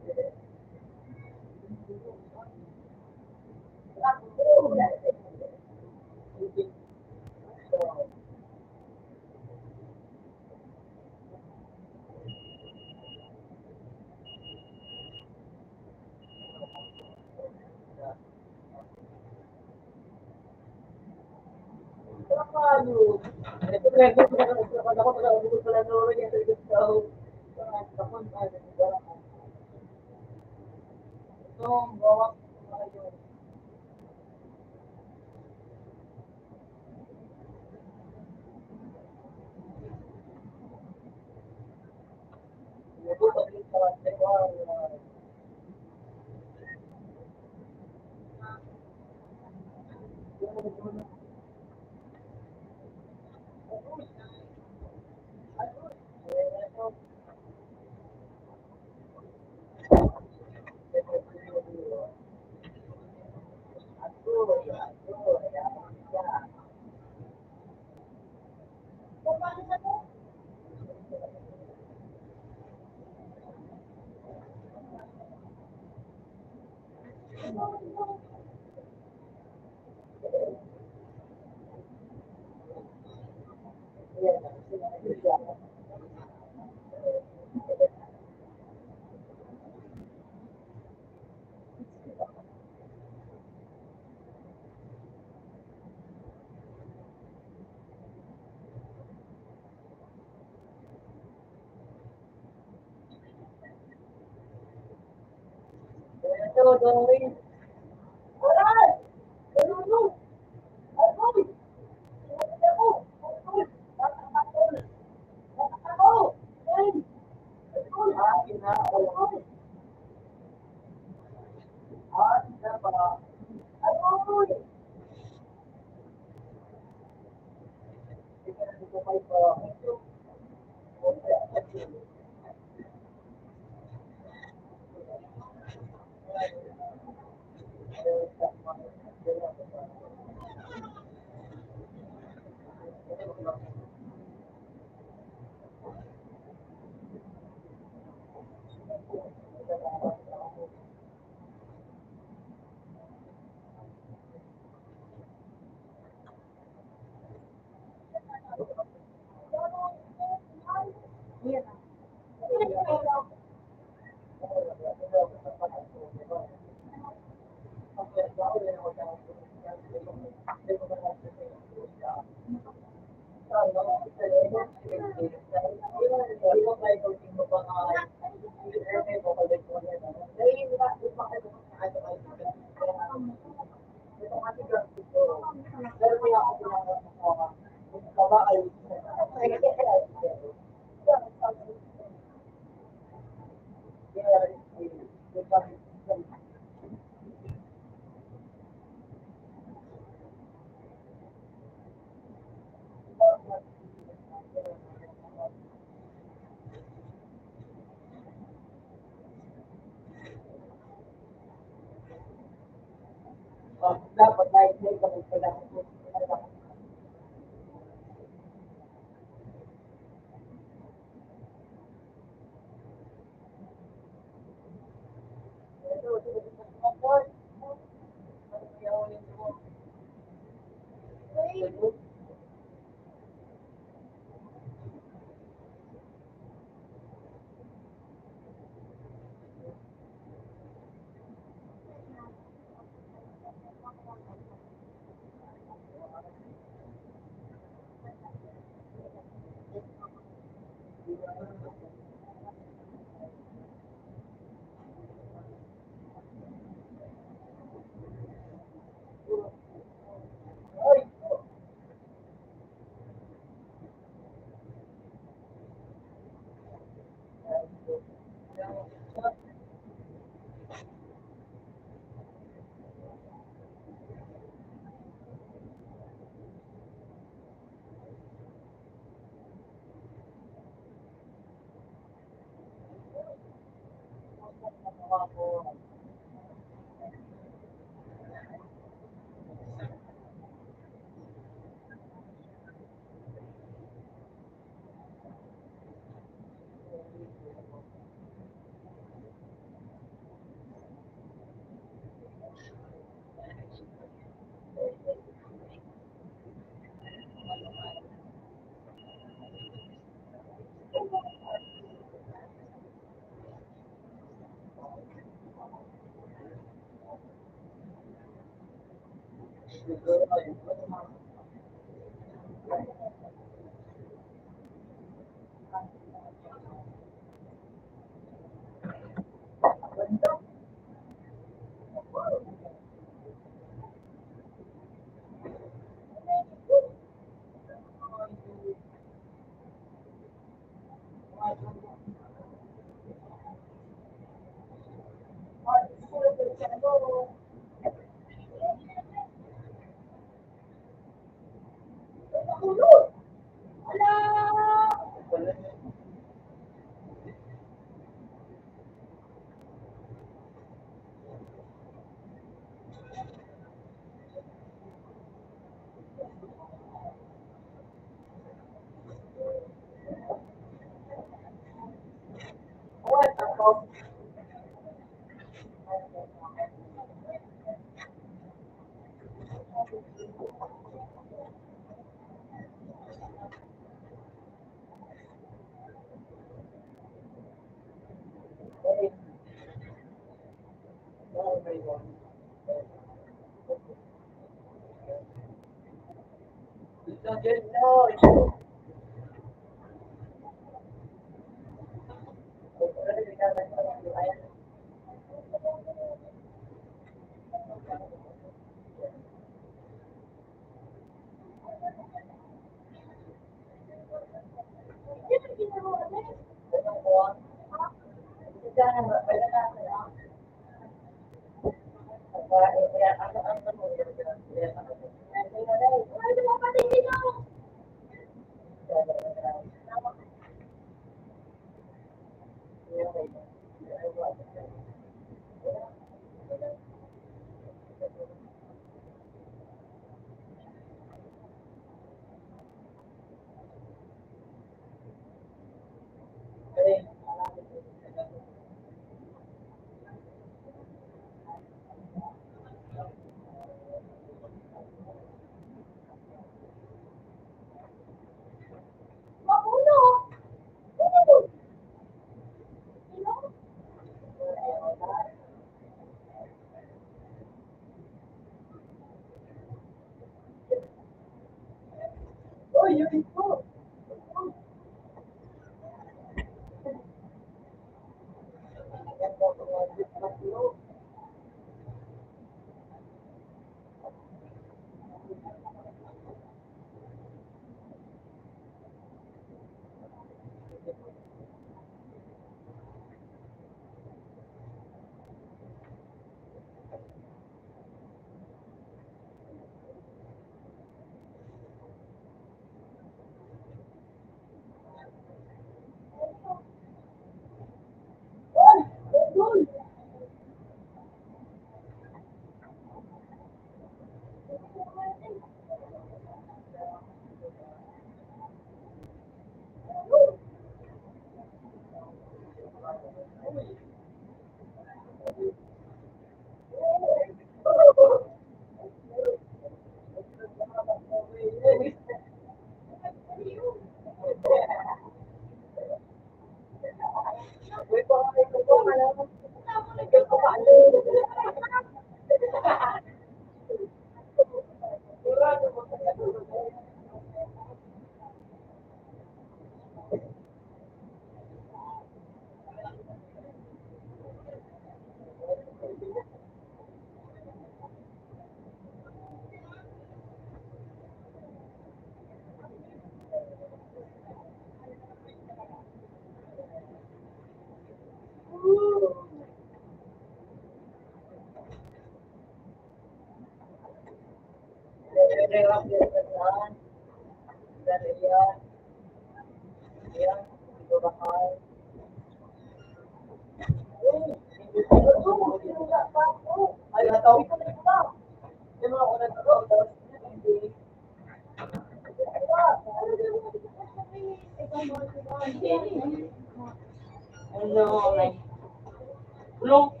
Ulo.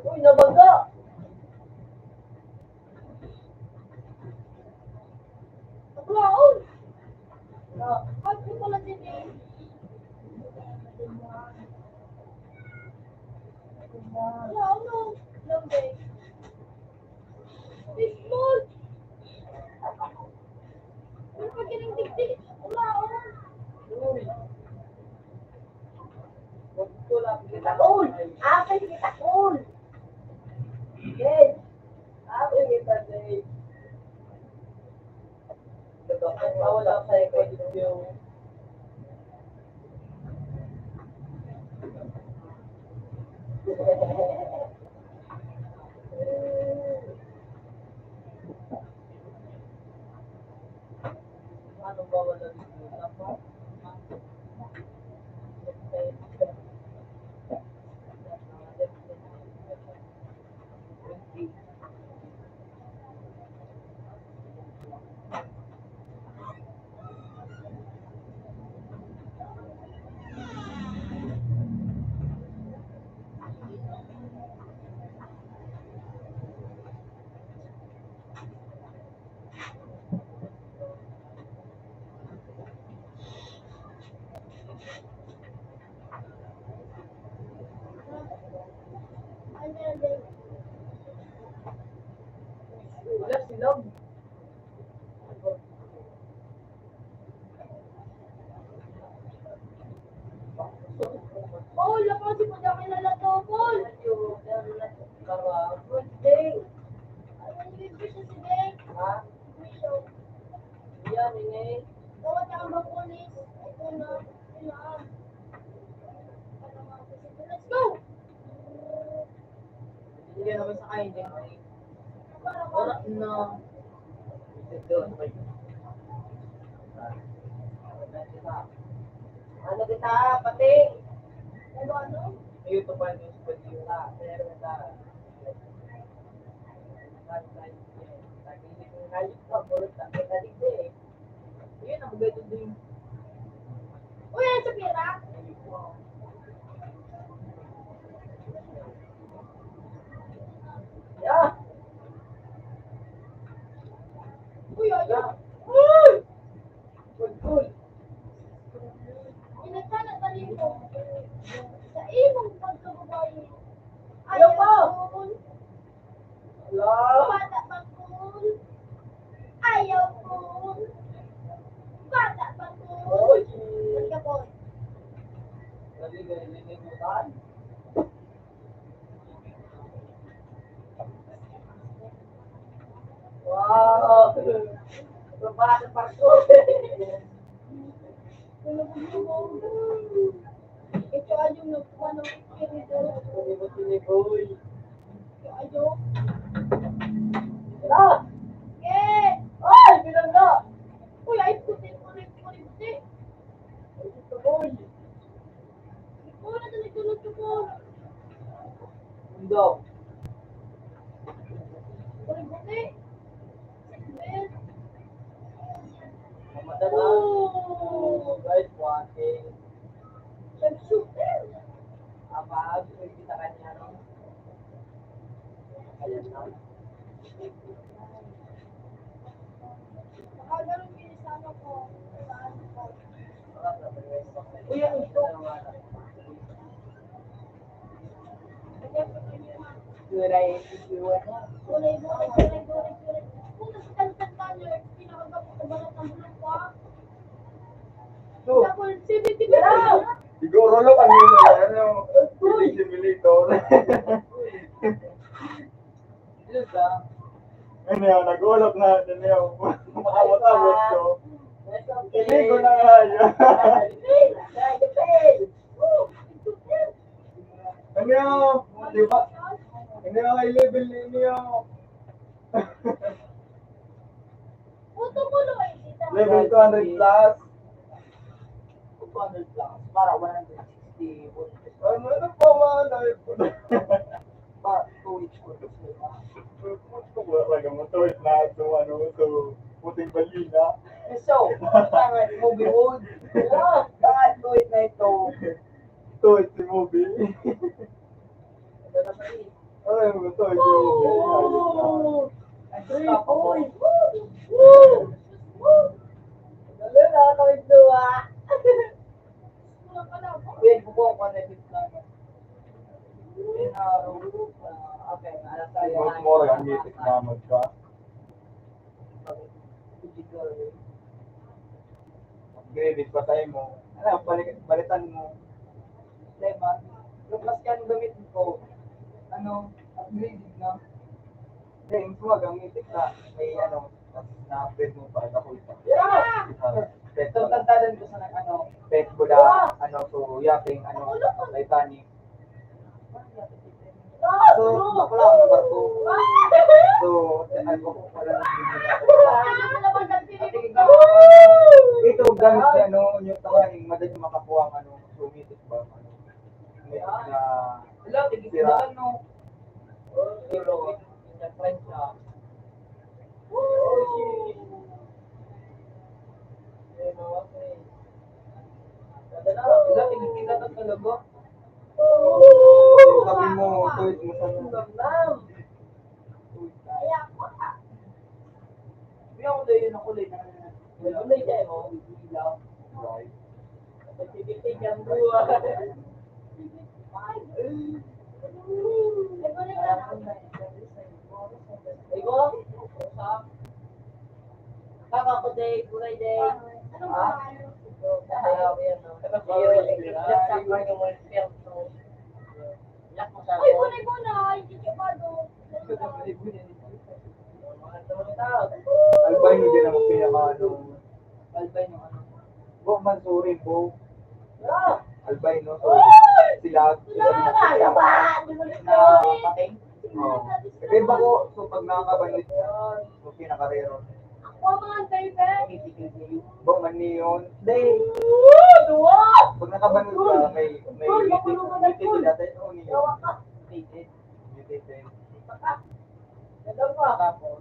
Uy, nabaga! Naklaon! Ay, di pala din eh. Naklaon, no? Lambe. Baseball! Ano pa kining digdi? Naklaon! Uy! Takol! Akin kita, Takol! Yes! Akin kita, Dave! Nagkakatawa lang sa ikaw, Dave. Wala sila. Paul, ako si Pagkakilala to, Paul. Good day. Ano yung gusto si Dave? Ha? Gusto. Yan, ini. Tawag ka ang mapulis. Ito na. Ito na. Let's go! Hindi naman sa kain din. Wala na. Ito, ano ba yun? Ano kita, pati? Ano, ano? Ayun, ito pa yung studio na. Pero na. Ayun, ang ganda din. Uy, ano sa pira? Yeah. Uy, ayun. Uy! Good, good. Inagkana tayo mo sa imong pagkababae. Ayaw po. Ayaw. Bata pa, Paul. Ayaw, Paul. Bata pa, Paul. Oy. Ba't ka, Paul? Dali, dali, dali, dali. Wow! Bata pa, Paul. Ito ay yung nagkuha ng kinido. Ito ay yung. Tara! Eh! Ay! Pinangga! Uy, ay, puti, puti, puti, puti. Ito, boy. Ito na, ito na, ito na. Undo. Puti, puti. Madalas. Oh, guys, walking. Siyempre. Ama, gusto kita kanya, no? Ayan na. Baka ganun yung isama ko. Uy, ano ito? Ano? Turay, turay. Siguro lo kanina yan yung simulator. Ano yun, nag-ulap na, ano yun, makaabot-abot ko. Hindi ko na nga yun. Ano yun, di ba? Ano yun, high level ninyo? Level two hundred plus. Two hundred plus. Para one hundred sixty. Ano na pa, one hundred? Pa, two weeks ko. Wala lang mo, two weeks na ito, ano, so, puting balina. So, tangan, movie mode. Wala, tangan, two weeks na ito. Two weeks, movie. Ay, ano to? Ito yung Three points. Woo! Woo! Woo! Dali na, kami dua. Wait, buko ako na yung plano. Yun, ah, ah, okay, alas tayo. Mas more ang ngipit na magka. Upgraded pa tayo mo. Ano, balik, balitan mo. Diba? Yung mask yan gamitin ko, ano, upgraded na. Hindi, yung mga gamitin ka, may ano, mas na-upgrade mo pa, ako ito. Yeah! Ah, pet Itong pala. Tantanan ko sa nag-ano. Pet ko na, ano, so, yaping, ano, Titanic. So, ako lang ang barko. So, ano ko pala na ito gamit si ano, yung tama yung madali makakuha ang ano, sumitik ba? Ano, may na Hello, tigil sira. Ka, no? Pero, yung friend siya. Woo! Ayun, no? Okay. Hello, tigil kita talaga. Sabi mo, tuwid mo sa Hindi ako dahil na kulay na. Kulay tayo mo, ilaw. Right. Pagpipilitan ang buhay. Ay, ko? Kaka ko, day, kulay, day. Ano ba? Ah? Ito, kaya ko yan, no? Ito, kaya ko yan. Ay, bunay, bunay! Chichipado! Albino din ang pinaka, ano, albino, ano. Bo, Mansurin, bo. Albino, so, sila, na pating. Oh. Pero bako, so, pag nakakabanit, so, pinakarero. Ako ang mga driver. Bo, man niyon. Day. Duwa! Pag nakabanot ka, may, may, may, may, may, may, may, may, may, may, may,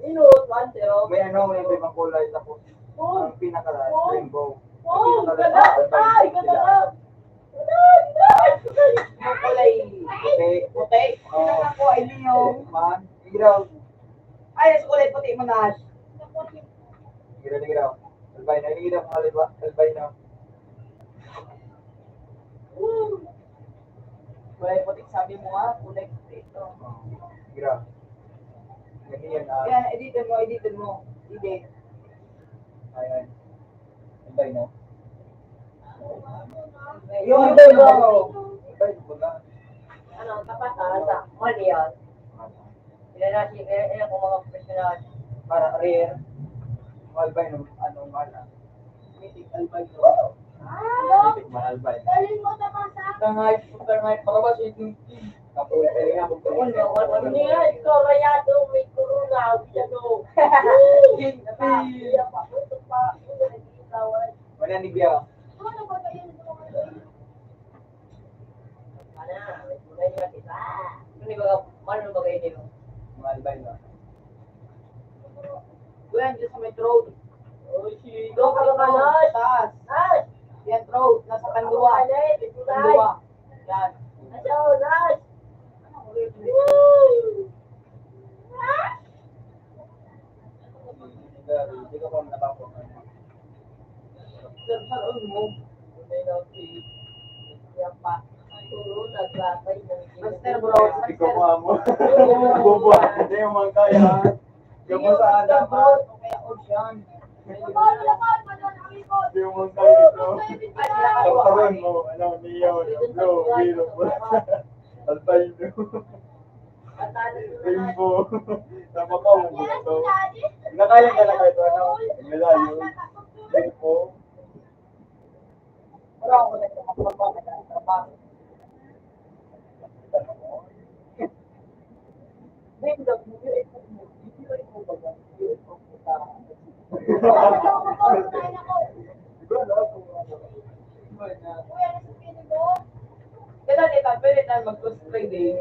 Inot, one, zero. May ano, may iba kulay, tapos Oh. Ang pinaka Oh. Rainbow. Oh, ang pinaka ganda. Rainbow, ay, ganda sila. Ganda. Ang kulay puti. Puti. Oo. Ang ako ay neon. Man, iraw. Ay, sa kulay puti mo na. Iraw, iraw. Albay na, iraw, albay, albay na. Kulay puti, sabi mo, ah, kulay puti ito. Gira. Ganyan, ah. Yan, editin mo, editin mo. Edit. Ayan. Hintay mo. Yung hintay mo. Hintay mo na. Ano, tapat, ah, sa, mali yan. Sila na, sige, eh, kung mga professional. Para rare. Mahal ba yun? Ano, mahal, ah? Mythic albino. Mythic mahal ba yun? Tangay, tangay, para ba si Ginting? Tapos, kaya nga, kung Ano, ano, ano niya? Ikaw, rayado, may corona, biyado. Ginting. Kaya pa, ito pa, ito na, nag-iitawan. Wala ni Bia. Ano ba kayo? Ano, may kulay na kita. Ano ba, ano ba kayo nyo? Mahal ba yun? Kuya, dito sa may throat. Oh, shit. Doon ka ba, Nas? Taas. Nas! Yan, throat. Nasa panduwa. Ano ba, Nas? Panduwa. Yan. Nasa, oh, Nas! Woo! Nas! Sir, sir, ano mo? May nauti. Kaya pa. Master Bro, ikaw mo amo. Bobo, hindi mo man kaya. Yung mo sa anak, ha? Hindi mo man kaya ito. Ang taron mo, ano, neon, blue, yellow, albino. Rainbow. Napakaubos ito. Nakaya talaga ito, ano? Malayo. Rainbow. Wala ako nagkakapagpapagkakapag. Kaya dito, pwede tayo mag-close Friday.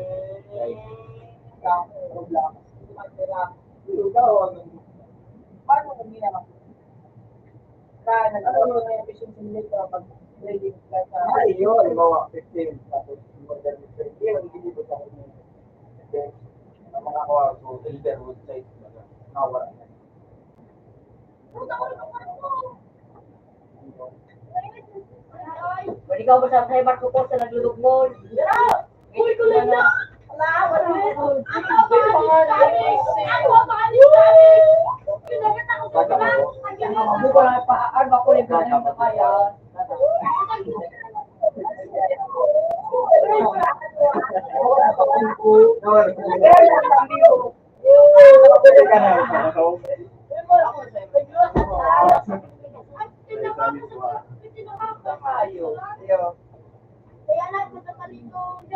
Paano kung hindi naman? Sa nag-ano mo na yung efficiency nila sa pag-trading ka sa... Ay, yun, halimbawa, fifteen, tapos yung order mo, twenty, yun, hindi ko sa akin yun. Then, ang mga kuha ko, silver wood side, nawala na. Pwede ka ba sa kay Marco po sa naglulugmol? Uy, kulit na!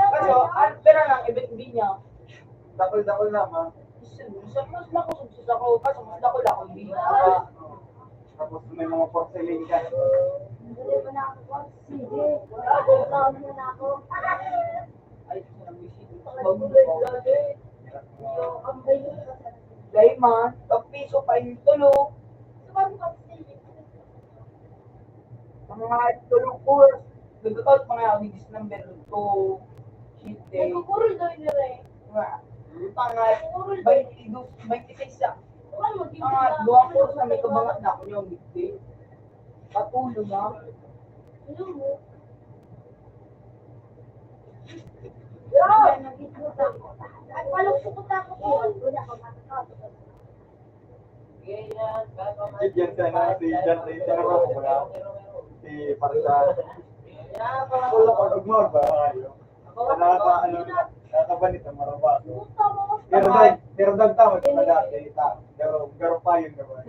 Kaso, ah, pera lang, ibig niya. Dakul-dakul na, ma. Mas, mas makusog sa sako, kaso mas dakul ako, hindi na. Tapos may mga porcelain ka. Sige, taon mo na ako. Ay, ang bisita. Diamond, ang piso pa yung tulo. Mga tulog ko, nag-out mga digis number two, shit, eh. Nagkukurol daw yun, eh. Nga. Mga twenty-two, twenty-six siya. Mga duwa ko sa may kabangat na ako yung bigti. Patulo na. Ano mo? Ay, palukso ko tapos yun. Wala ko matatapos. Si Jan, si ano, si Jan, si Jan, ano ba, si Parsa. Wala ko, nagmahal ba? Ayo. Wala ka, ano, nakabanit ang maraba. Pero dag, pero dag tao, wala, kita. Pero, pero pa yun naman.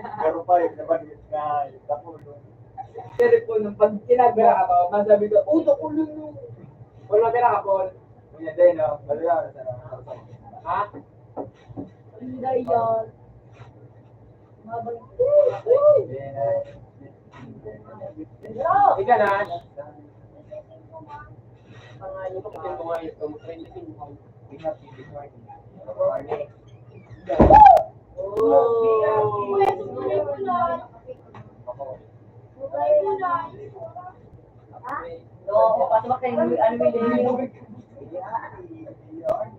Pero pa yun naman, yun nga, yun, tapulo. Pero po, nung pag kinagaya ka, masabi ka, "Uy, tapulo no." Wala ka na, Paul. Kuya Deno, baliw ka sa... Ha? Hindi yan. Mabalik. Ika na. Mga yung kapatid mo nga ito, twenty-five. Oh. Ha? No, pati ba kayo, ano, may libre?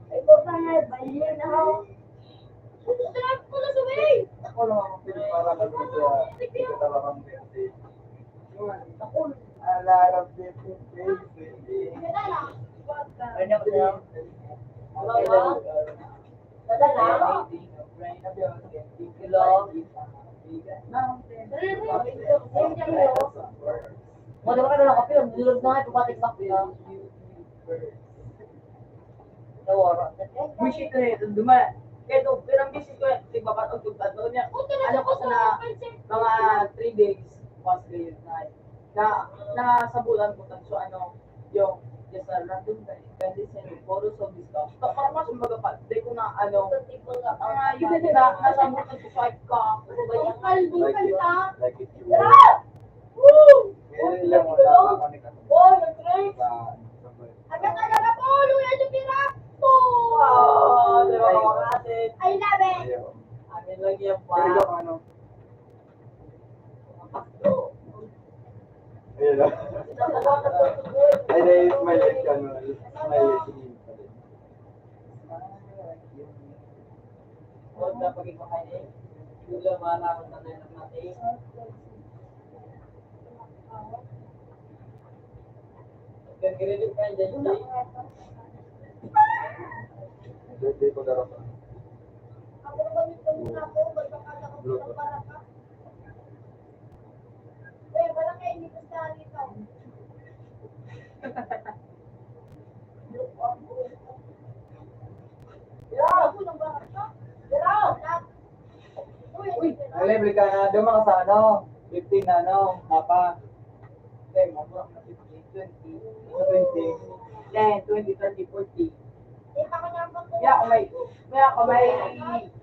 Ito pa nga, bayan ako. Ako lang ang pinagparalan ko sa pagkatalakang birthday. Ako, alarang birthday. Ano ko sa'yo? Mo, di ba ka na lang kape? Ang dulog na nga, ipapatik-patik na. Nawara. Bullshit na yun, duma. Kaya ito, pero ang business ko yan, tigbabat o tugtad na niya. Ano ko sa na, mga three days, once a year na, na, nasabutan ko, so ano, yung, just a random time, pwede sa inyo, puro sa discount. So, parang mas magapat, di ko na, ano, ang, ah, yun na, nasabutan ko, swipe ka. Bukal, bukal ka. Like it, like it, you want. Woo! Kaya lang, wala pa kami katulad. Oh, nag-try. Sa, sa... Agad-agad na po, Luya Jupira! Po! Oh, di ba, mga kapatid? I love it! Ayaw. Amin lang yan, pa. Pero yung ano, ayun lang. Ay, dahil smile like ka, no? Smile like you. Huwag na pag-ipahay, eh. Yung lang mga nakakatagal ng mati. Hindi ko darap. Bluetooth. Uy, nalibre ka na. Doon mga sa ano, fifteen na ano, mapa. Hindi, mapa na fifteen, twenty. Sa twenty. Ten, twenty, thirty, forty. Kaya ako may, kaya ako may,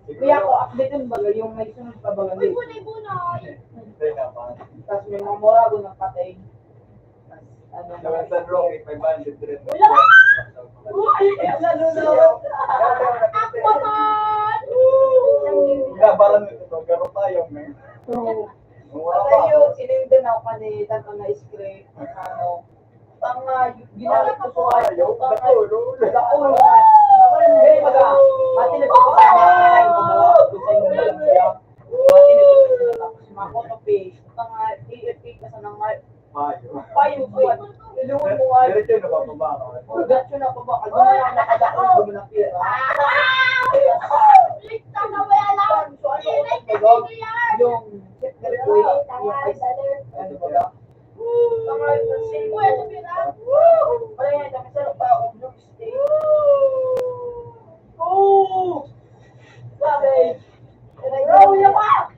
kaya ako update yung baga, yung may sunod pa baga. Uy, bunay, bunay. Hindi naman. Tapos may mga morago ng patay. Ano, Naman sa Rocky, five hundred direct. Wala! Uy, lalo na. Aquaman! Wala, parang ito, garo tayo, man. True. Wala Patay pa. Yun, sinundan ako kanina, ang na-scrape, ano, pang, ah, ginamit ko sa ano, pang, Naku, no? Naku, no? Naku, no? Hindi, baga, matinig ko sa mga, sa mga, sa mga, matinig ko sa mga, mga photopage, pang, ah, A F P ka sa mga, Payo. Payo, buwan. Ilungan mo nga. Diretso na ba, baba? Diretso na, baba. Ano na lang, nakadakol, gumanap yan. Yung, yung, ano ba? Wala yan, nakasarap pa ako. Oh! Sabi! Raw niya pa!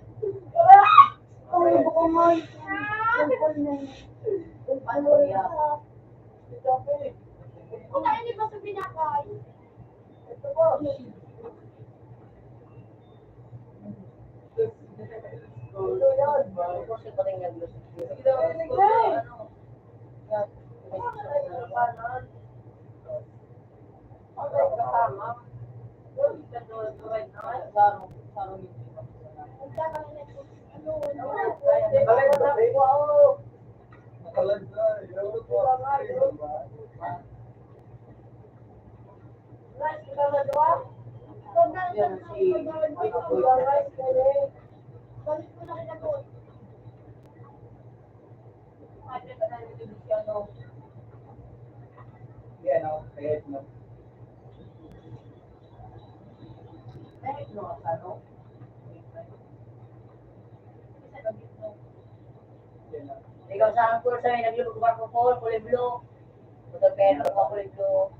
Ay, baka may. Ano yan? Ito, eh. Puta, hindi ba sa binakay? Ito ba? Ito yan. Sige daw, ano? Yan, oh, kahit na. Kahit na, ano? Yan, oh. Ikaw sa ang kursa, may naglubog ko, kulay blue. Puto, pero ako ito.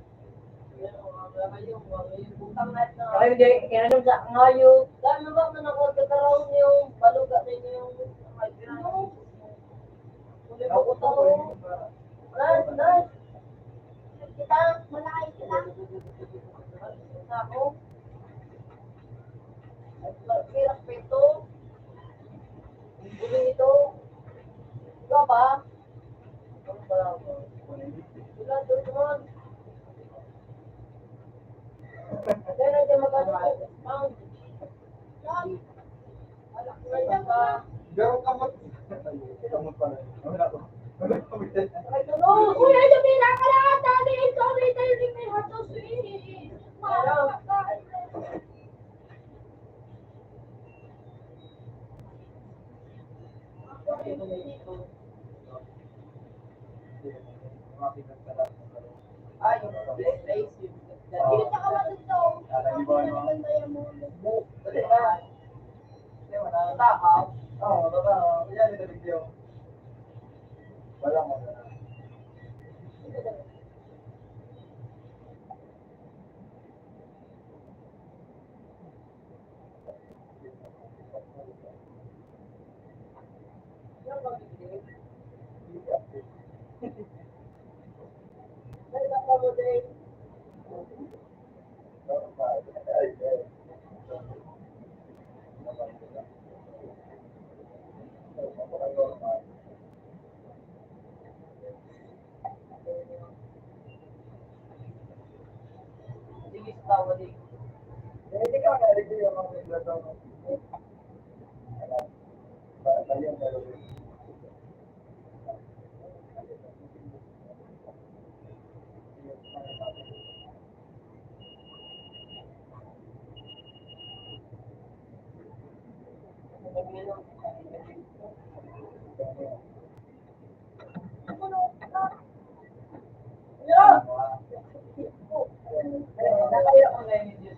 Kaya hindi, kaya nung sa ngayo. Dami ba na nakuha sa taraw niyo? Baluga na niyo. Ras, ras. Kita, malaki sila. Ako. Hirap pa ito. Ang gulo nito. Diba ba? Pero kamot. Kamot pala. Wala ko. Wala ko. Uy, ay, sabihin na ka lahat, dali, ito, may tayo rin may hot sauce, eh. Parang,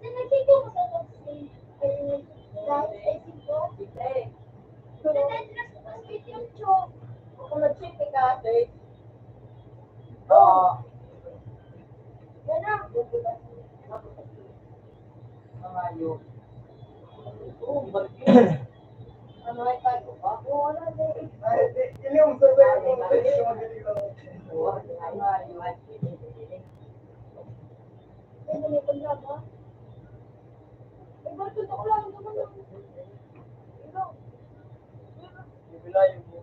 Sa nagkikita mo sa taxi, ay, dahil sa isip ko, sa address ko sa YouTube. Kung nag-check ka, ate. Oo. Yan na. Mga yun. Oo, bagay. Ano ay tayo ba? Wala na eh. Ay, di, hindi yung sa tayo, mga tayo, mga galing lang. Oo, mga yun. Pwede may paglaba? Eh, ba't ito ko lang naman ang ino? Bibilayo mo.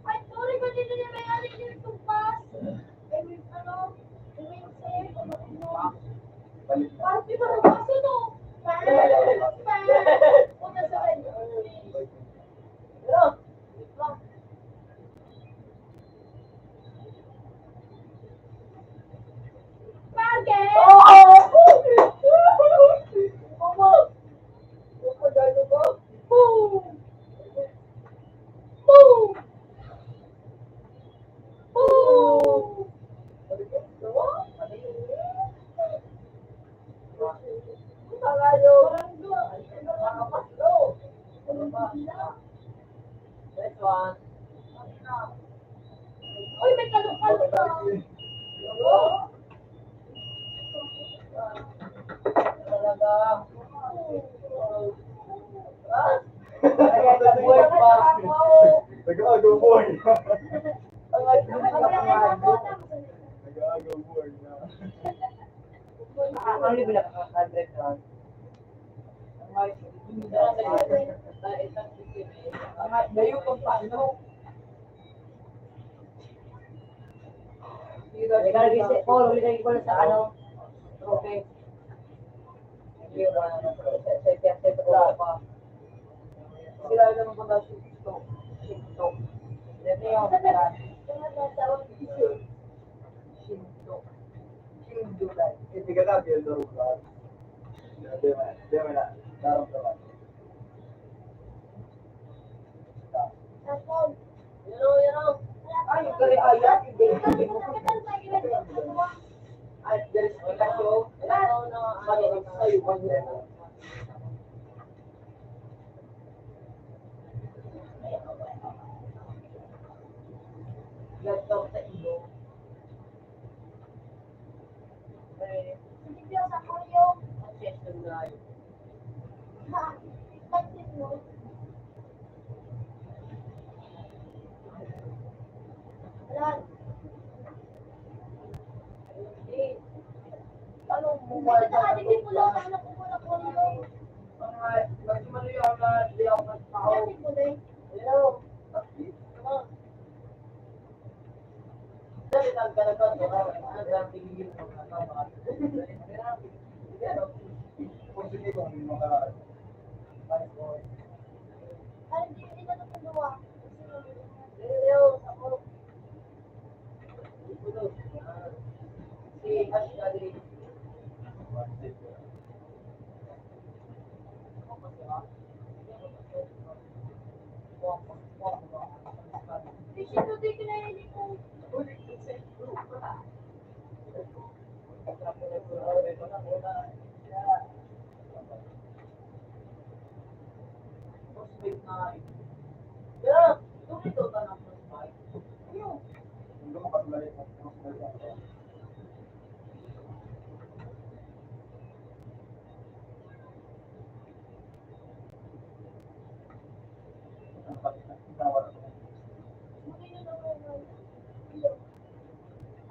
Ay, sorry, kanina niya may aling yung tumpas. Ay, may ano, may save, ano, ano. Parang di ba, rumaso, no? Parang, parang, punta sa kanya. Pero, wait lang. Bagay! Oo! Mama! Mama, gano'n ba? Boom! Boom! Boom! Next one. Uy, may kalok-kalok ka. Talaga. Ah? Ay, nag-work pa. Nag-aagaw, boy. Nag-aagaw, boy. Ang libre na ka, hundred na. Layo kung paano. Legal gisi, puro legal ko sa ano, trophy. Sila naman po na shinto. Shinto. Shinto. Shinto. Hindi ka na, Bill Dorval. Hindi mo na, hindi mo na. Darong ka ba? Ay, yung kare, ay, yung kare, ay, yung kare. Ay, dali sa kita ko. Mali, sa'yo, mali. Laptop sa iyo. Sige, Dios, ako yung Ha? Pansin mo? Wala. Ano mo? May nakatingin mo lang, ano ko muna po yun? Mga, mas maluyaw na, di ako mas tao. Pansin mo, Day. Hello.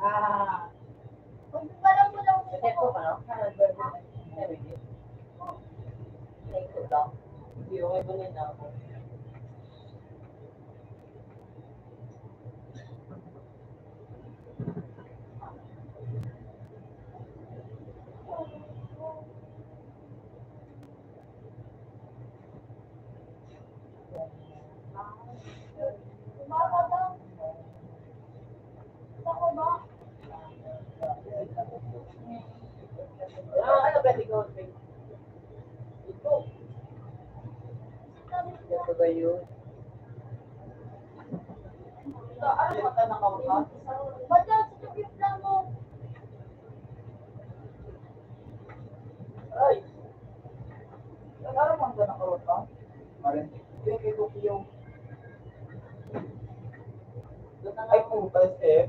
Ah. Pag-, parang mo lang. Kasi ako, ano? Ito lang. Hindi, okay ba na ako? Ito ba yun? Ba't yan? Sa tubig lang mo. Ay! Nagkaroon ka na karot, ha? Marin. Yung kay Tokyo. Ay, puta, S F.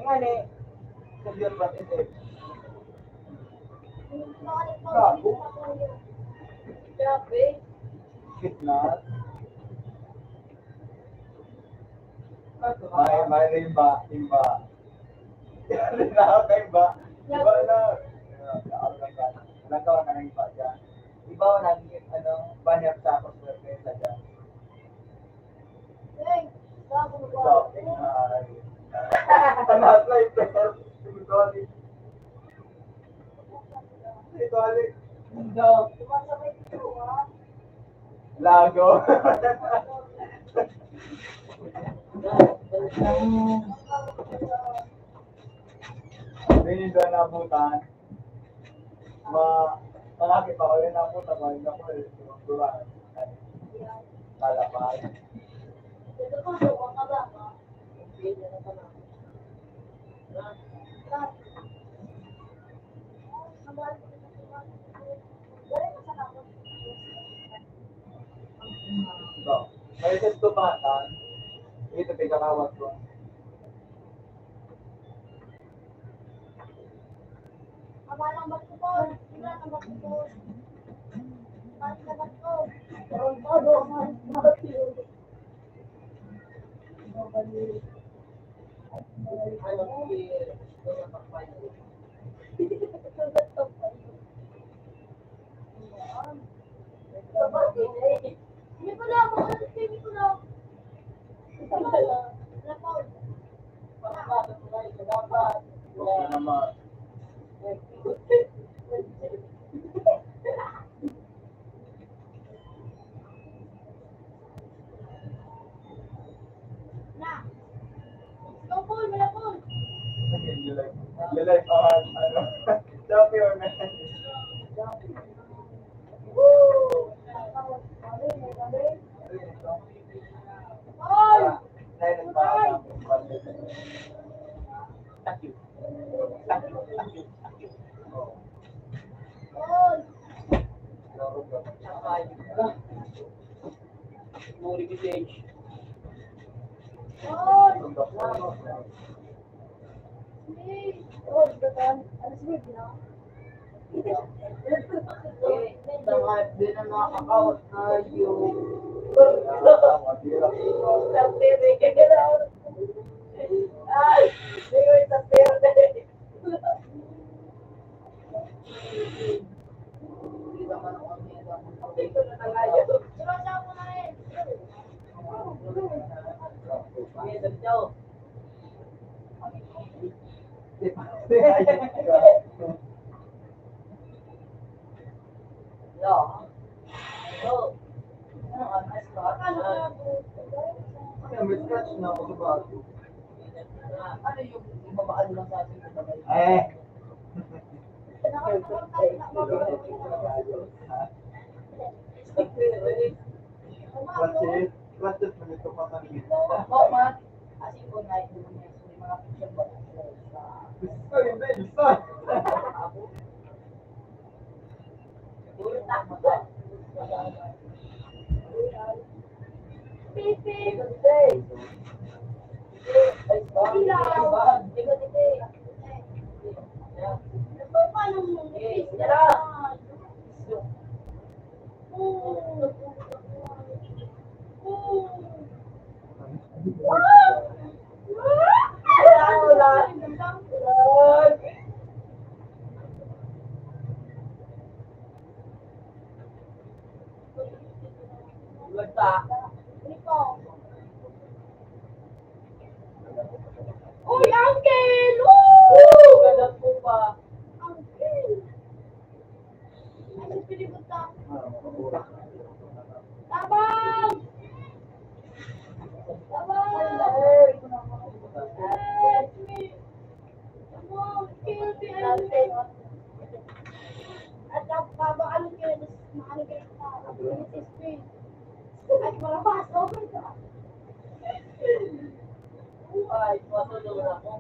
Nga ni, sa Bill Brand, S F. Gago. Grabe. Gitna. May, may rimba, rimba. Rimba, rimba. Iba na. Nagkawa ka ng iba dyan. Iba na, ano, banyak sa ako sa pesa dyan. Shopping na ay. Ang lahat na yung pera. Sorry. Ito, Ali. Lago. Hindi na nabutan. Ma, malaki pa, wala nabutan, wala na po, eh, siguro, palabas. So, may tubatan, ito, pinakawag ko. Abalang ba't ko po? Wala nang ba't ko po? Bakit na ba't ko? Tarantado ang mga ba't yun? Ano, eh, ano, pagpayo? Hindi ko na, hindi ko na. You like, you like, uh, ano? Champion, man. Thank you. Thank you. Thank you. Thank you. Sorry, Biseng. Tama, di na nakakaot na yung... Ay, di ko sa pera. Ano, may scratch na ako sa bago. Ano yung mabaan lang sa ating kamay? Eh. Kasi, practice mo nito pa kanina. Oo, man. Kasi kung naik mo niya, so, yung mga picture ba? Ay, hindi, isa. Uy, Uncle! Woo! Ganda po pa. Uncle! Ano pinipot ka? Tabang! Tabang! Help me! Tabang! Kill me! At ang babaan ko yun, maano kayo sa Princess Queen. At mga pasok. Ay, pasok na ako.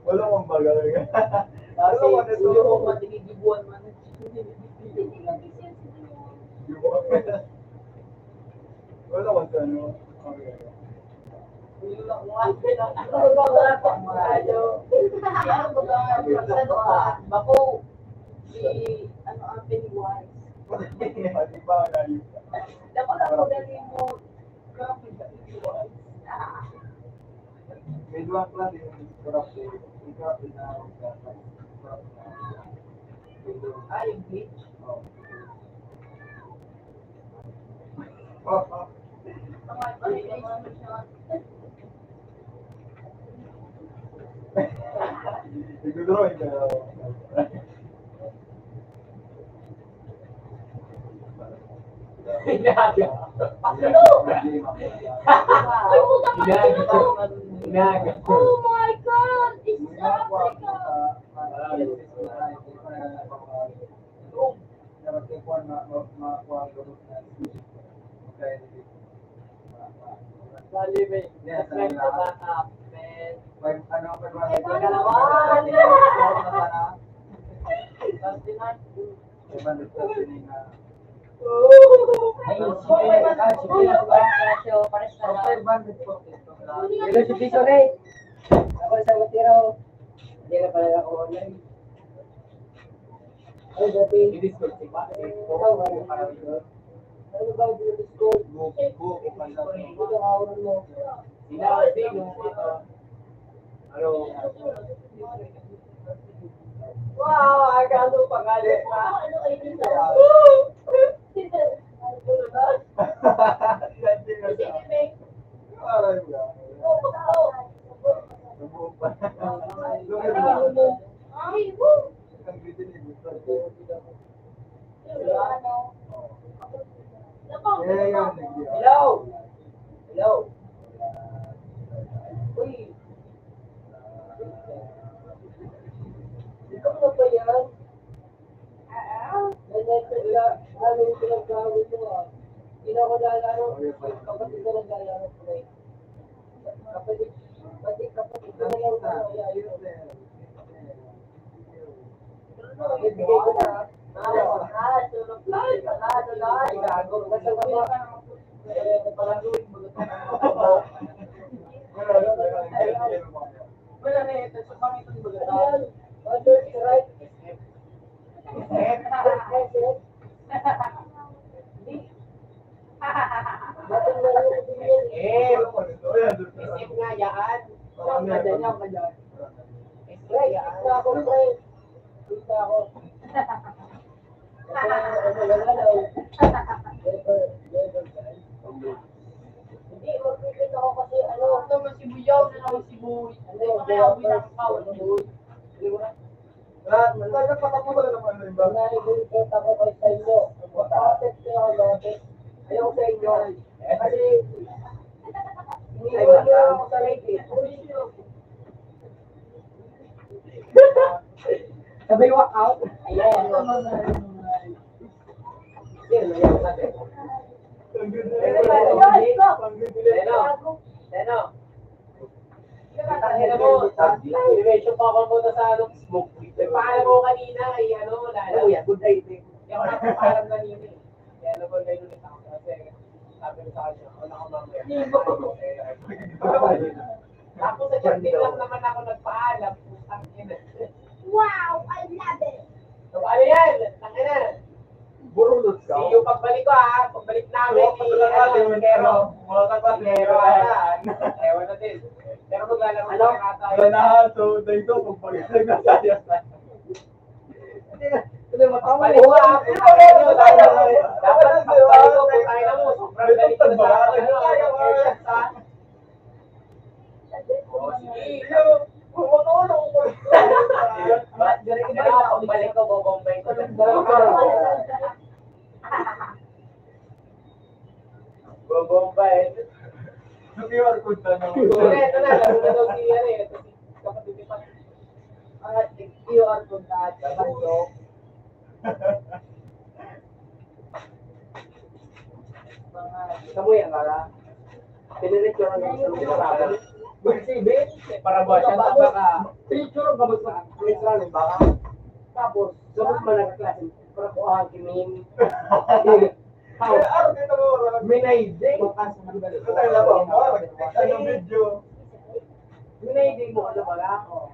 Wala akong bagal. Kasi wala akong bagal. Ulo ko, matigigibuan man. Wala akong ano. Bako, si, ano, ang Pennywise. Di ba, layo ka? Dako lang ko dali mo. Grabe ka, Pennywise. Ah. May duwa klase yung corruption. Yung corruption na, corruption na. Ay, yung glitch? Oo. Nagdodrawing ka. Ay, puta ka. Oh my God! East Africa! Sali, may. Yes, may backup, man. Five, ano, five hundred. Dalawa. Five hundred. Ay, sige, ah, sige. Five hundred. Hello, si Piso, eh. Ako sa Matiro. Hindi na pala ako online. Ay, dati. Hindi, school, di ba? Ikaw, ano, parang yun. Ano ba yung school? Buko, buko, panlaki. Ito, kawan mo. Sila, hindi, yung mga, ano, wow, agado pangalit na. Ano kayo dito? Ano ba? Hindi na siya. Aray, wala. Nabuo pa. Ay, woo! Hello! Hello! Uy! Ikaw na ba yan? Ah, ah. Ganyan ka na, ano yung pinagkawin mo, ah? Hindi na ako naalala. Kapatid ko naglalaro, pre. Kapatid, kapatid, kapatid ko na lang, ano, kaya yun. Bibigay ko na. Ah, ah, tulog lang, sarado lang, gago. Nasa baba. Eh, palaluin mo. Wala na, ito sa pangitong baga. Ano, right? Eh, isip nga yan. Ang ganda niya, ang ganda. Isip nga yan. Ako, pre. Kita ako. Ako, ano, wala daw. Never, never, guys. Hindi, magpipit ako kasi, ano, ito, masibuyaw na ako, sibuy. Hindi, kaya ako pinapakawan, sibuy. Di ba? Ah, talaga, patapusan na naman, di ba? Nai-report ako kay sa inyo. Bakit kayo, bakit? Ayaw sa inyo. Kasi, iniwan niyo ako sa live, eh. Sabay walk out. Ayan. Sino? Sino? Tangina mo, elevation pa ako punta sa, ano, smoke. Nagpaalam ako kanina kay, ano, Lala. Ay, kuya, good idea. Hindi ako nakapaalam kanina, eh. Kaya nag-online ulit ako kasi sabi ko sa kanya, "Ako na ka mamaya." Tapos sa chat din lang naman ako nagpaalam, putang ina. Wow! I love it! So, ano yan? Tangina. Burulot ka. See you pagbalik ko, ha. Pagbalik namin, so, ni, ano, natin, Nero. Mga kapas, Nero, Nero, ah. Ewan natin. Pero maglalaro Ano? na nga tayo. Wala na, so, dahil ko, pagbalik na tayo. Hindi, hindi, matawa Pagbalik ko, mo. Ha. Hindi, wala na tayo. Dapat pagbalik ko, putang ina mo. Sobrang galing ko sa, ano, sa, Oh, sige. Iyo, huwag ako nung Ba-, diri ka ba, pagbalik ko, bobombay ko. Bobombay. Yung Q R code na, no? Ito na, ito na, laro na daw si, ano, eh, ito si kapatid ni Pat. Ah, Q R code na, kapatid ko. Sa mo yan, para pinirecture ang gusto mo para para buwan siya, baka picture ang gusto mo para baka tapos, sabot man ang klase, para kuha ang kimin. How? Minay day. Minay day mo, ano ba ako?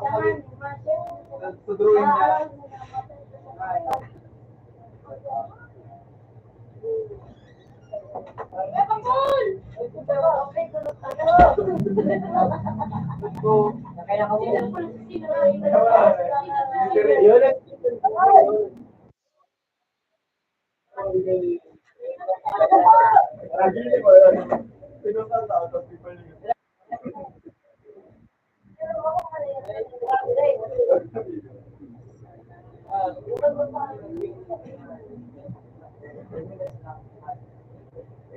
Sa drawing niya.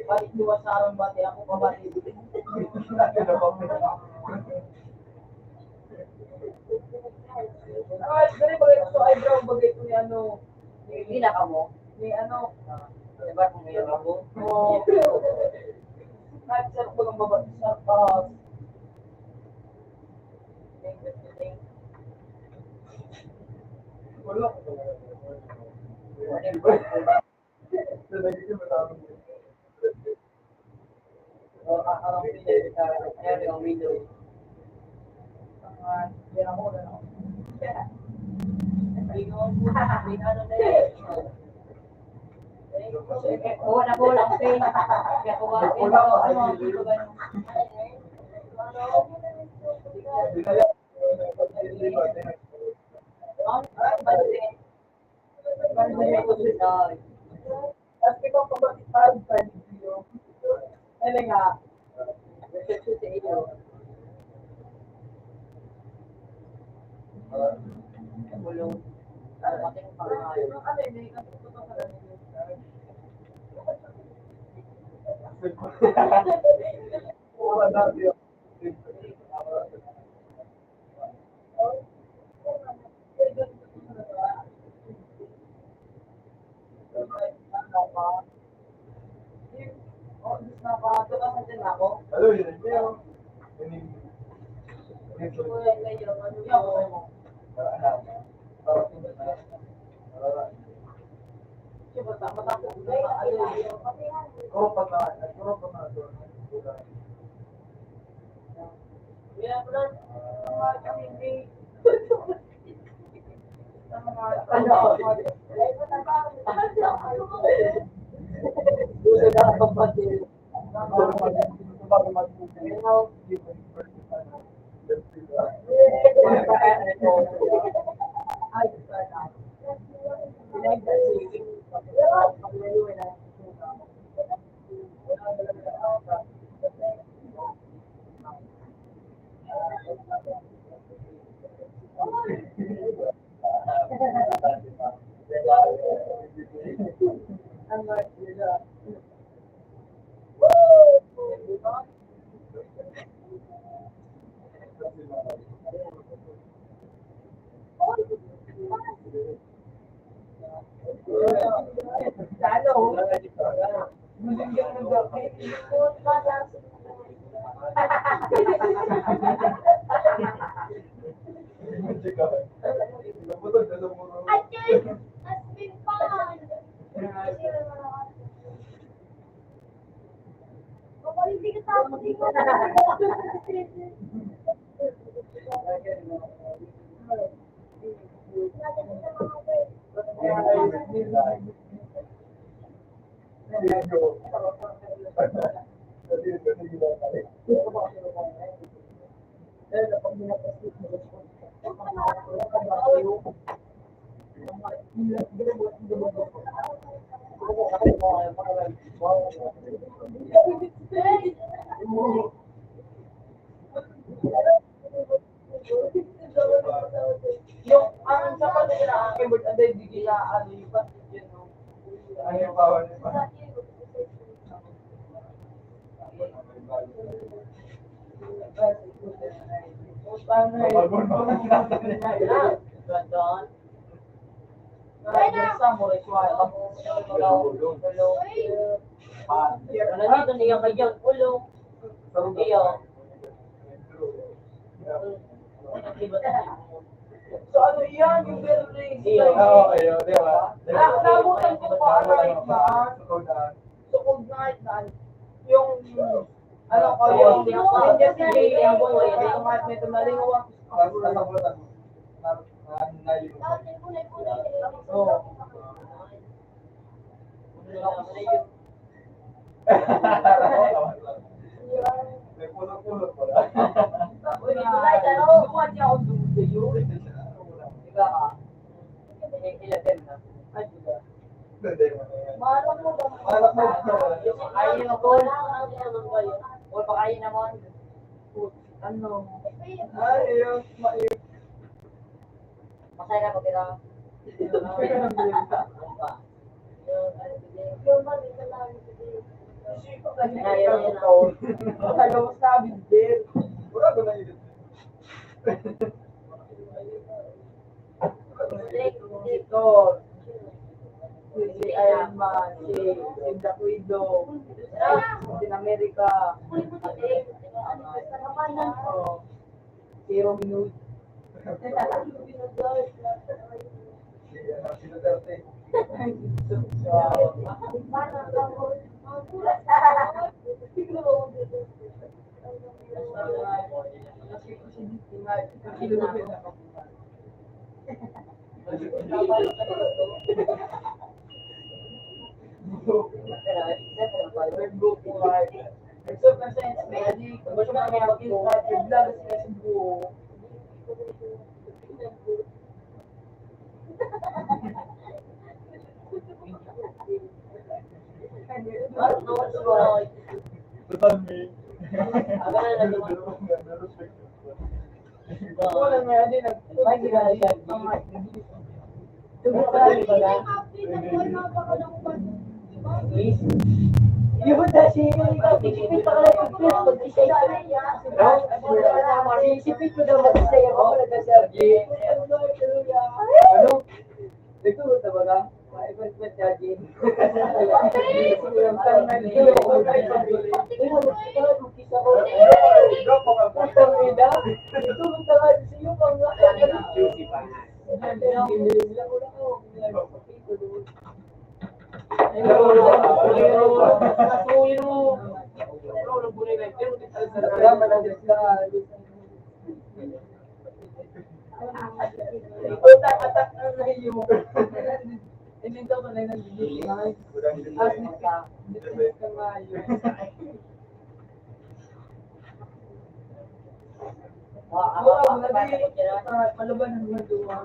Balik duwa sa arang bati, ako pa bati. Ay, dali, bagay ko sa eyebrow, bagay ko ni ano. Hindi na kamo. May ano, ah, diba kung may ako? Oo. Kahit sa ako lang baba, sa, ah, wala ko talaga. Whatever. Yung, ang sa pati na ang keyboard, ang dahil di kailangan, lipat yun, no? Ano yung bawal? Ano dito niya kayang ulo? Iyo. So, ano yan? Yung very rare. Iyo. Oo, iyo, di ba? Na-, nabutan ko pa, ano, man. Sukog na, na, yung, ano ko, yung, yung, yung, yung, yung, yung, yung, yung, yung, yung, yung, yung, yung, Ano? Ay, ayun. Masaya na pag ito. Ano sabi, Jel? Wala ba na yun? Ito. Si Iron Man, si, si Black Widow, Captain America, oh, si Robin Hood. Si, ano, si Duterte. Wala nga, di nag-, may ginagawa. Tugot ka lang, di ba? Yun na, si, sipit pa ka lang, sipit, mag-isay ka na. Sipit mo daw, mag-isay ako, wala ka, sir. Ano? Nagtugot na ba ka? May iba-iba charging. Putang ina. Ito, putang ina, sa iyo, mga Ito, tatak na iyo. Hindi daw ka na nag-date. As in, depends ka maayo. Wala, wala, di, ah, malaban ang mga duwa.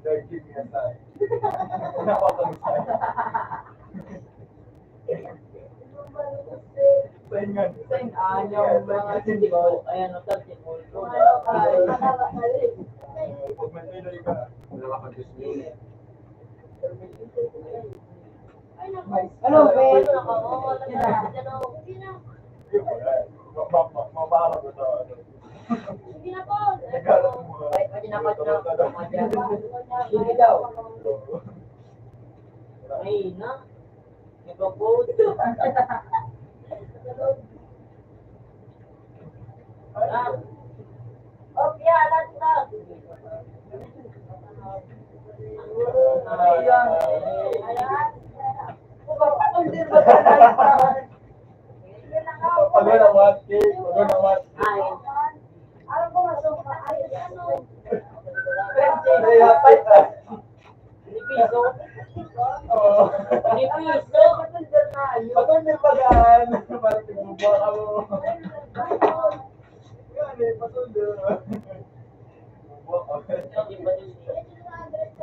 Thirty minutes tayo. Napapagod tayo. Saingan. Sain-, ah, yung mga symbol. Ayan, ang symbol. Ay, pag may pwede ka, wala ka pag-display. Ano, Ben? Yun, wala. Ma-, ma-, ma-, mabahala ko sa ano. Sige na po. Nagkalat mo, ah. Pwede na, pwede na. Sige daw. Ay, na. Nagpo-post. Ah. Opya, alas na. Ayan. Ayan. Pag wala mask, eh. Pag wala mask. Ay. Alam ko, masok na. Ay, ano? Ay, hapay ka. Pinipiso? Oo. Pinipiso? Patundol pa yan. Para tigbubuha ka mo. Yan eh, patundol. Bubuha ka.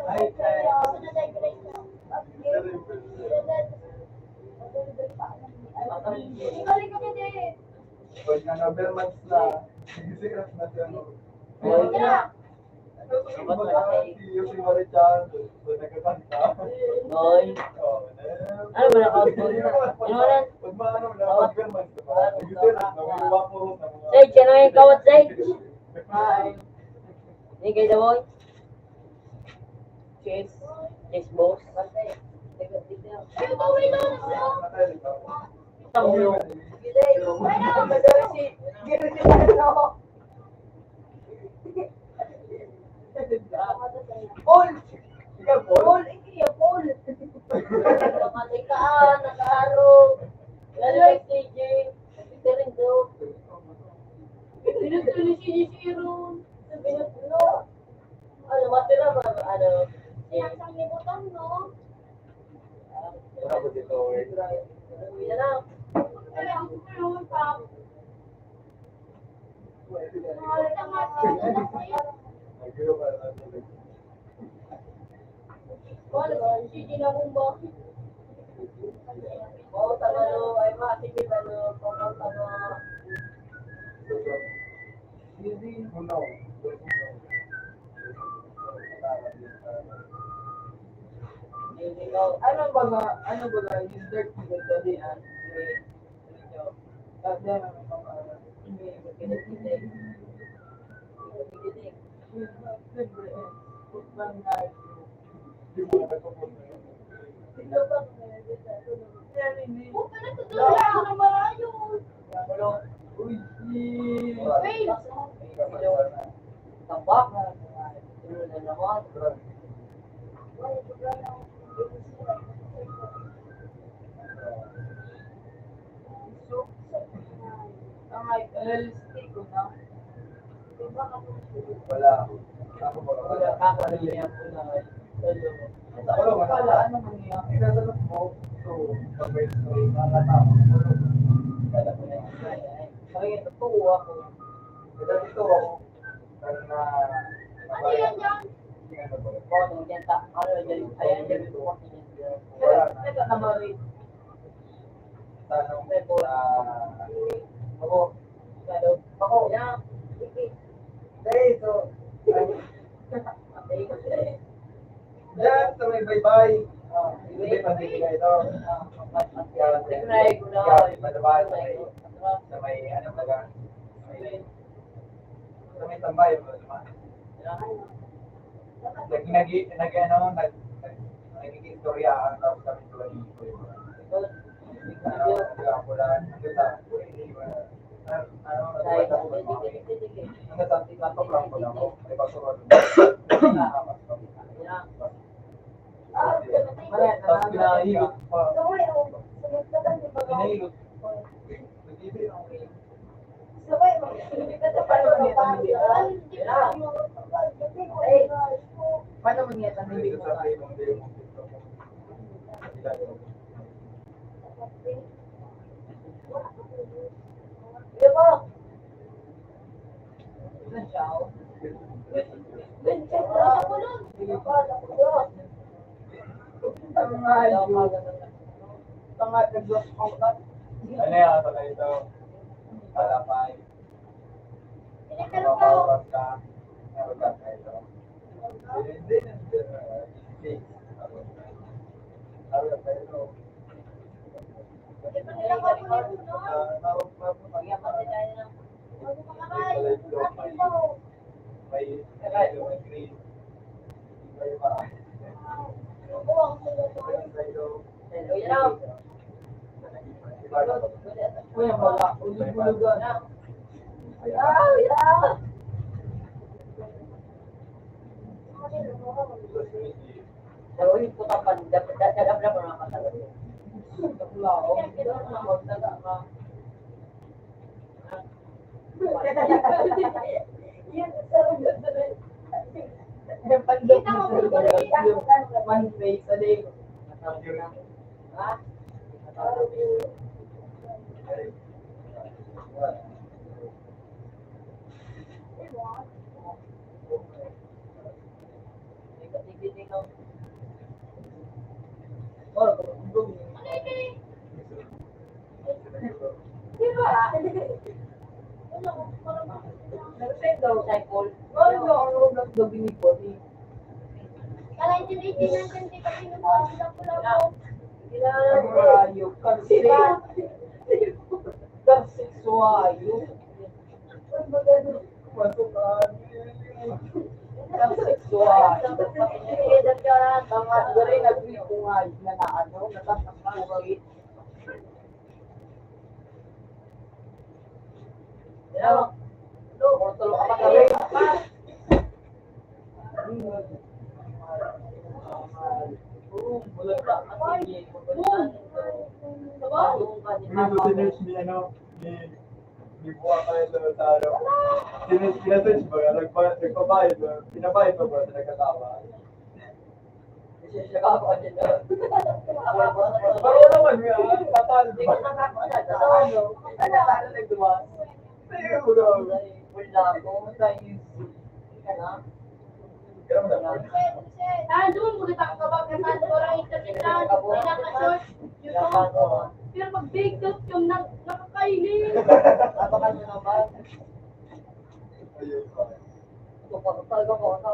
Ay, ay. Pag nga November months na, sige, sige, na siya, no? Ayun na. Ano to, yung mga, si, yung si Marie Chan, so, nagkakanta. Oy. Oh, eh. Ano ba, naka-outbound na? Ano ba na? Pag maano na, pag November months, diba? Sige, sige, na may wapo, na mga Sage, ano yung kawat, Sage? Hi. Hey, Kuya Dawoy. Cheers. Cheers, boss. Ay, pauwi na ako. Ito mo. Ay, na, madali si, gano'n si ano. Paul! Ikaw, Paul? Paul, hindi yan, Paul. Nakatika, nakaaro. Lalo yung C J. Nagtitiring daw. Pinagtuloy si J C Aaron. Pinagtuloy. Ano, matira ba? Ano? Sinasang ni Butang, no? Wala ko dito, eh. Uwi na lang. Wala ko dito, eh. Ay, pero parang ano, like, Wala ba? Sige na, bomba. Oo, tama, no. Ay, mga sige, ano, tama, tama. Ano ba nga, ano ba nga, yung third ko sa di, ah, si, ano, ano, ano, ano, ano, Wala. Ako ba? Wala. Ako na niya po na. Wala, wala. Ano mo niya? Inasagot mo. So, pag may story, nakakatawa. Wala ko na. Ay, ay. Ay, ito po ako. Ito, ito ako. Ano na? Ano yan, yan? Ano ba? Ano yan, ta-, ano yan? Ayan, yan. Wala na. Ito, ito, Tanong, ah, ako. Ako. Okay, so, diyan sa may baybay. Ah, hindi pa bibigay ito. Yan, yan, yan, sa may, sa may, ano, baga, sa may, sa may tambay, ano, nag-, nag-, nag-, ano, nag-, nag-, nag-iistorya ang tao sa mga ito. Kaya ako lang, ang ganda. Ano, ano, ano, ano, ano, ano, ano, may basura doon. Tapos pinahilot pa. Pinahilot pa. Paano man yata hindi mo? Paano man yata hindi mo? Ano yan? Ano ito? Kalapay. Makapawas ka. Meron ka kayo. Hindi, hindi, hindi. Ano kayo? Ah, tawag pa po. May, may, may green. May pa. Uy, ang wala. Ulog-ulogan. Ah, yeah. Pero yung puta pan, dap-, dap-, dap-, dap-, mga katagal. Wala, oh. Yung pandok mo sa lugar, yung man face sa day. Ha? Ayok, kasi kasi suwayo. Kasi suwayo. Mga diri nagripo nga na ano, natatapos ko. Ano to, sinerge ni, ano, ni, ni Buwa kayo sa, sa, ano? Sinerge, sinerge ba? Nagpa-, nagpabayad ba? Pinabayad ba, bro, sa nagkatawa? Baro naman, may, ah, tatal. Ano, ano, ano, nagduwa? Ayun, bro. Wala ako. Thank you. Ano naman? Ah, doon, kung natakabag ka sa Torah International, pinaka-short, yun. Pero pag big top yung nag-, nakakailing. Tapakan mo naman. Ayun, bro. Ito pa, talaga ko, ano?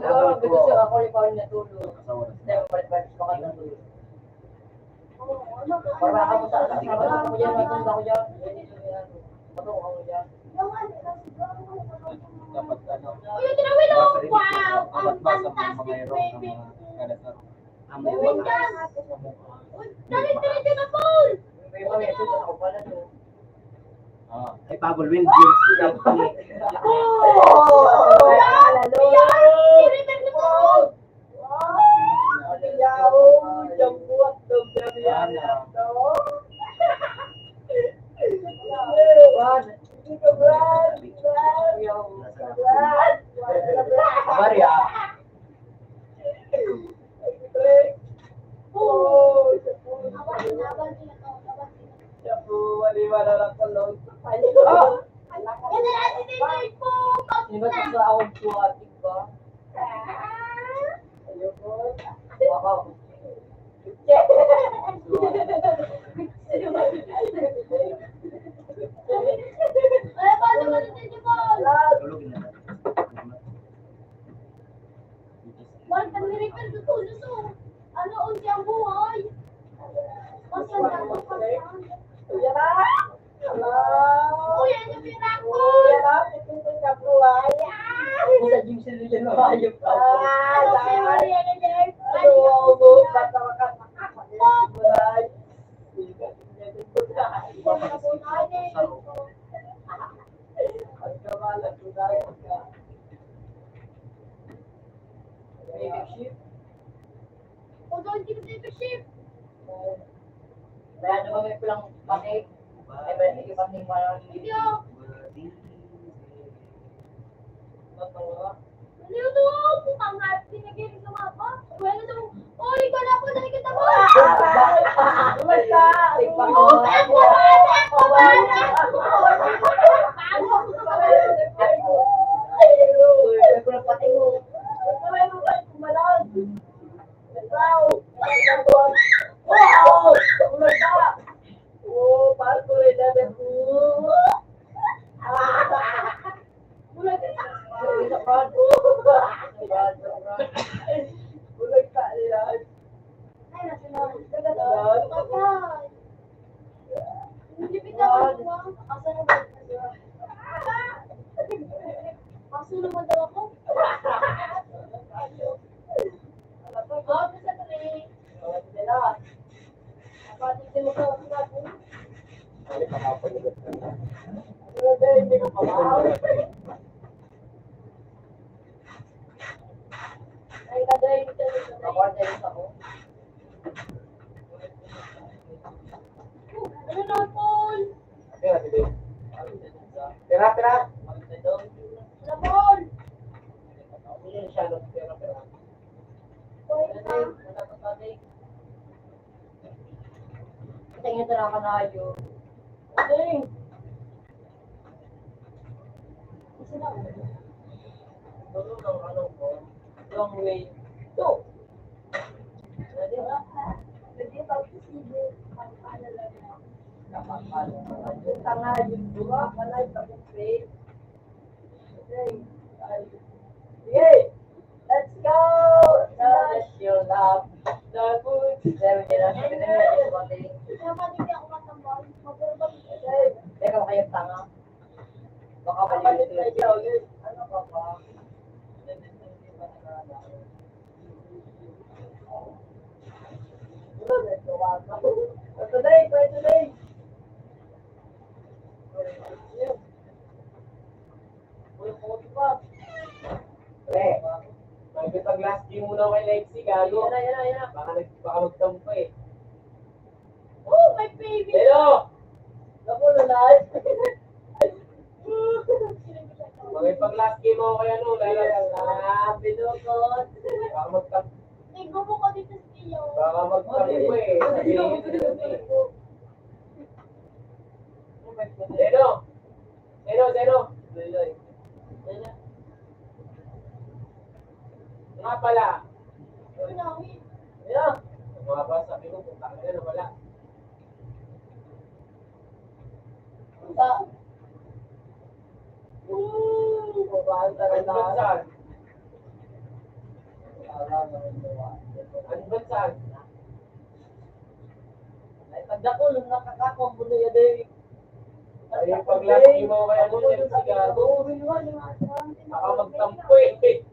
Pag-aaral, gusto siya, ako yung parang natulog. Hindi, balik-balik, baka natulog. Para ako sa akin, ako yan, ako yan. Ano, ako yan. Dapat ano, Kuya Trawilo, nasa wow! Ang dapat nasa mga fantastic irong ng baby! Mga kada sa Amo. Uy, dali, dali, dali, Paul! Ah, ay, Pablo, Will. Maria. Siya po, wali, wala lang po, Lord. Oh! Di ba gusto akong buhatin ba? Ayoko. Wow. Ay, paano ba ito, Jimon? Tulog na. Wala, pag-repair ko, tulog ko. Ano, unti ang buhay? Pasan na ako, pasan? Kuya ba? Hello? Kuya, ano pinako? Kuya ba? Ito yung kabuhay. Ah! Sa gym sila dyan, mahayop pa. Ah, ano, dahil Kuya Maria, ano, Jeff? Ano, ano, basta maka-, maka-, maka-, Ang kamalan ko dahil ka. Baby sheep. Kung doon, hindi ko baby sheep. Kaya naman may pulang panik. May panik yung panik, parang hindi, oh. Ano to? Ang hati na ganyan sa mapa. Wala na. Uy, wala po na kita mo. Basta. Wow! Wow! Wow! Oh, parang kulay na rin. Ah! Bulag ka, Brad. Bulag ka, Brad. Ay, nasa na. Patay. Hindi kita magkuha. Asa na ba? Asa naman daw ako? Oh, sa three. Ano na, Paul? Pira, pira. Ano, Paul? Pira, pira. Ito yung tara ka na yun. Galing. Long way. Two. Pwede ba? Pwede ba? Sige. Tanga yung duwa, panay sa buffet. Sige. Let's go! Let's go, love. The food. Teka, kayo tanga. Baka mali na siya ulit. Ano ka ba? Today, today. Pre, magkipag-last game muna kay Lexi, gago. Yan na, yan na, yan na. Baka nag-, baka magtampo eh. Oh, my baby! Hello! Naku, lalaki. Makipag-last game ako kay ano, Lala. Ah, binukod. Baka magtampo. Tingnan mo ko dito sa iyo. Baka magtampo eh. Hello! Zero, zero. Nga pala. Ayan. Mga ba, sabi ko, kung tangin na wala. Sa. Woo! Babaan ka na. Ano ba saan? Ano ba saan? Ay, pagdakol, nakakakong bunoy, aday. Ay, pag-last game ako kaya mo, yung sigado. Baka magtampo eh.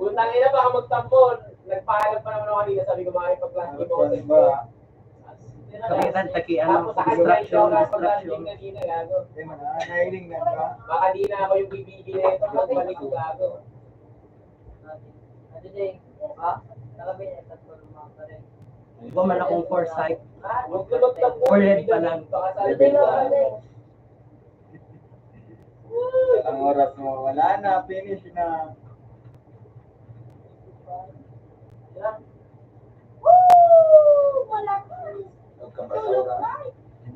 Putang ina, baka magtampo. Nagpaalam pa naman ako kanina, sabi ko, "Makikipag-clash di ba ako sa inyo?" Kami kan taki, ano, distraction, distraction. Kanina, gago. Hindi man, ah, nahiling na ba? Baka di na ako yung bibigyan na ito. Magbalik ko, gago. Ano din? Ha? Nakabili, tatlo naman pa rin. Iba man akong foresight. Forehead pa lang. Ang oras mo, wala na, finish na. Huwag ka basura. Di ba?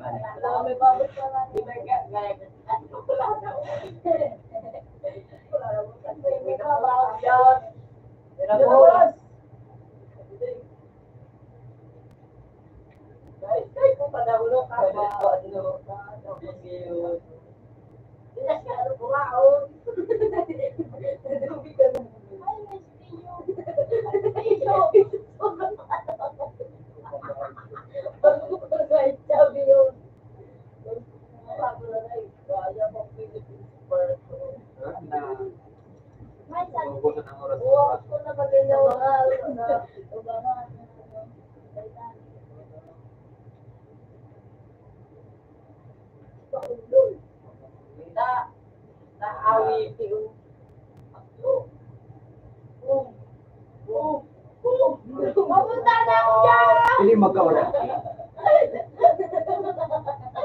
Papunta na ako dyan! Pili magkauna.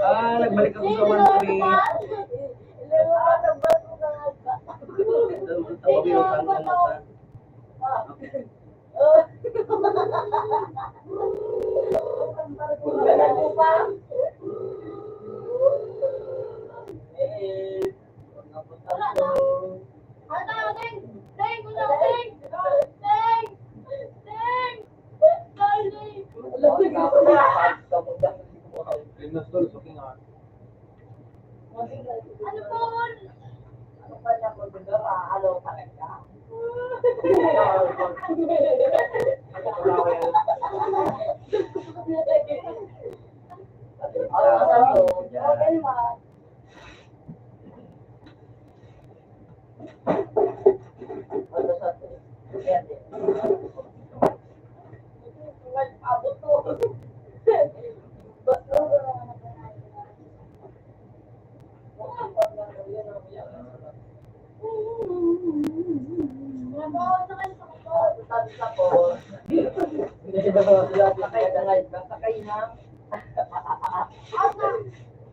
Ah, nagbalik ako sa one three. Tawag yung utang na nota. Ano po? Ano ba na po? Ano pa nagka?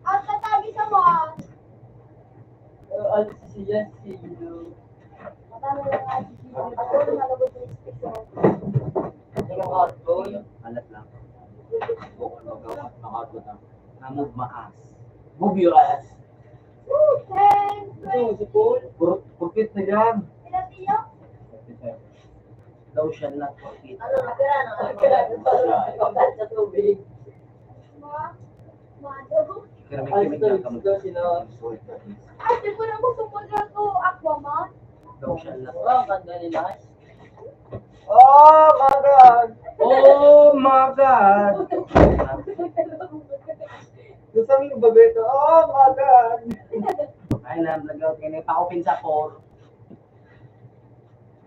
Ang tatagi sa mga... Ano siya, sino? Matalo na nga si Gino. Ako, malabot na yung speaker. Alat lang. Bukod magawa, nakagawa na. Na-move maas. Move your ass. Woo! Thanks! Ito, si Paul. Pur-, purkit na dyan. Sila Tio? Lotion lang, purkit. Ano, nakira, no? Nakira, sa tubig. Ma? Mado? Pero may Ay, kimig na ito, kamo. Ito, sila. Ay, di ko na gusto po na ito, Aquaman. Lotion lang. Oh, ang ganda nila. Oh my God! Oh my God! Gusto mo yung bago ito? Oh my God! Ay, na, nag-, okay na, pa-open sa four.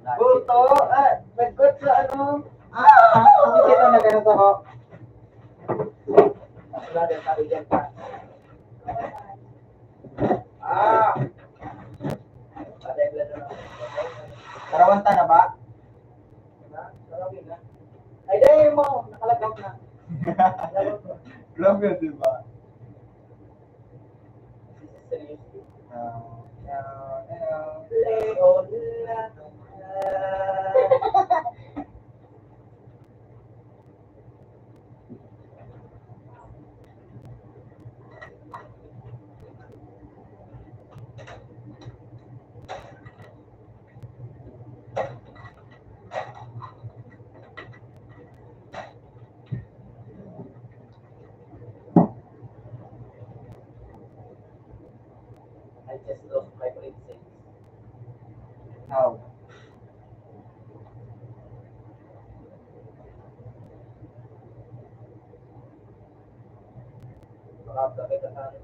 Buto, ah, nagkot sa ano? Ah, hindi kita na ganito, ho. Wala din, sabi dyan pa. Ah! Karawan ta na ba? Ay, dahil mo, nakalagaw na. Grabe, di ba? Ah, ah, ah. Leon na. I just lost my princess. How? Makapagkakita sa akin.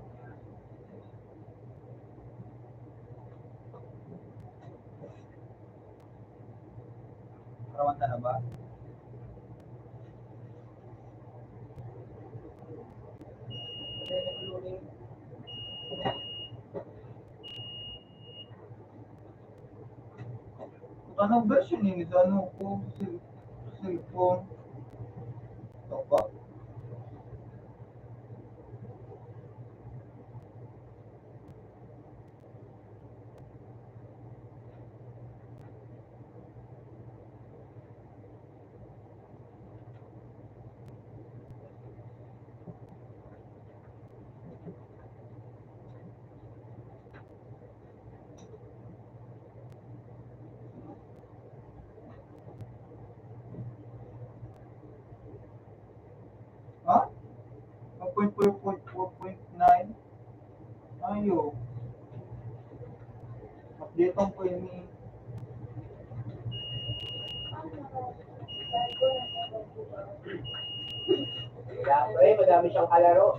Tawan ta na ba? Anong version ini sa ano ko? Cell-, cellphone. Ito ba? Ha? One point four, point four, point nine. Ayo. Update ang ko ini. Kaya, pre, madami siyang kalaro.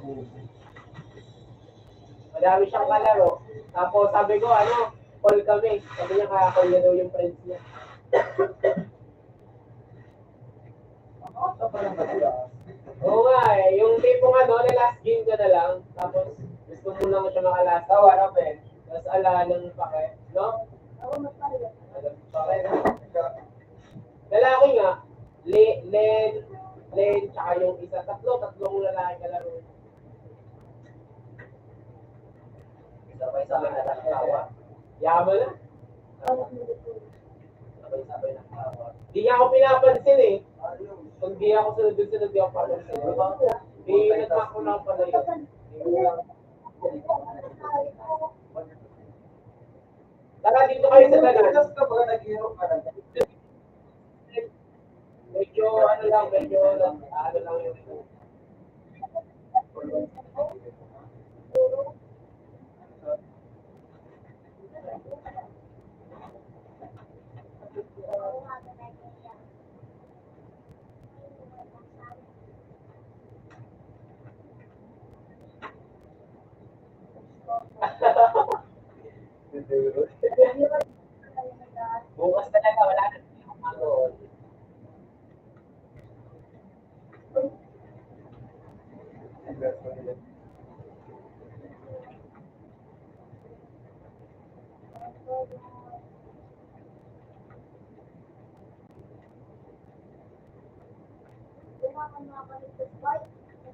Madami siyang kalaro. Tapos sabi ko, ano, call kami. Sabi niya, kaya call niya daw yung friends niya. Oo nga eh. Yung tipong ano, last game ka na lang. Tapos, gusto mo lang siya makalast. Tawa na, friend. Tapos ala, anong pake? No? Anong pake, no? Lalaki nga, Le-, Len, Len, tsaka yung isa. Tatlo, tatlong lalaki kalaro. Sabay-sabay na lang tawa. Yaman na. Sabay-sabay na tawa. Di niya ako pinapansin eh. Kung di ako sunod-sunod, di ako papansin. Di nagmako na ako pala yun. Tara, dito kayo sa dagat. Medyo ano lang, medyo ano lang yung Bukas talaga, wala na.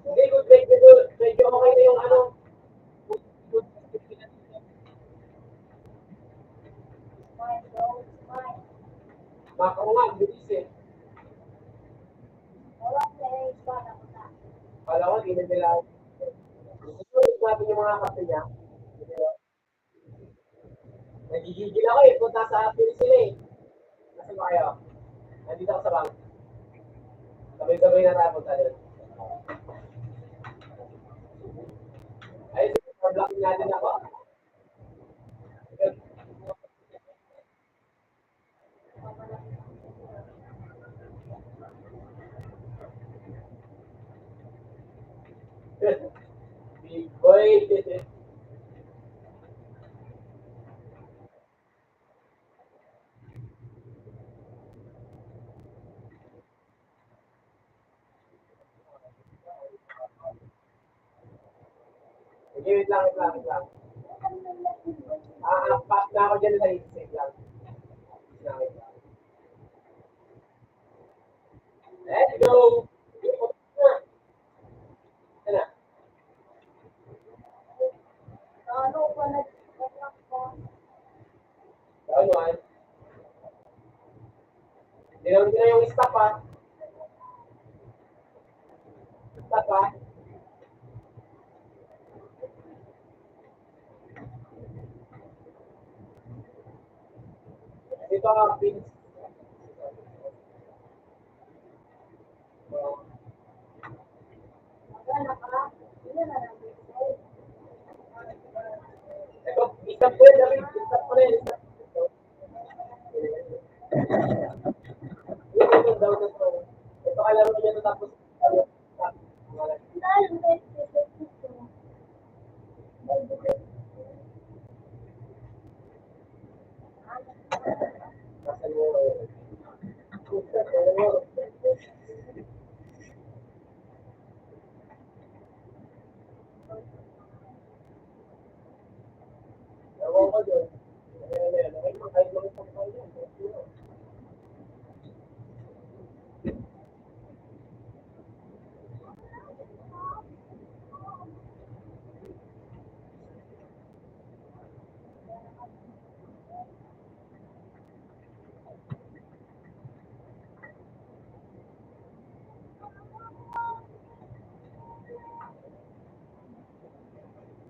Hindi, good, medyo, medyo okay na yung ano. Baka nga, bilis eh. Kala ko, hindi nila. Gusto ko, natin yung mga kape niya. Nagigigil ako eh, punta sa Philippines sila eh. Nasaan ba kayo? Nandito ako sa bank. Sabay-sabay na tayo punta doon. Ayun, pa-block natin ako. Big boy. Sige, wait lang, wait lang, wait lang. Ah, ah, pass na ako dyan sa headset lang. Let's go! Ito na. Down one. Tinawag ko na yung stop, ha. Stop, ha. Ito ang pins. Ito, isang po yun, isang po na yun. Ito, ito, ito, ito, ito, ito, ito, ito, ito, ito,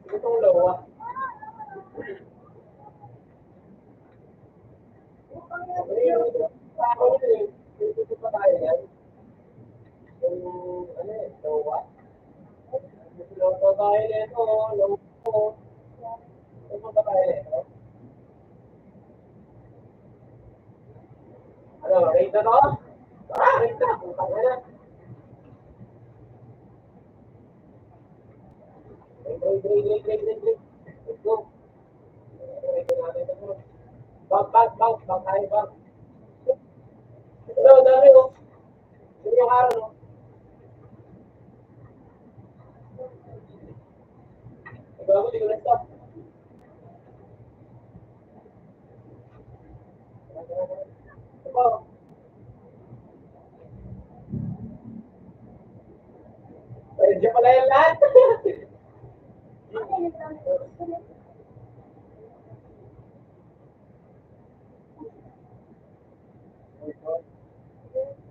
Itong lowa. Yung, ano eh, lowa. Yung babae na ito, lowa. Yung babae na ito. Ano, rate na to? Ah, rate na. Putang ina. Rate, rate, rate, rate, rate, rate. Let's go. Bag, bag, bag, bag, tayo, bag. Ito, dami, oh. Ito yung araw, no? Ito ako, di ko na-stop. Ito pa, oh. Pwede pala yan lahat.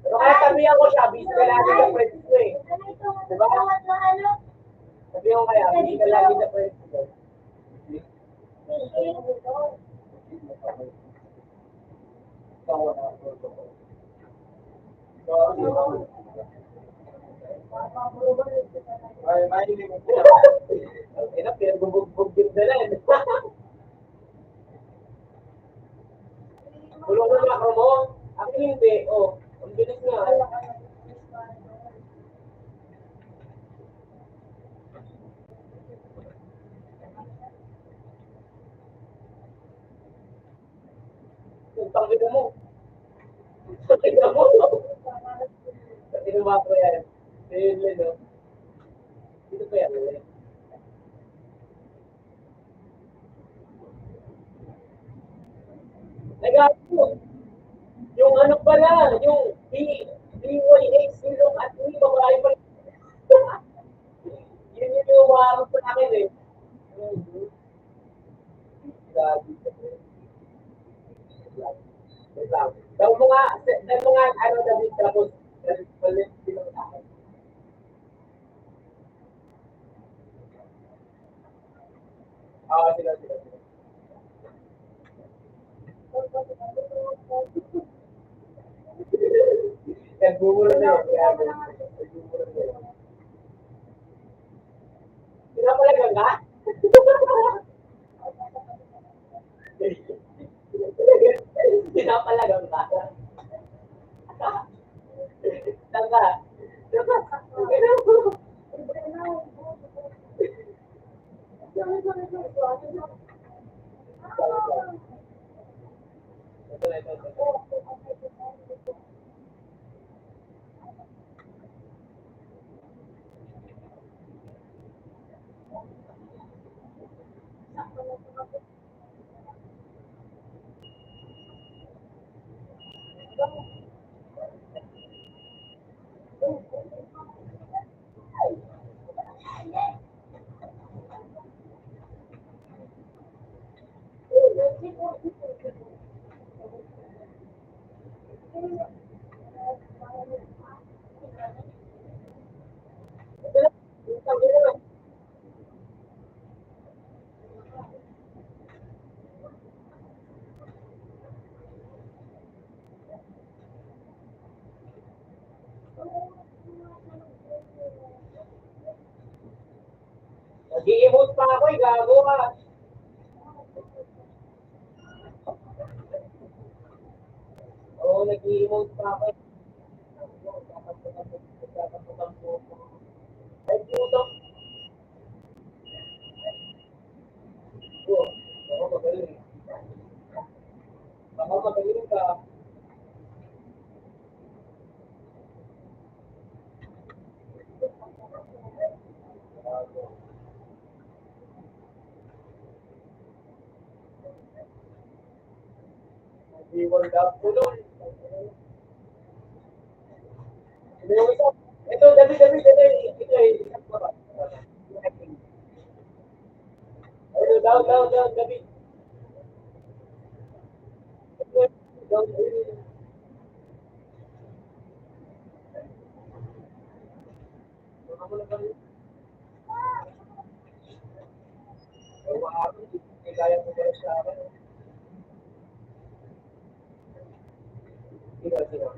Pero kaya sabihan ko siya, busy ka lagi sa friends ko eh. Diba? Sabihan ko kaya, busy ka lagi sa friends ko. Ay, may hindi mo po. Ang ina, pero bubugbog din dala eh. Bulong mo na, Romo. Ang hindi, oh. Ang bilis nga. Putang ina mo. Putang ina mo. Putang ina mo yan. Ayun yun, no? Dito ba yan? Nag-aano? Yung ano pala, yung B, B Y H, silong at yung babae pala. Yun yung umaabot sa akin eh. Grabe. Wait lang. Daw mo nga, daw mo nga, ano, David, tapos, balik, balik, balik sa akin. Ah, sila, sila, sila. Nagbubura na yun. Nagbubura na yun. Pinapalagan ka? Pinapalagan ka? Tanga. Nag-i-emote pa ako eh, gago ka. Oo, nag-i-emote pa ako eh. Ay, puta. Oh, baka magaling. Baka magaling ka. Iwan ka, pulong. Ito, David, David, David. Ito, eh. Ito, down, down, down, David. Ito, down, David. Baka mo na kami. Kaya mo pala siya, ano? Sino, sino?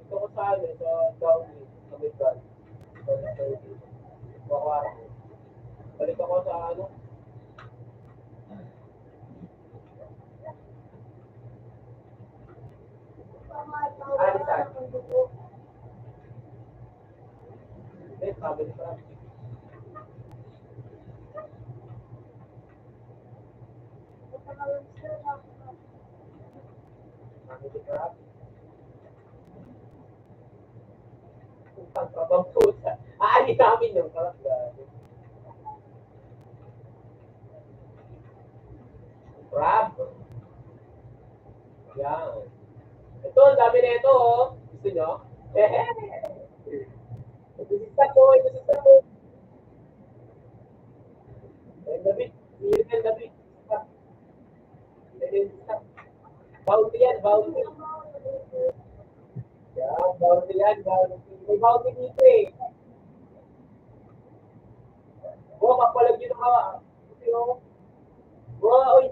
Ito ko sa ano, sa download, sa may brand. Balik ako sa ano, Utang pa bang puta? Ay, namin yung parang gano'n. Crab. Yan. Ito, ang dami na ito, oh. Gusto nyo? Ito si Sako, ito si Sako. Ay, David. Miriam, David. Bounty yan, bounty. Yan, bounty yan, bounty. May bounty dito eh. Oh, kapalagyan ng hawa. Ito, oh. Wow, uy.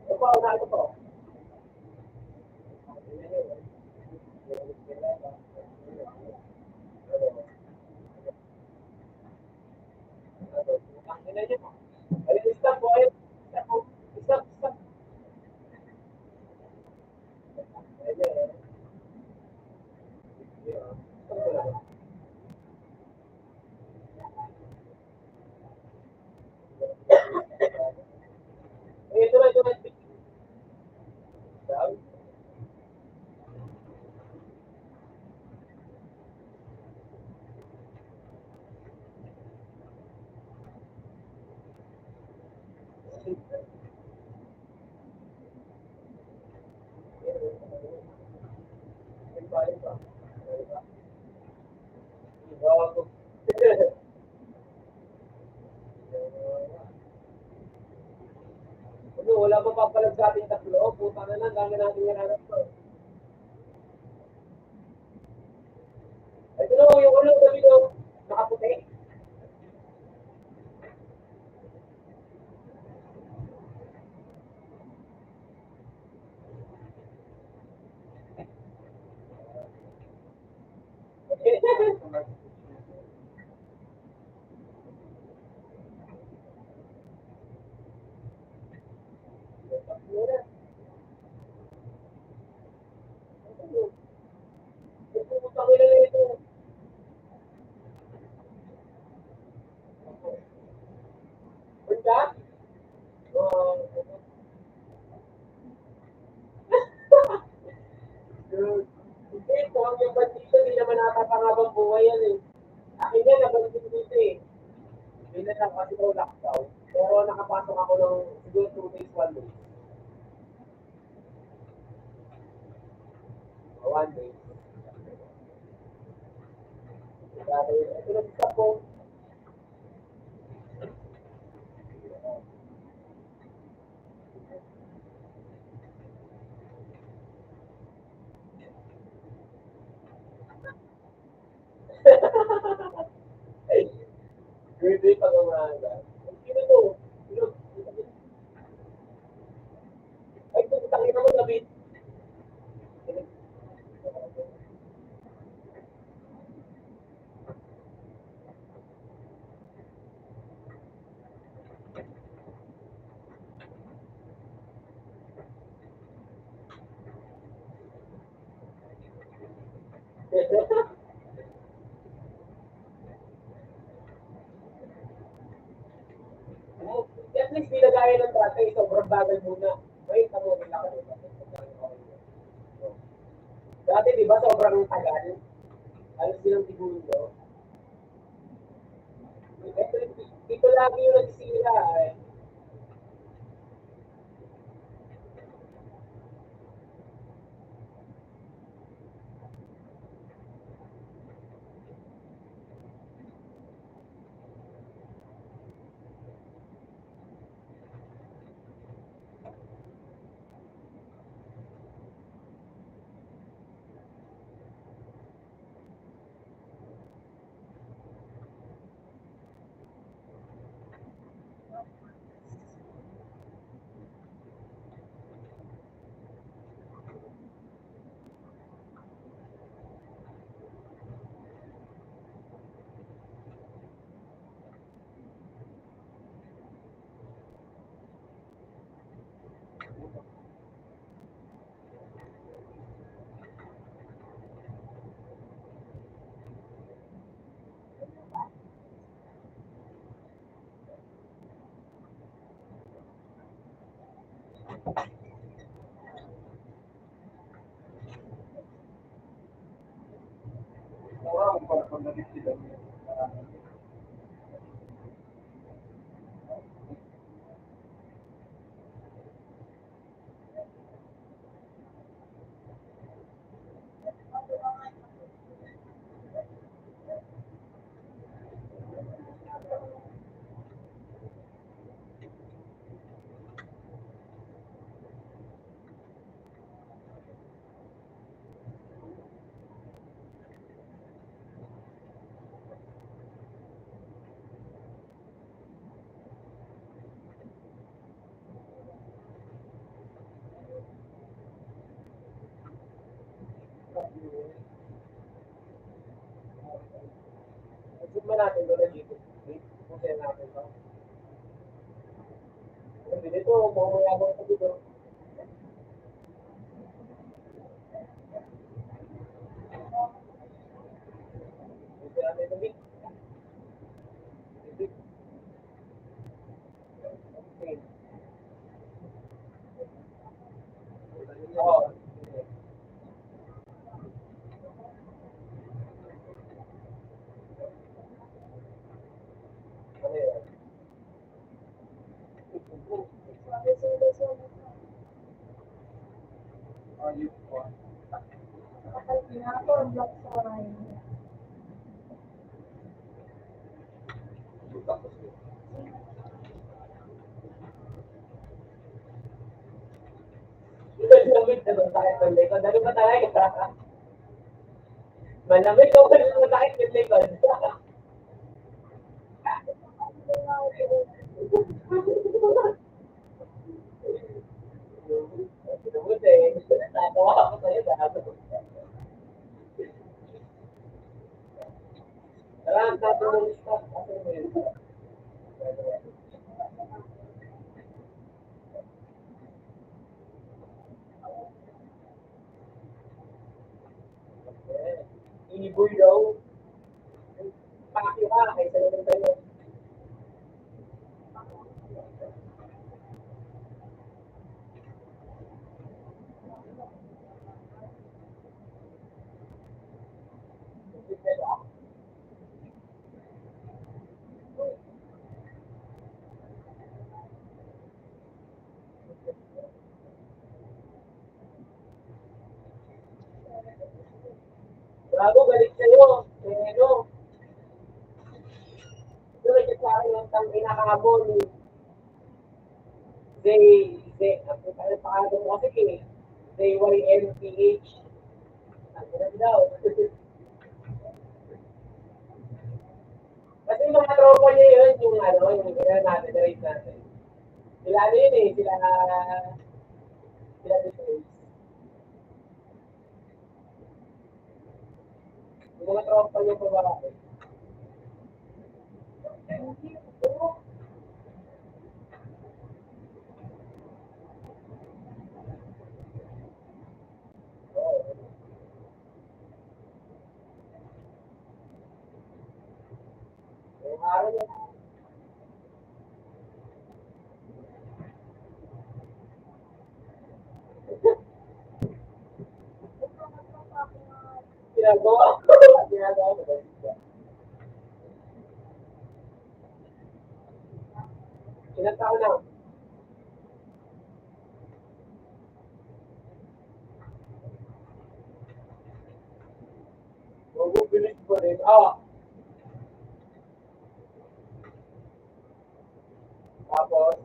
Ito pa, una, ito pa. Ano, wala pa papalag sa ating tatlo. Puta na lang, dami natin yan hanap ko. Ito na, yung ulo, sabi ko, nakaputi. Punta? Hindi, kung ang yung bandido, di naman nakakapangabang buhay yan eh. Akin yan, nabansin dito eh. Hindi na lang kasi daw lockdown. Pero nakapasok ako ng siguro two days, one day. One day. Dahil ito lang sa po. Grabe pag umaga. Sino to? Sino? Ay, putang ina mo, David. At least, di na gaya ng dati, sobrang bagal muna. Ay, tamo, relax. Dati, di ba, sobrang tagal? Halos silang segundo. Ito, ito lagi yung nagsisira, eh. Sumba natin doon na dito. Kung saan natin to. Hindi dito, kung may abang sa dito. Kung saan natin to, Malamig na ba tayo sa likod? Ano ba tayo? Malamig o masakit yung likod? Iboy daw. Pati ka, kaysa naman sa'yo. Bago balik sa'yo, pero ito na sa akin ang tang inakabo ni Zay, Zay, ang pangalan mo kasi eh, Z Y M P H. Ang ganda daw. Kasi yung mga tropa niya yun, yung ano, yung ina natin, na-raise natin. Sila ano yun eh, sila, sila dito. Yung mga tropa niya babae. Ginagawa ko. Ginagawa ko. Ilang taon na? Mabubulis pa rin. Ah. Tapos,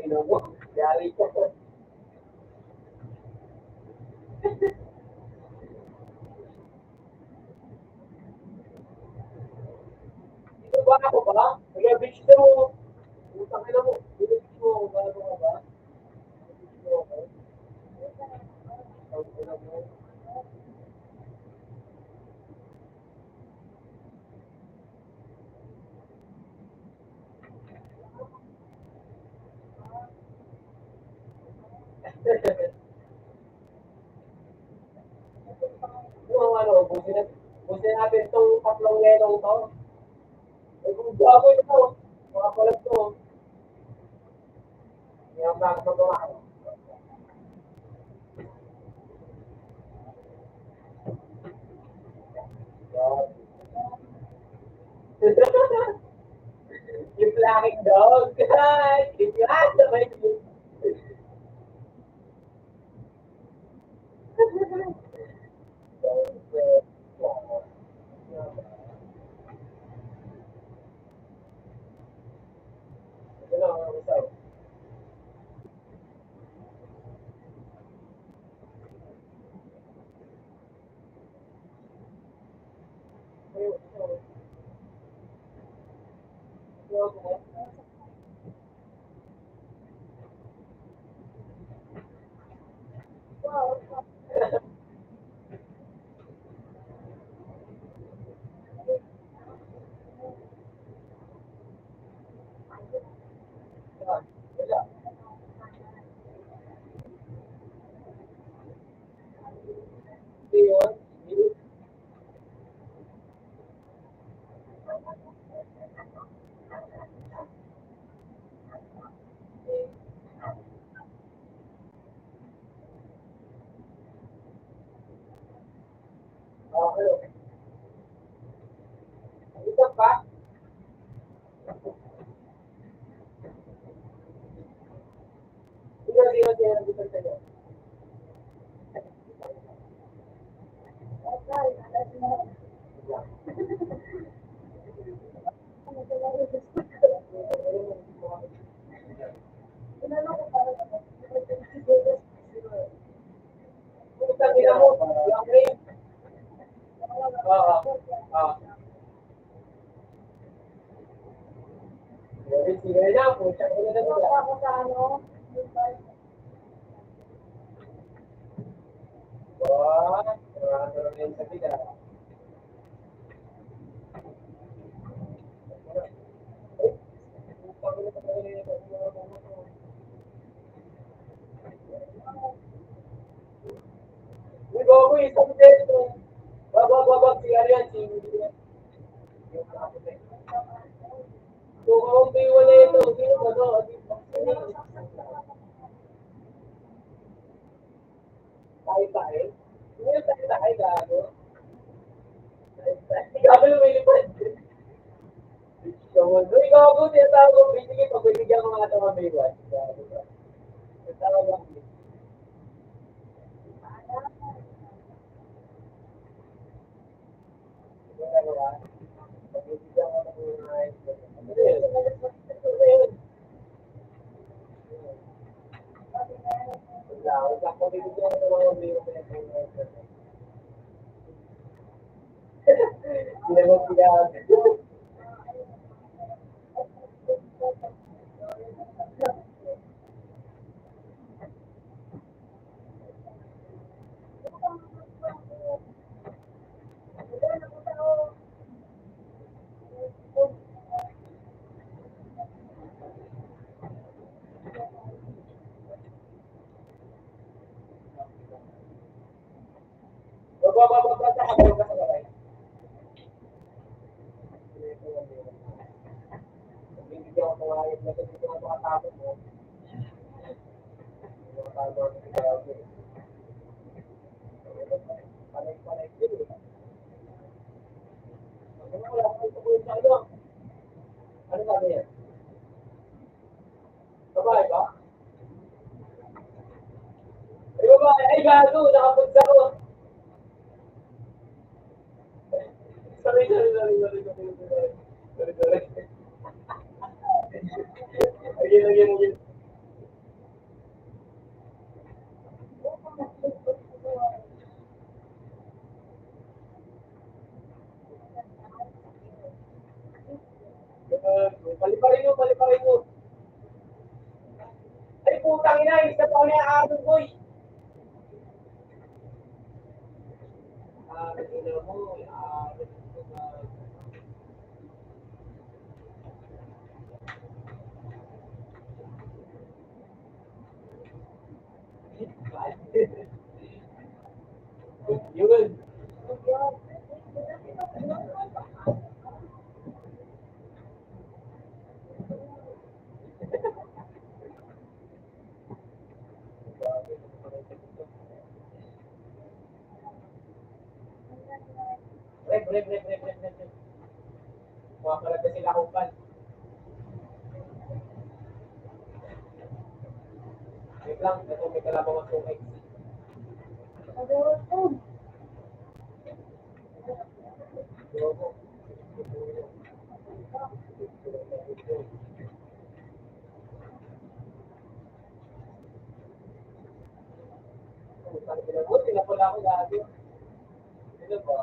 tingnan mo, yari ka. Ito ba ako ba? Nag-beach na mo. Utang na mo. Beach mo. Ba ako ba? Yung ano, busin, busin natin tong tatlong yelong to. Eh, kung bago ito, mga palag to. Yung bago pa ba? Yung flying dog. Ay, yung flying dog. Okay. Isa pa? Sino, sino, sino, sino, sino? Putang ina mo. Oo. Oo. Sige na, putang ina mo. Ako sa ano? Wah, marami na rin sa bida. Uy, gago, isang beses. Baba, baba, si Arian, si Kung kakampi mo na ito, sino ba to? Tayo-tayo? Sino tayo-tayo, gago? Tayo-tayo. Gago, lumilipad. Ikaw, ano? Ikaw, ako, tinatawag ko, basically, pagbibigyan ko nga ito ng may one. Gago ka. Tinatawag ako. Panay-panay din eh. Ano ba yan? Babae ba? Ay, babae. Ay, gago. Nakapunta ko. Sorry, sorry, sorry, sorry, sorry, sorry. Sorry, sorry. Again, again, again. Paliparin mo, paliparin mo. Ay, putang ina, isa pa may aabot, boy. Ah, ina mo, ah, Yun. Rep, rep, rep, rep, rep, rep, rep. Mga karag na sila, Kumpal. Wait lang, ito may kalabaw ang two X. Putang ina mo, tinapon ako dati. Ano ba?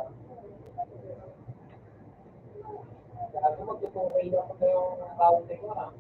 Gago, magtutukoy na ako sa yung boundary ko, ah.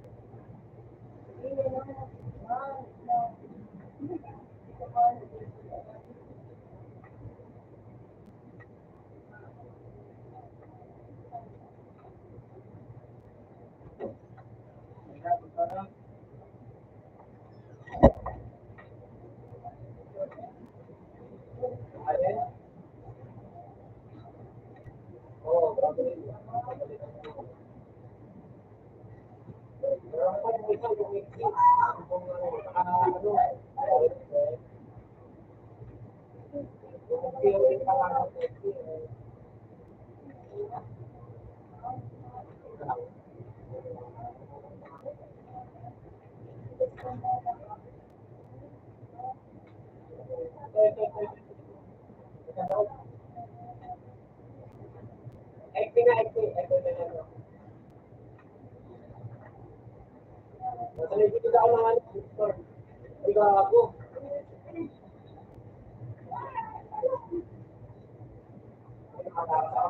Nasa likod na ako ng ano, store. Ay, gago. Ay, nakakatawa.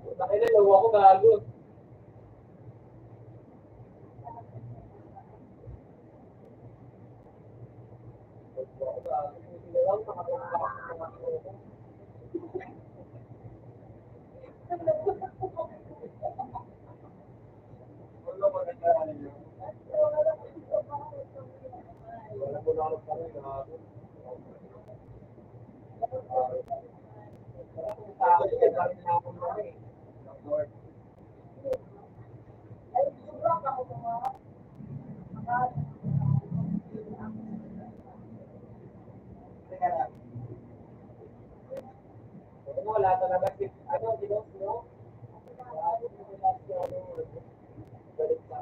Putang ina, lawa ko, gago. Wala talaga si, ano, si Boss, no? Wala si, ano, balik sa,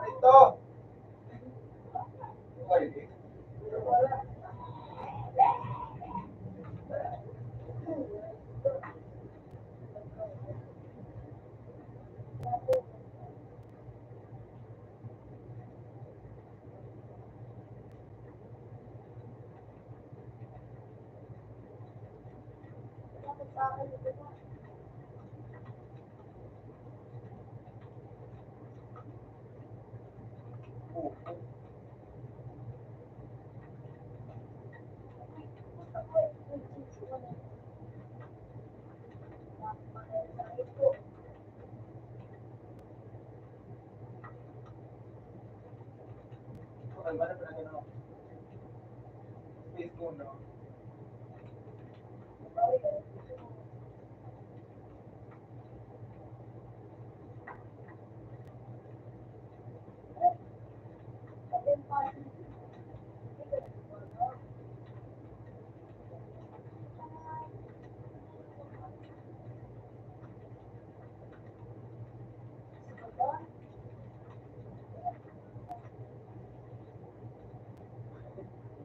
Ito.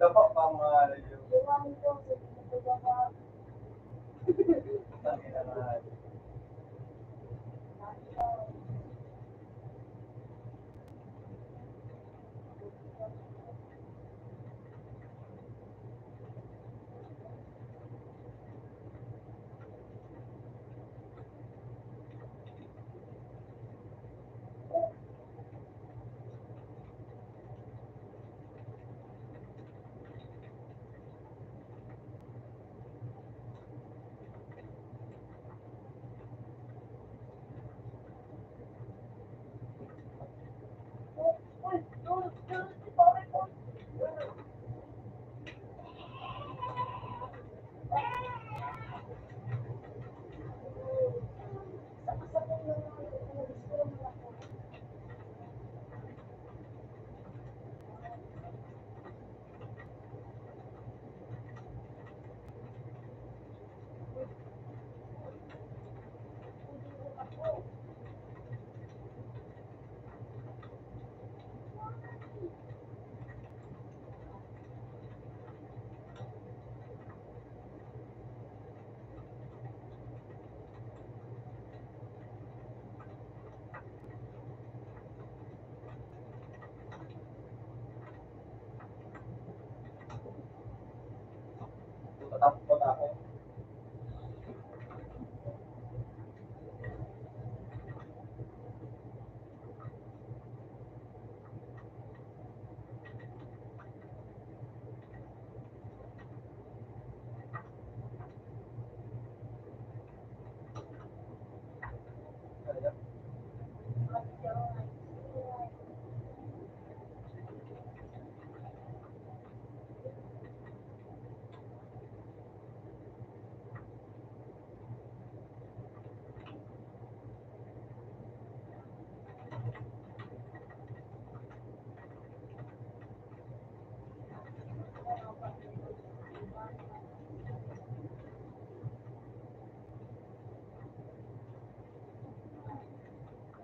Dapat pa mga ano yun. Tangina na. Tatapos ako.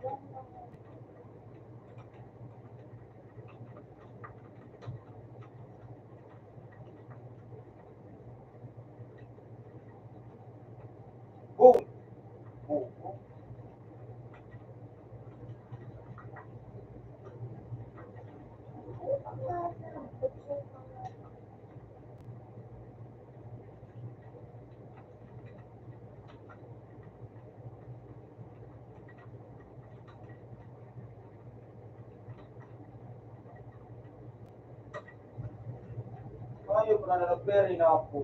Boom! Boom! Boom! Ayun, wala na nagperi na ako.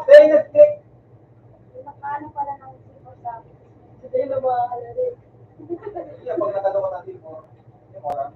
Kaya nag-click. Hindi, pag natalo ka ng team mo, hindi mo alam.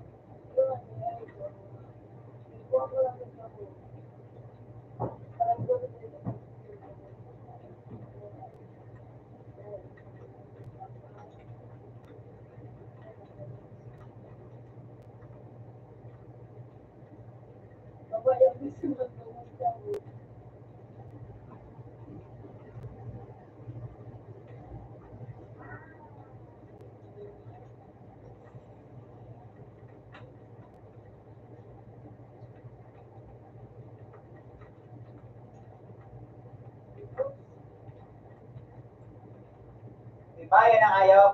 Di ba? Yan ang ayaw.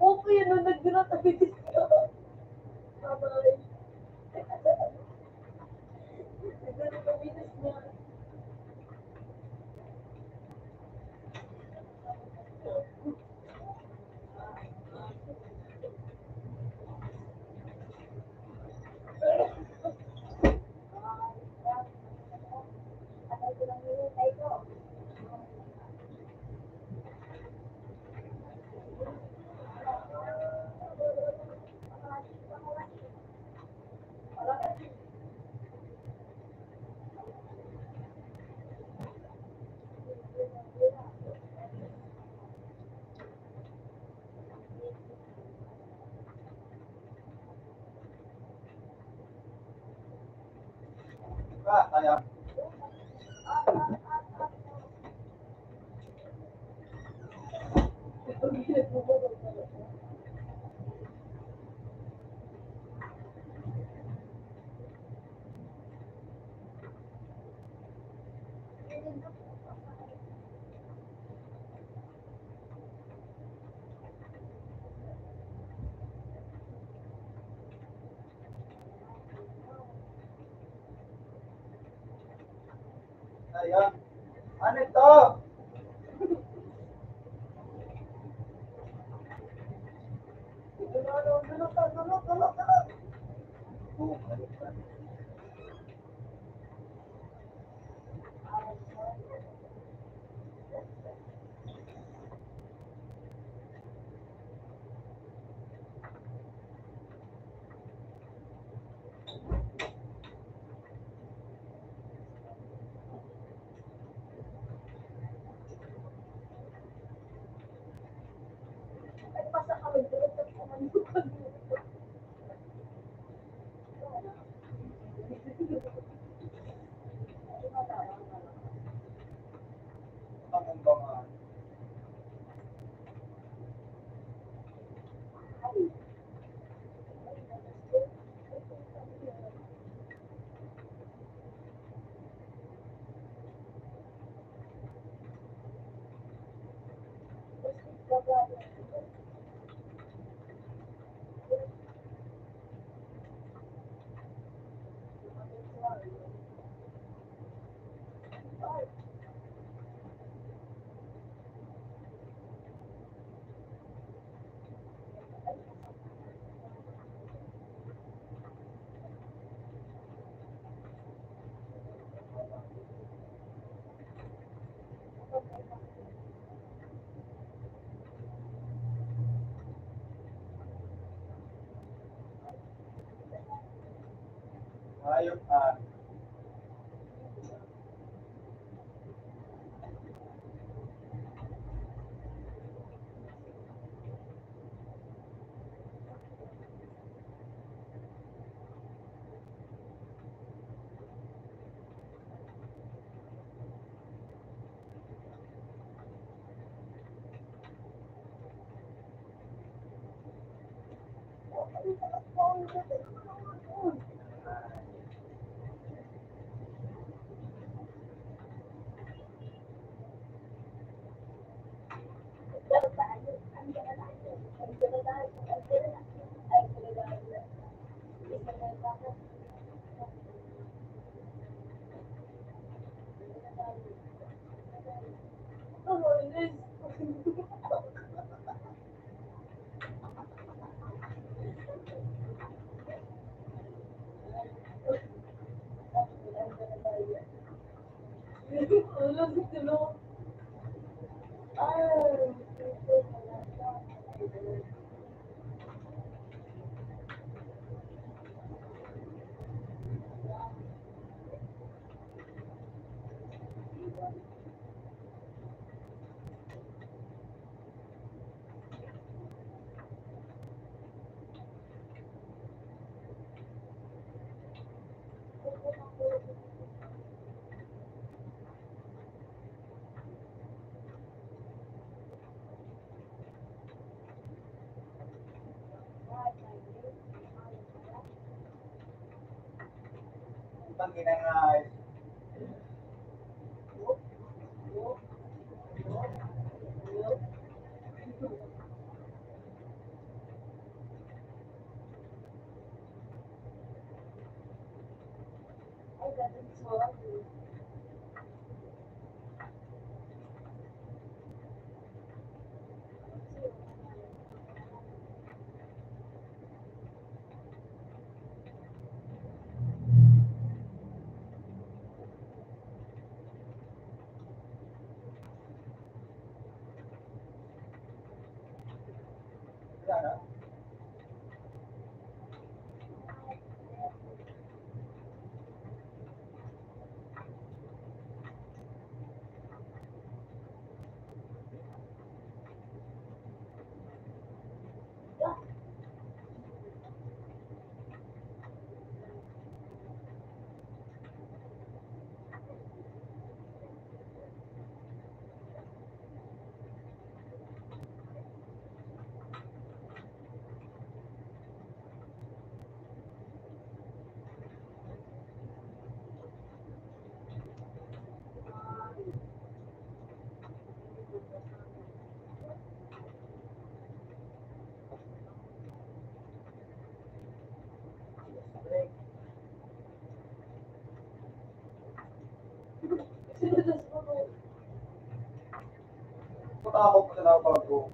Okay, ano, nag-gratitude ka. Bye-bye. Ayan. Ano ito? Hayop, ah. Putang ina nga. Takot sa labag ko.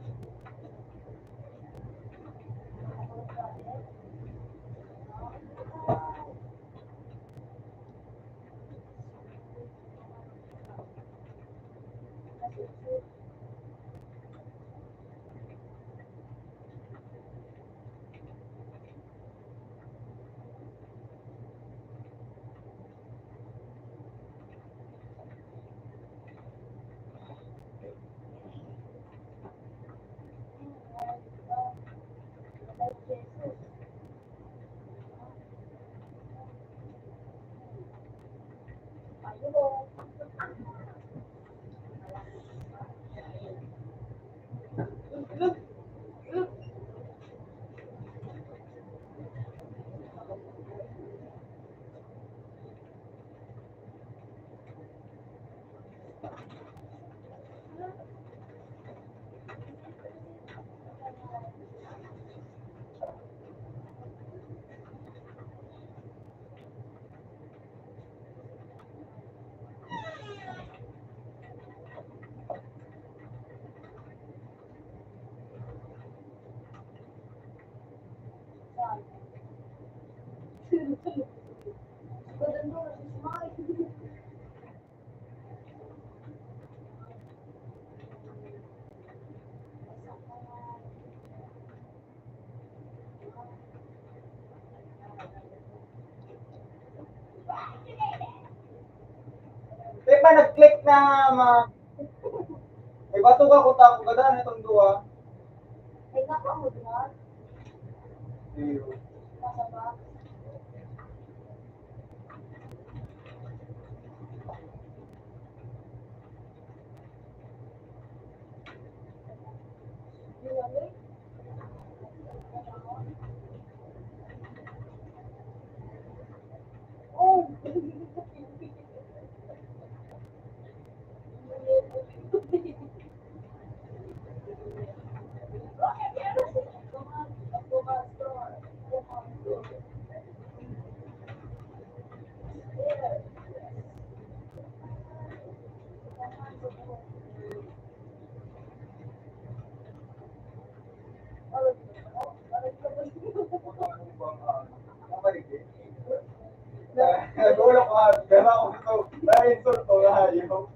Di ba nag-click na ma-, may bato ka kung tapos ka daan itong duwa? Ay, naku, ang udmot. Iyo. Nasa box. Nag-uulok ka, pero ako ito, na-insult ko nga, yun.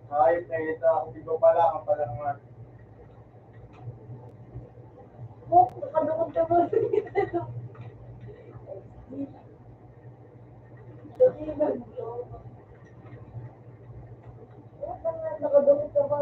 Kahit na ito, ako dito pala, ang pala naman. Bok, nakadungog ka mo. Nakadungog ka ba?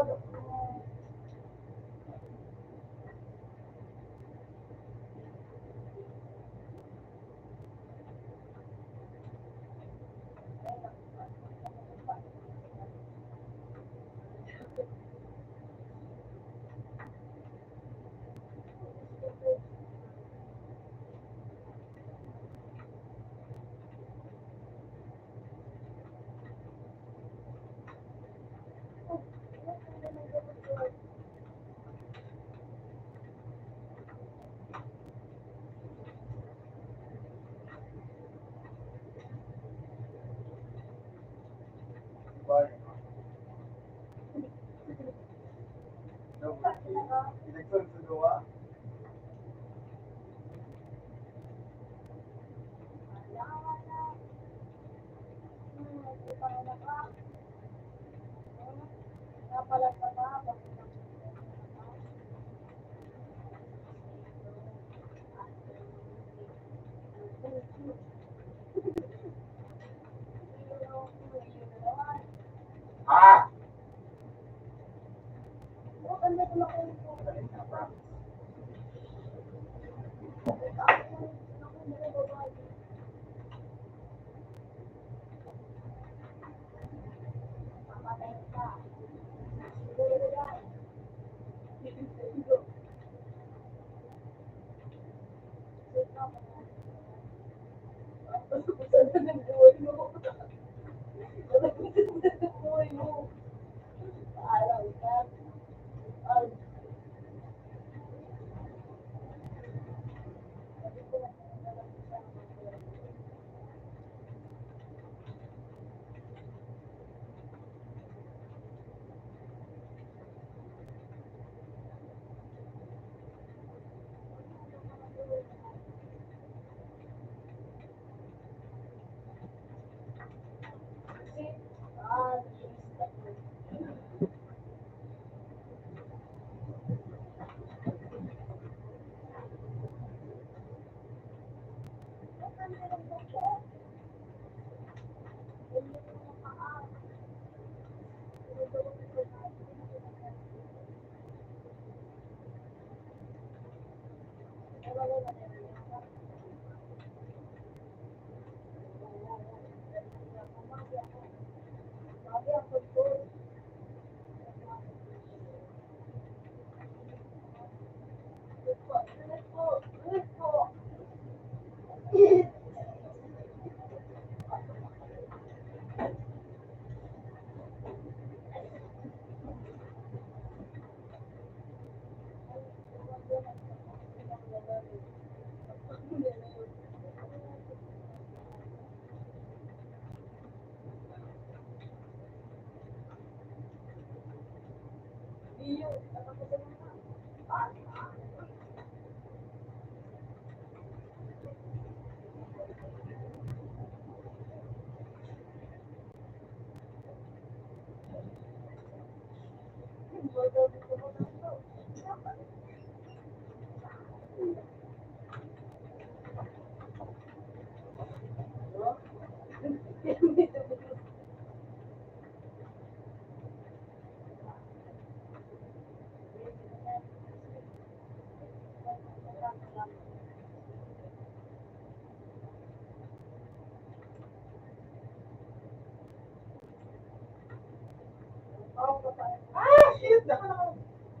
Ah, shit! Naka-,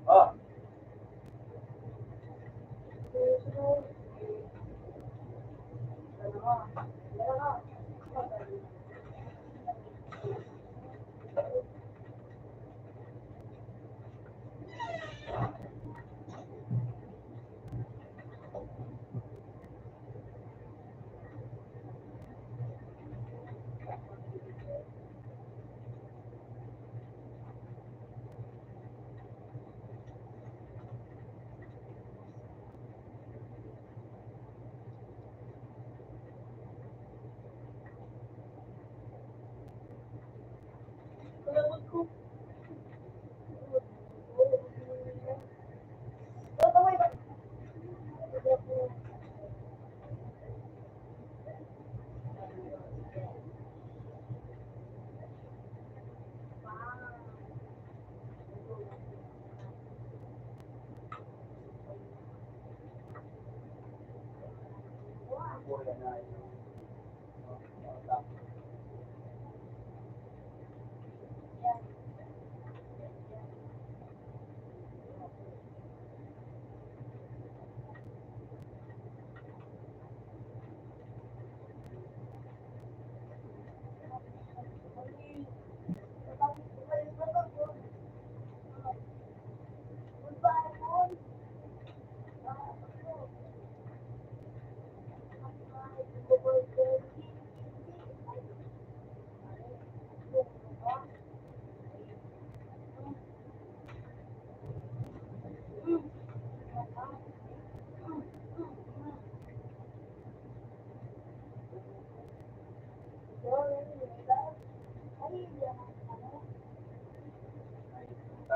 ah.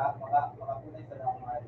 Maka-, makapunay sa mga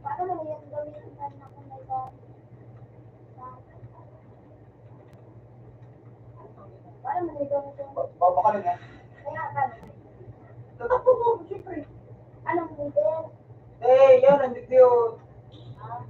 Paano mo niyang gawin ang kanya kung may ba-, ba-, paano mo niyang gawin kung ba-, baba ka na nga. Kaya ka na. Tatakbo mo, siyempre. Anong leader? Eh, yan, ang video. Ah.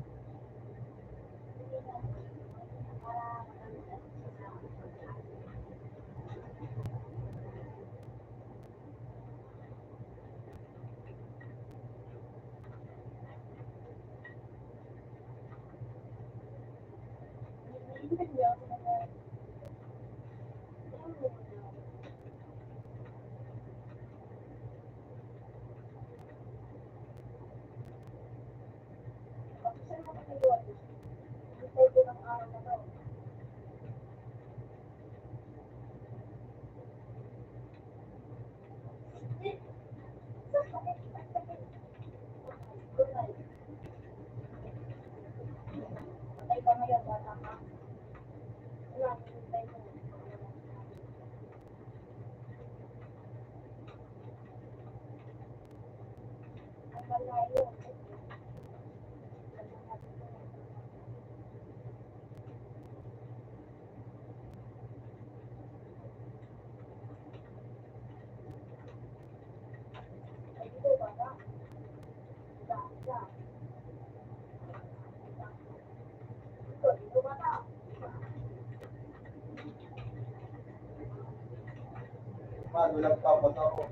Magulang pa, bata ko.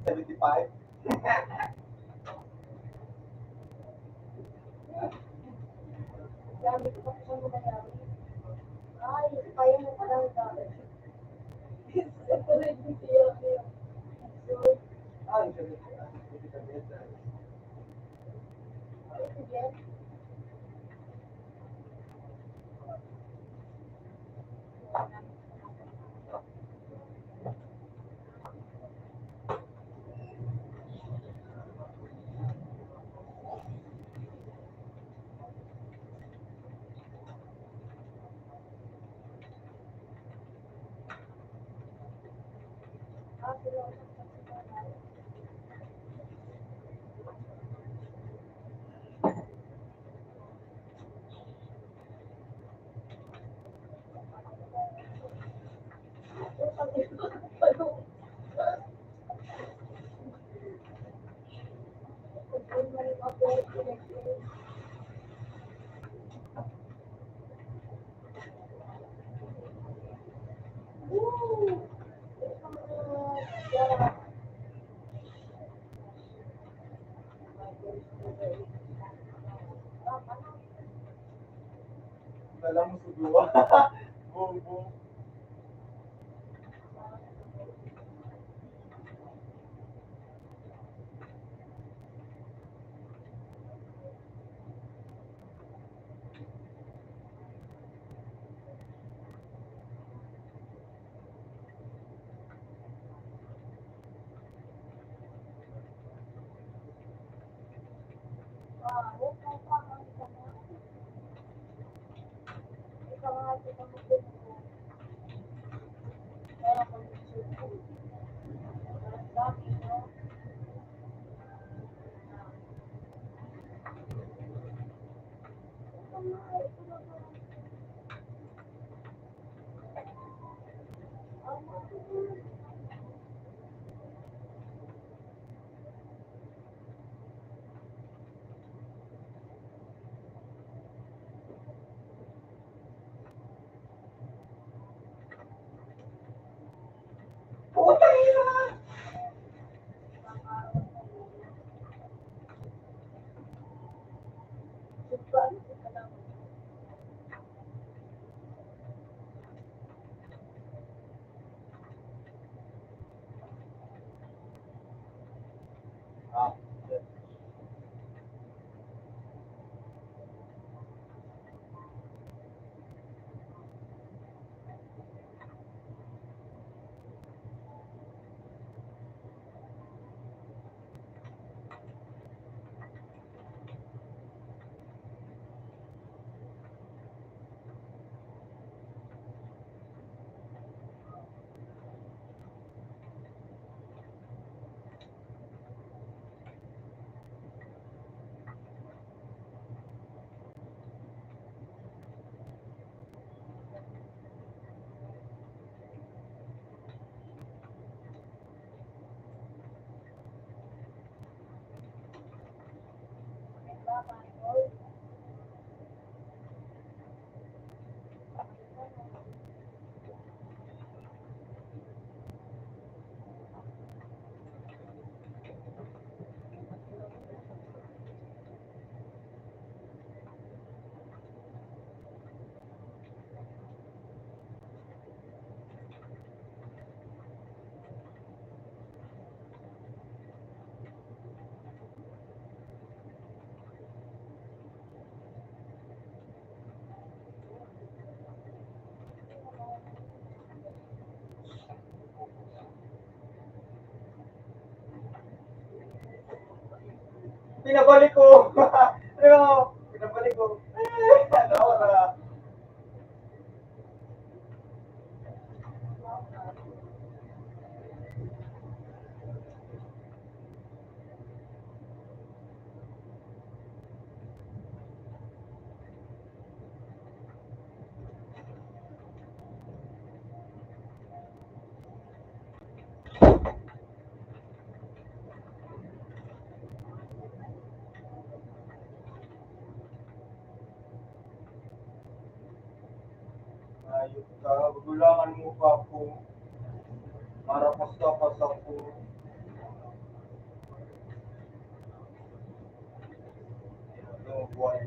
Seventy-five. Ay, Alam mo, suduwa. Bobo. Putang ina! Pinabalik ko. Ano? Pinabalik ko. Eh, nawala. Kagulangan mo pa ako, marapas-tapas ako. Ano, buhay.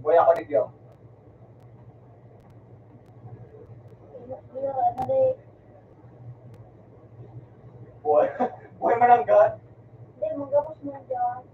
Boy, ako ni Pio. Boy, boy, mananggad. Hindi, magkapos mo dyan.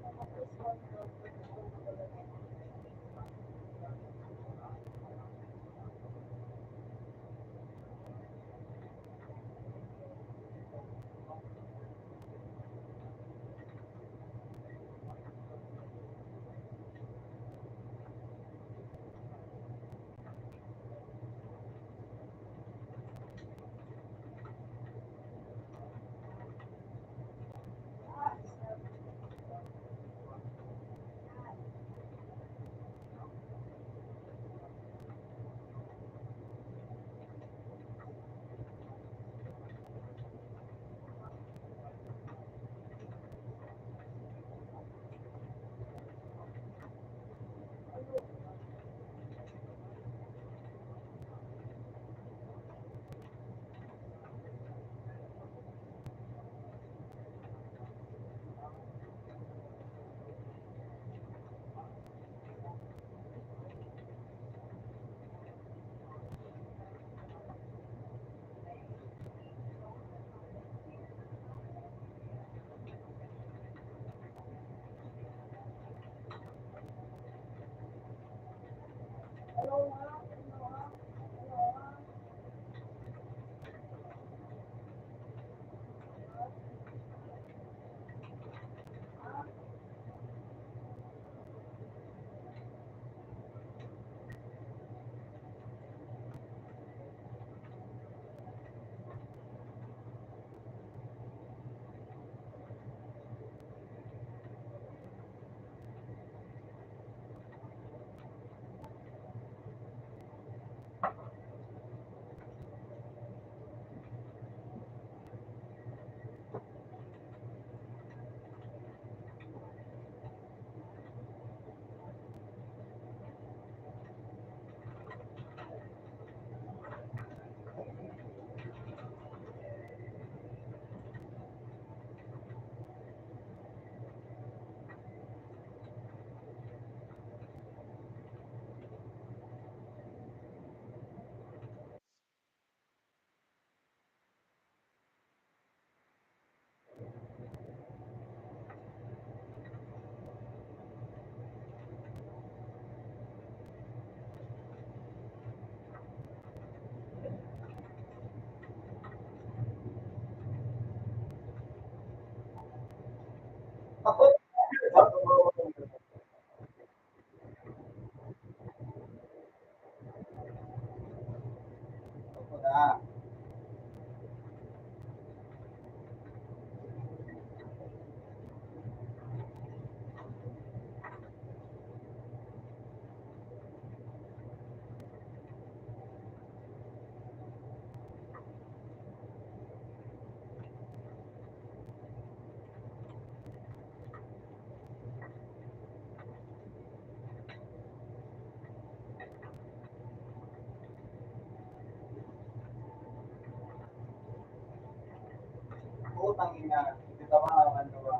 Putang ina, ito ba ang ano ba?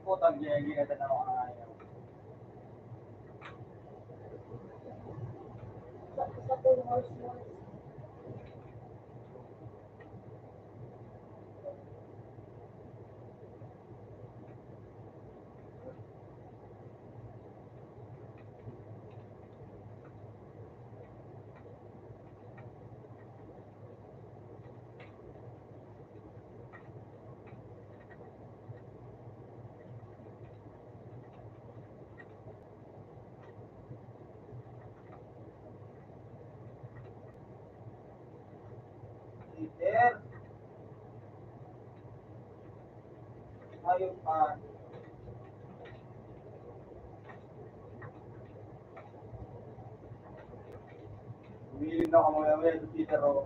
Putang ina, hindi na tanaw ang ayaw. Peter. Ayun pa. Umiiling na ako maya-maya sa Peter, oh.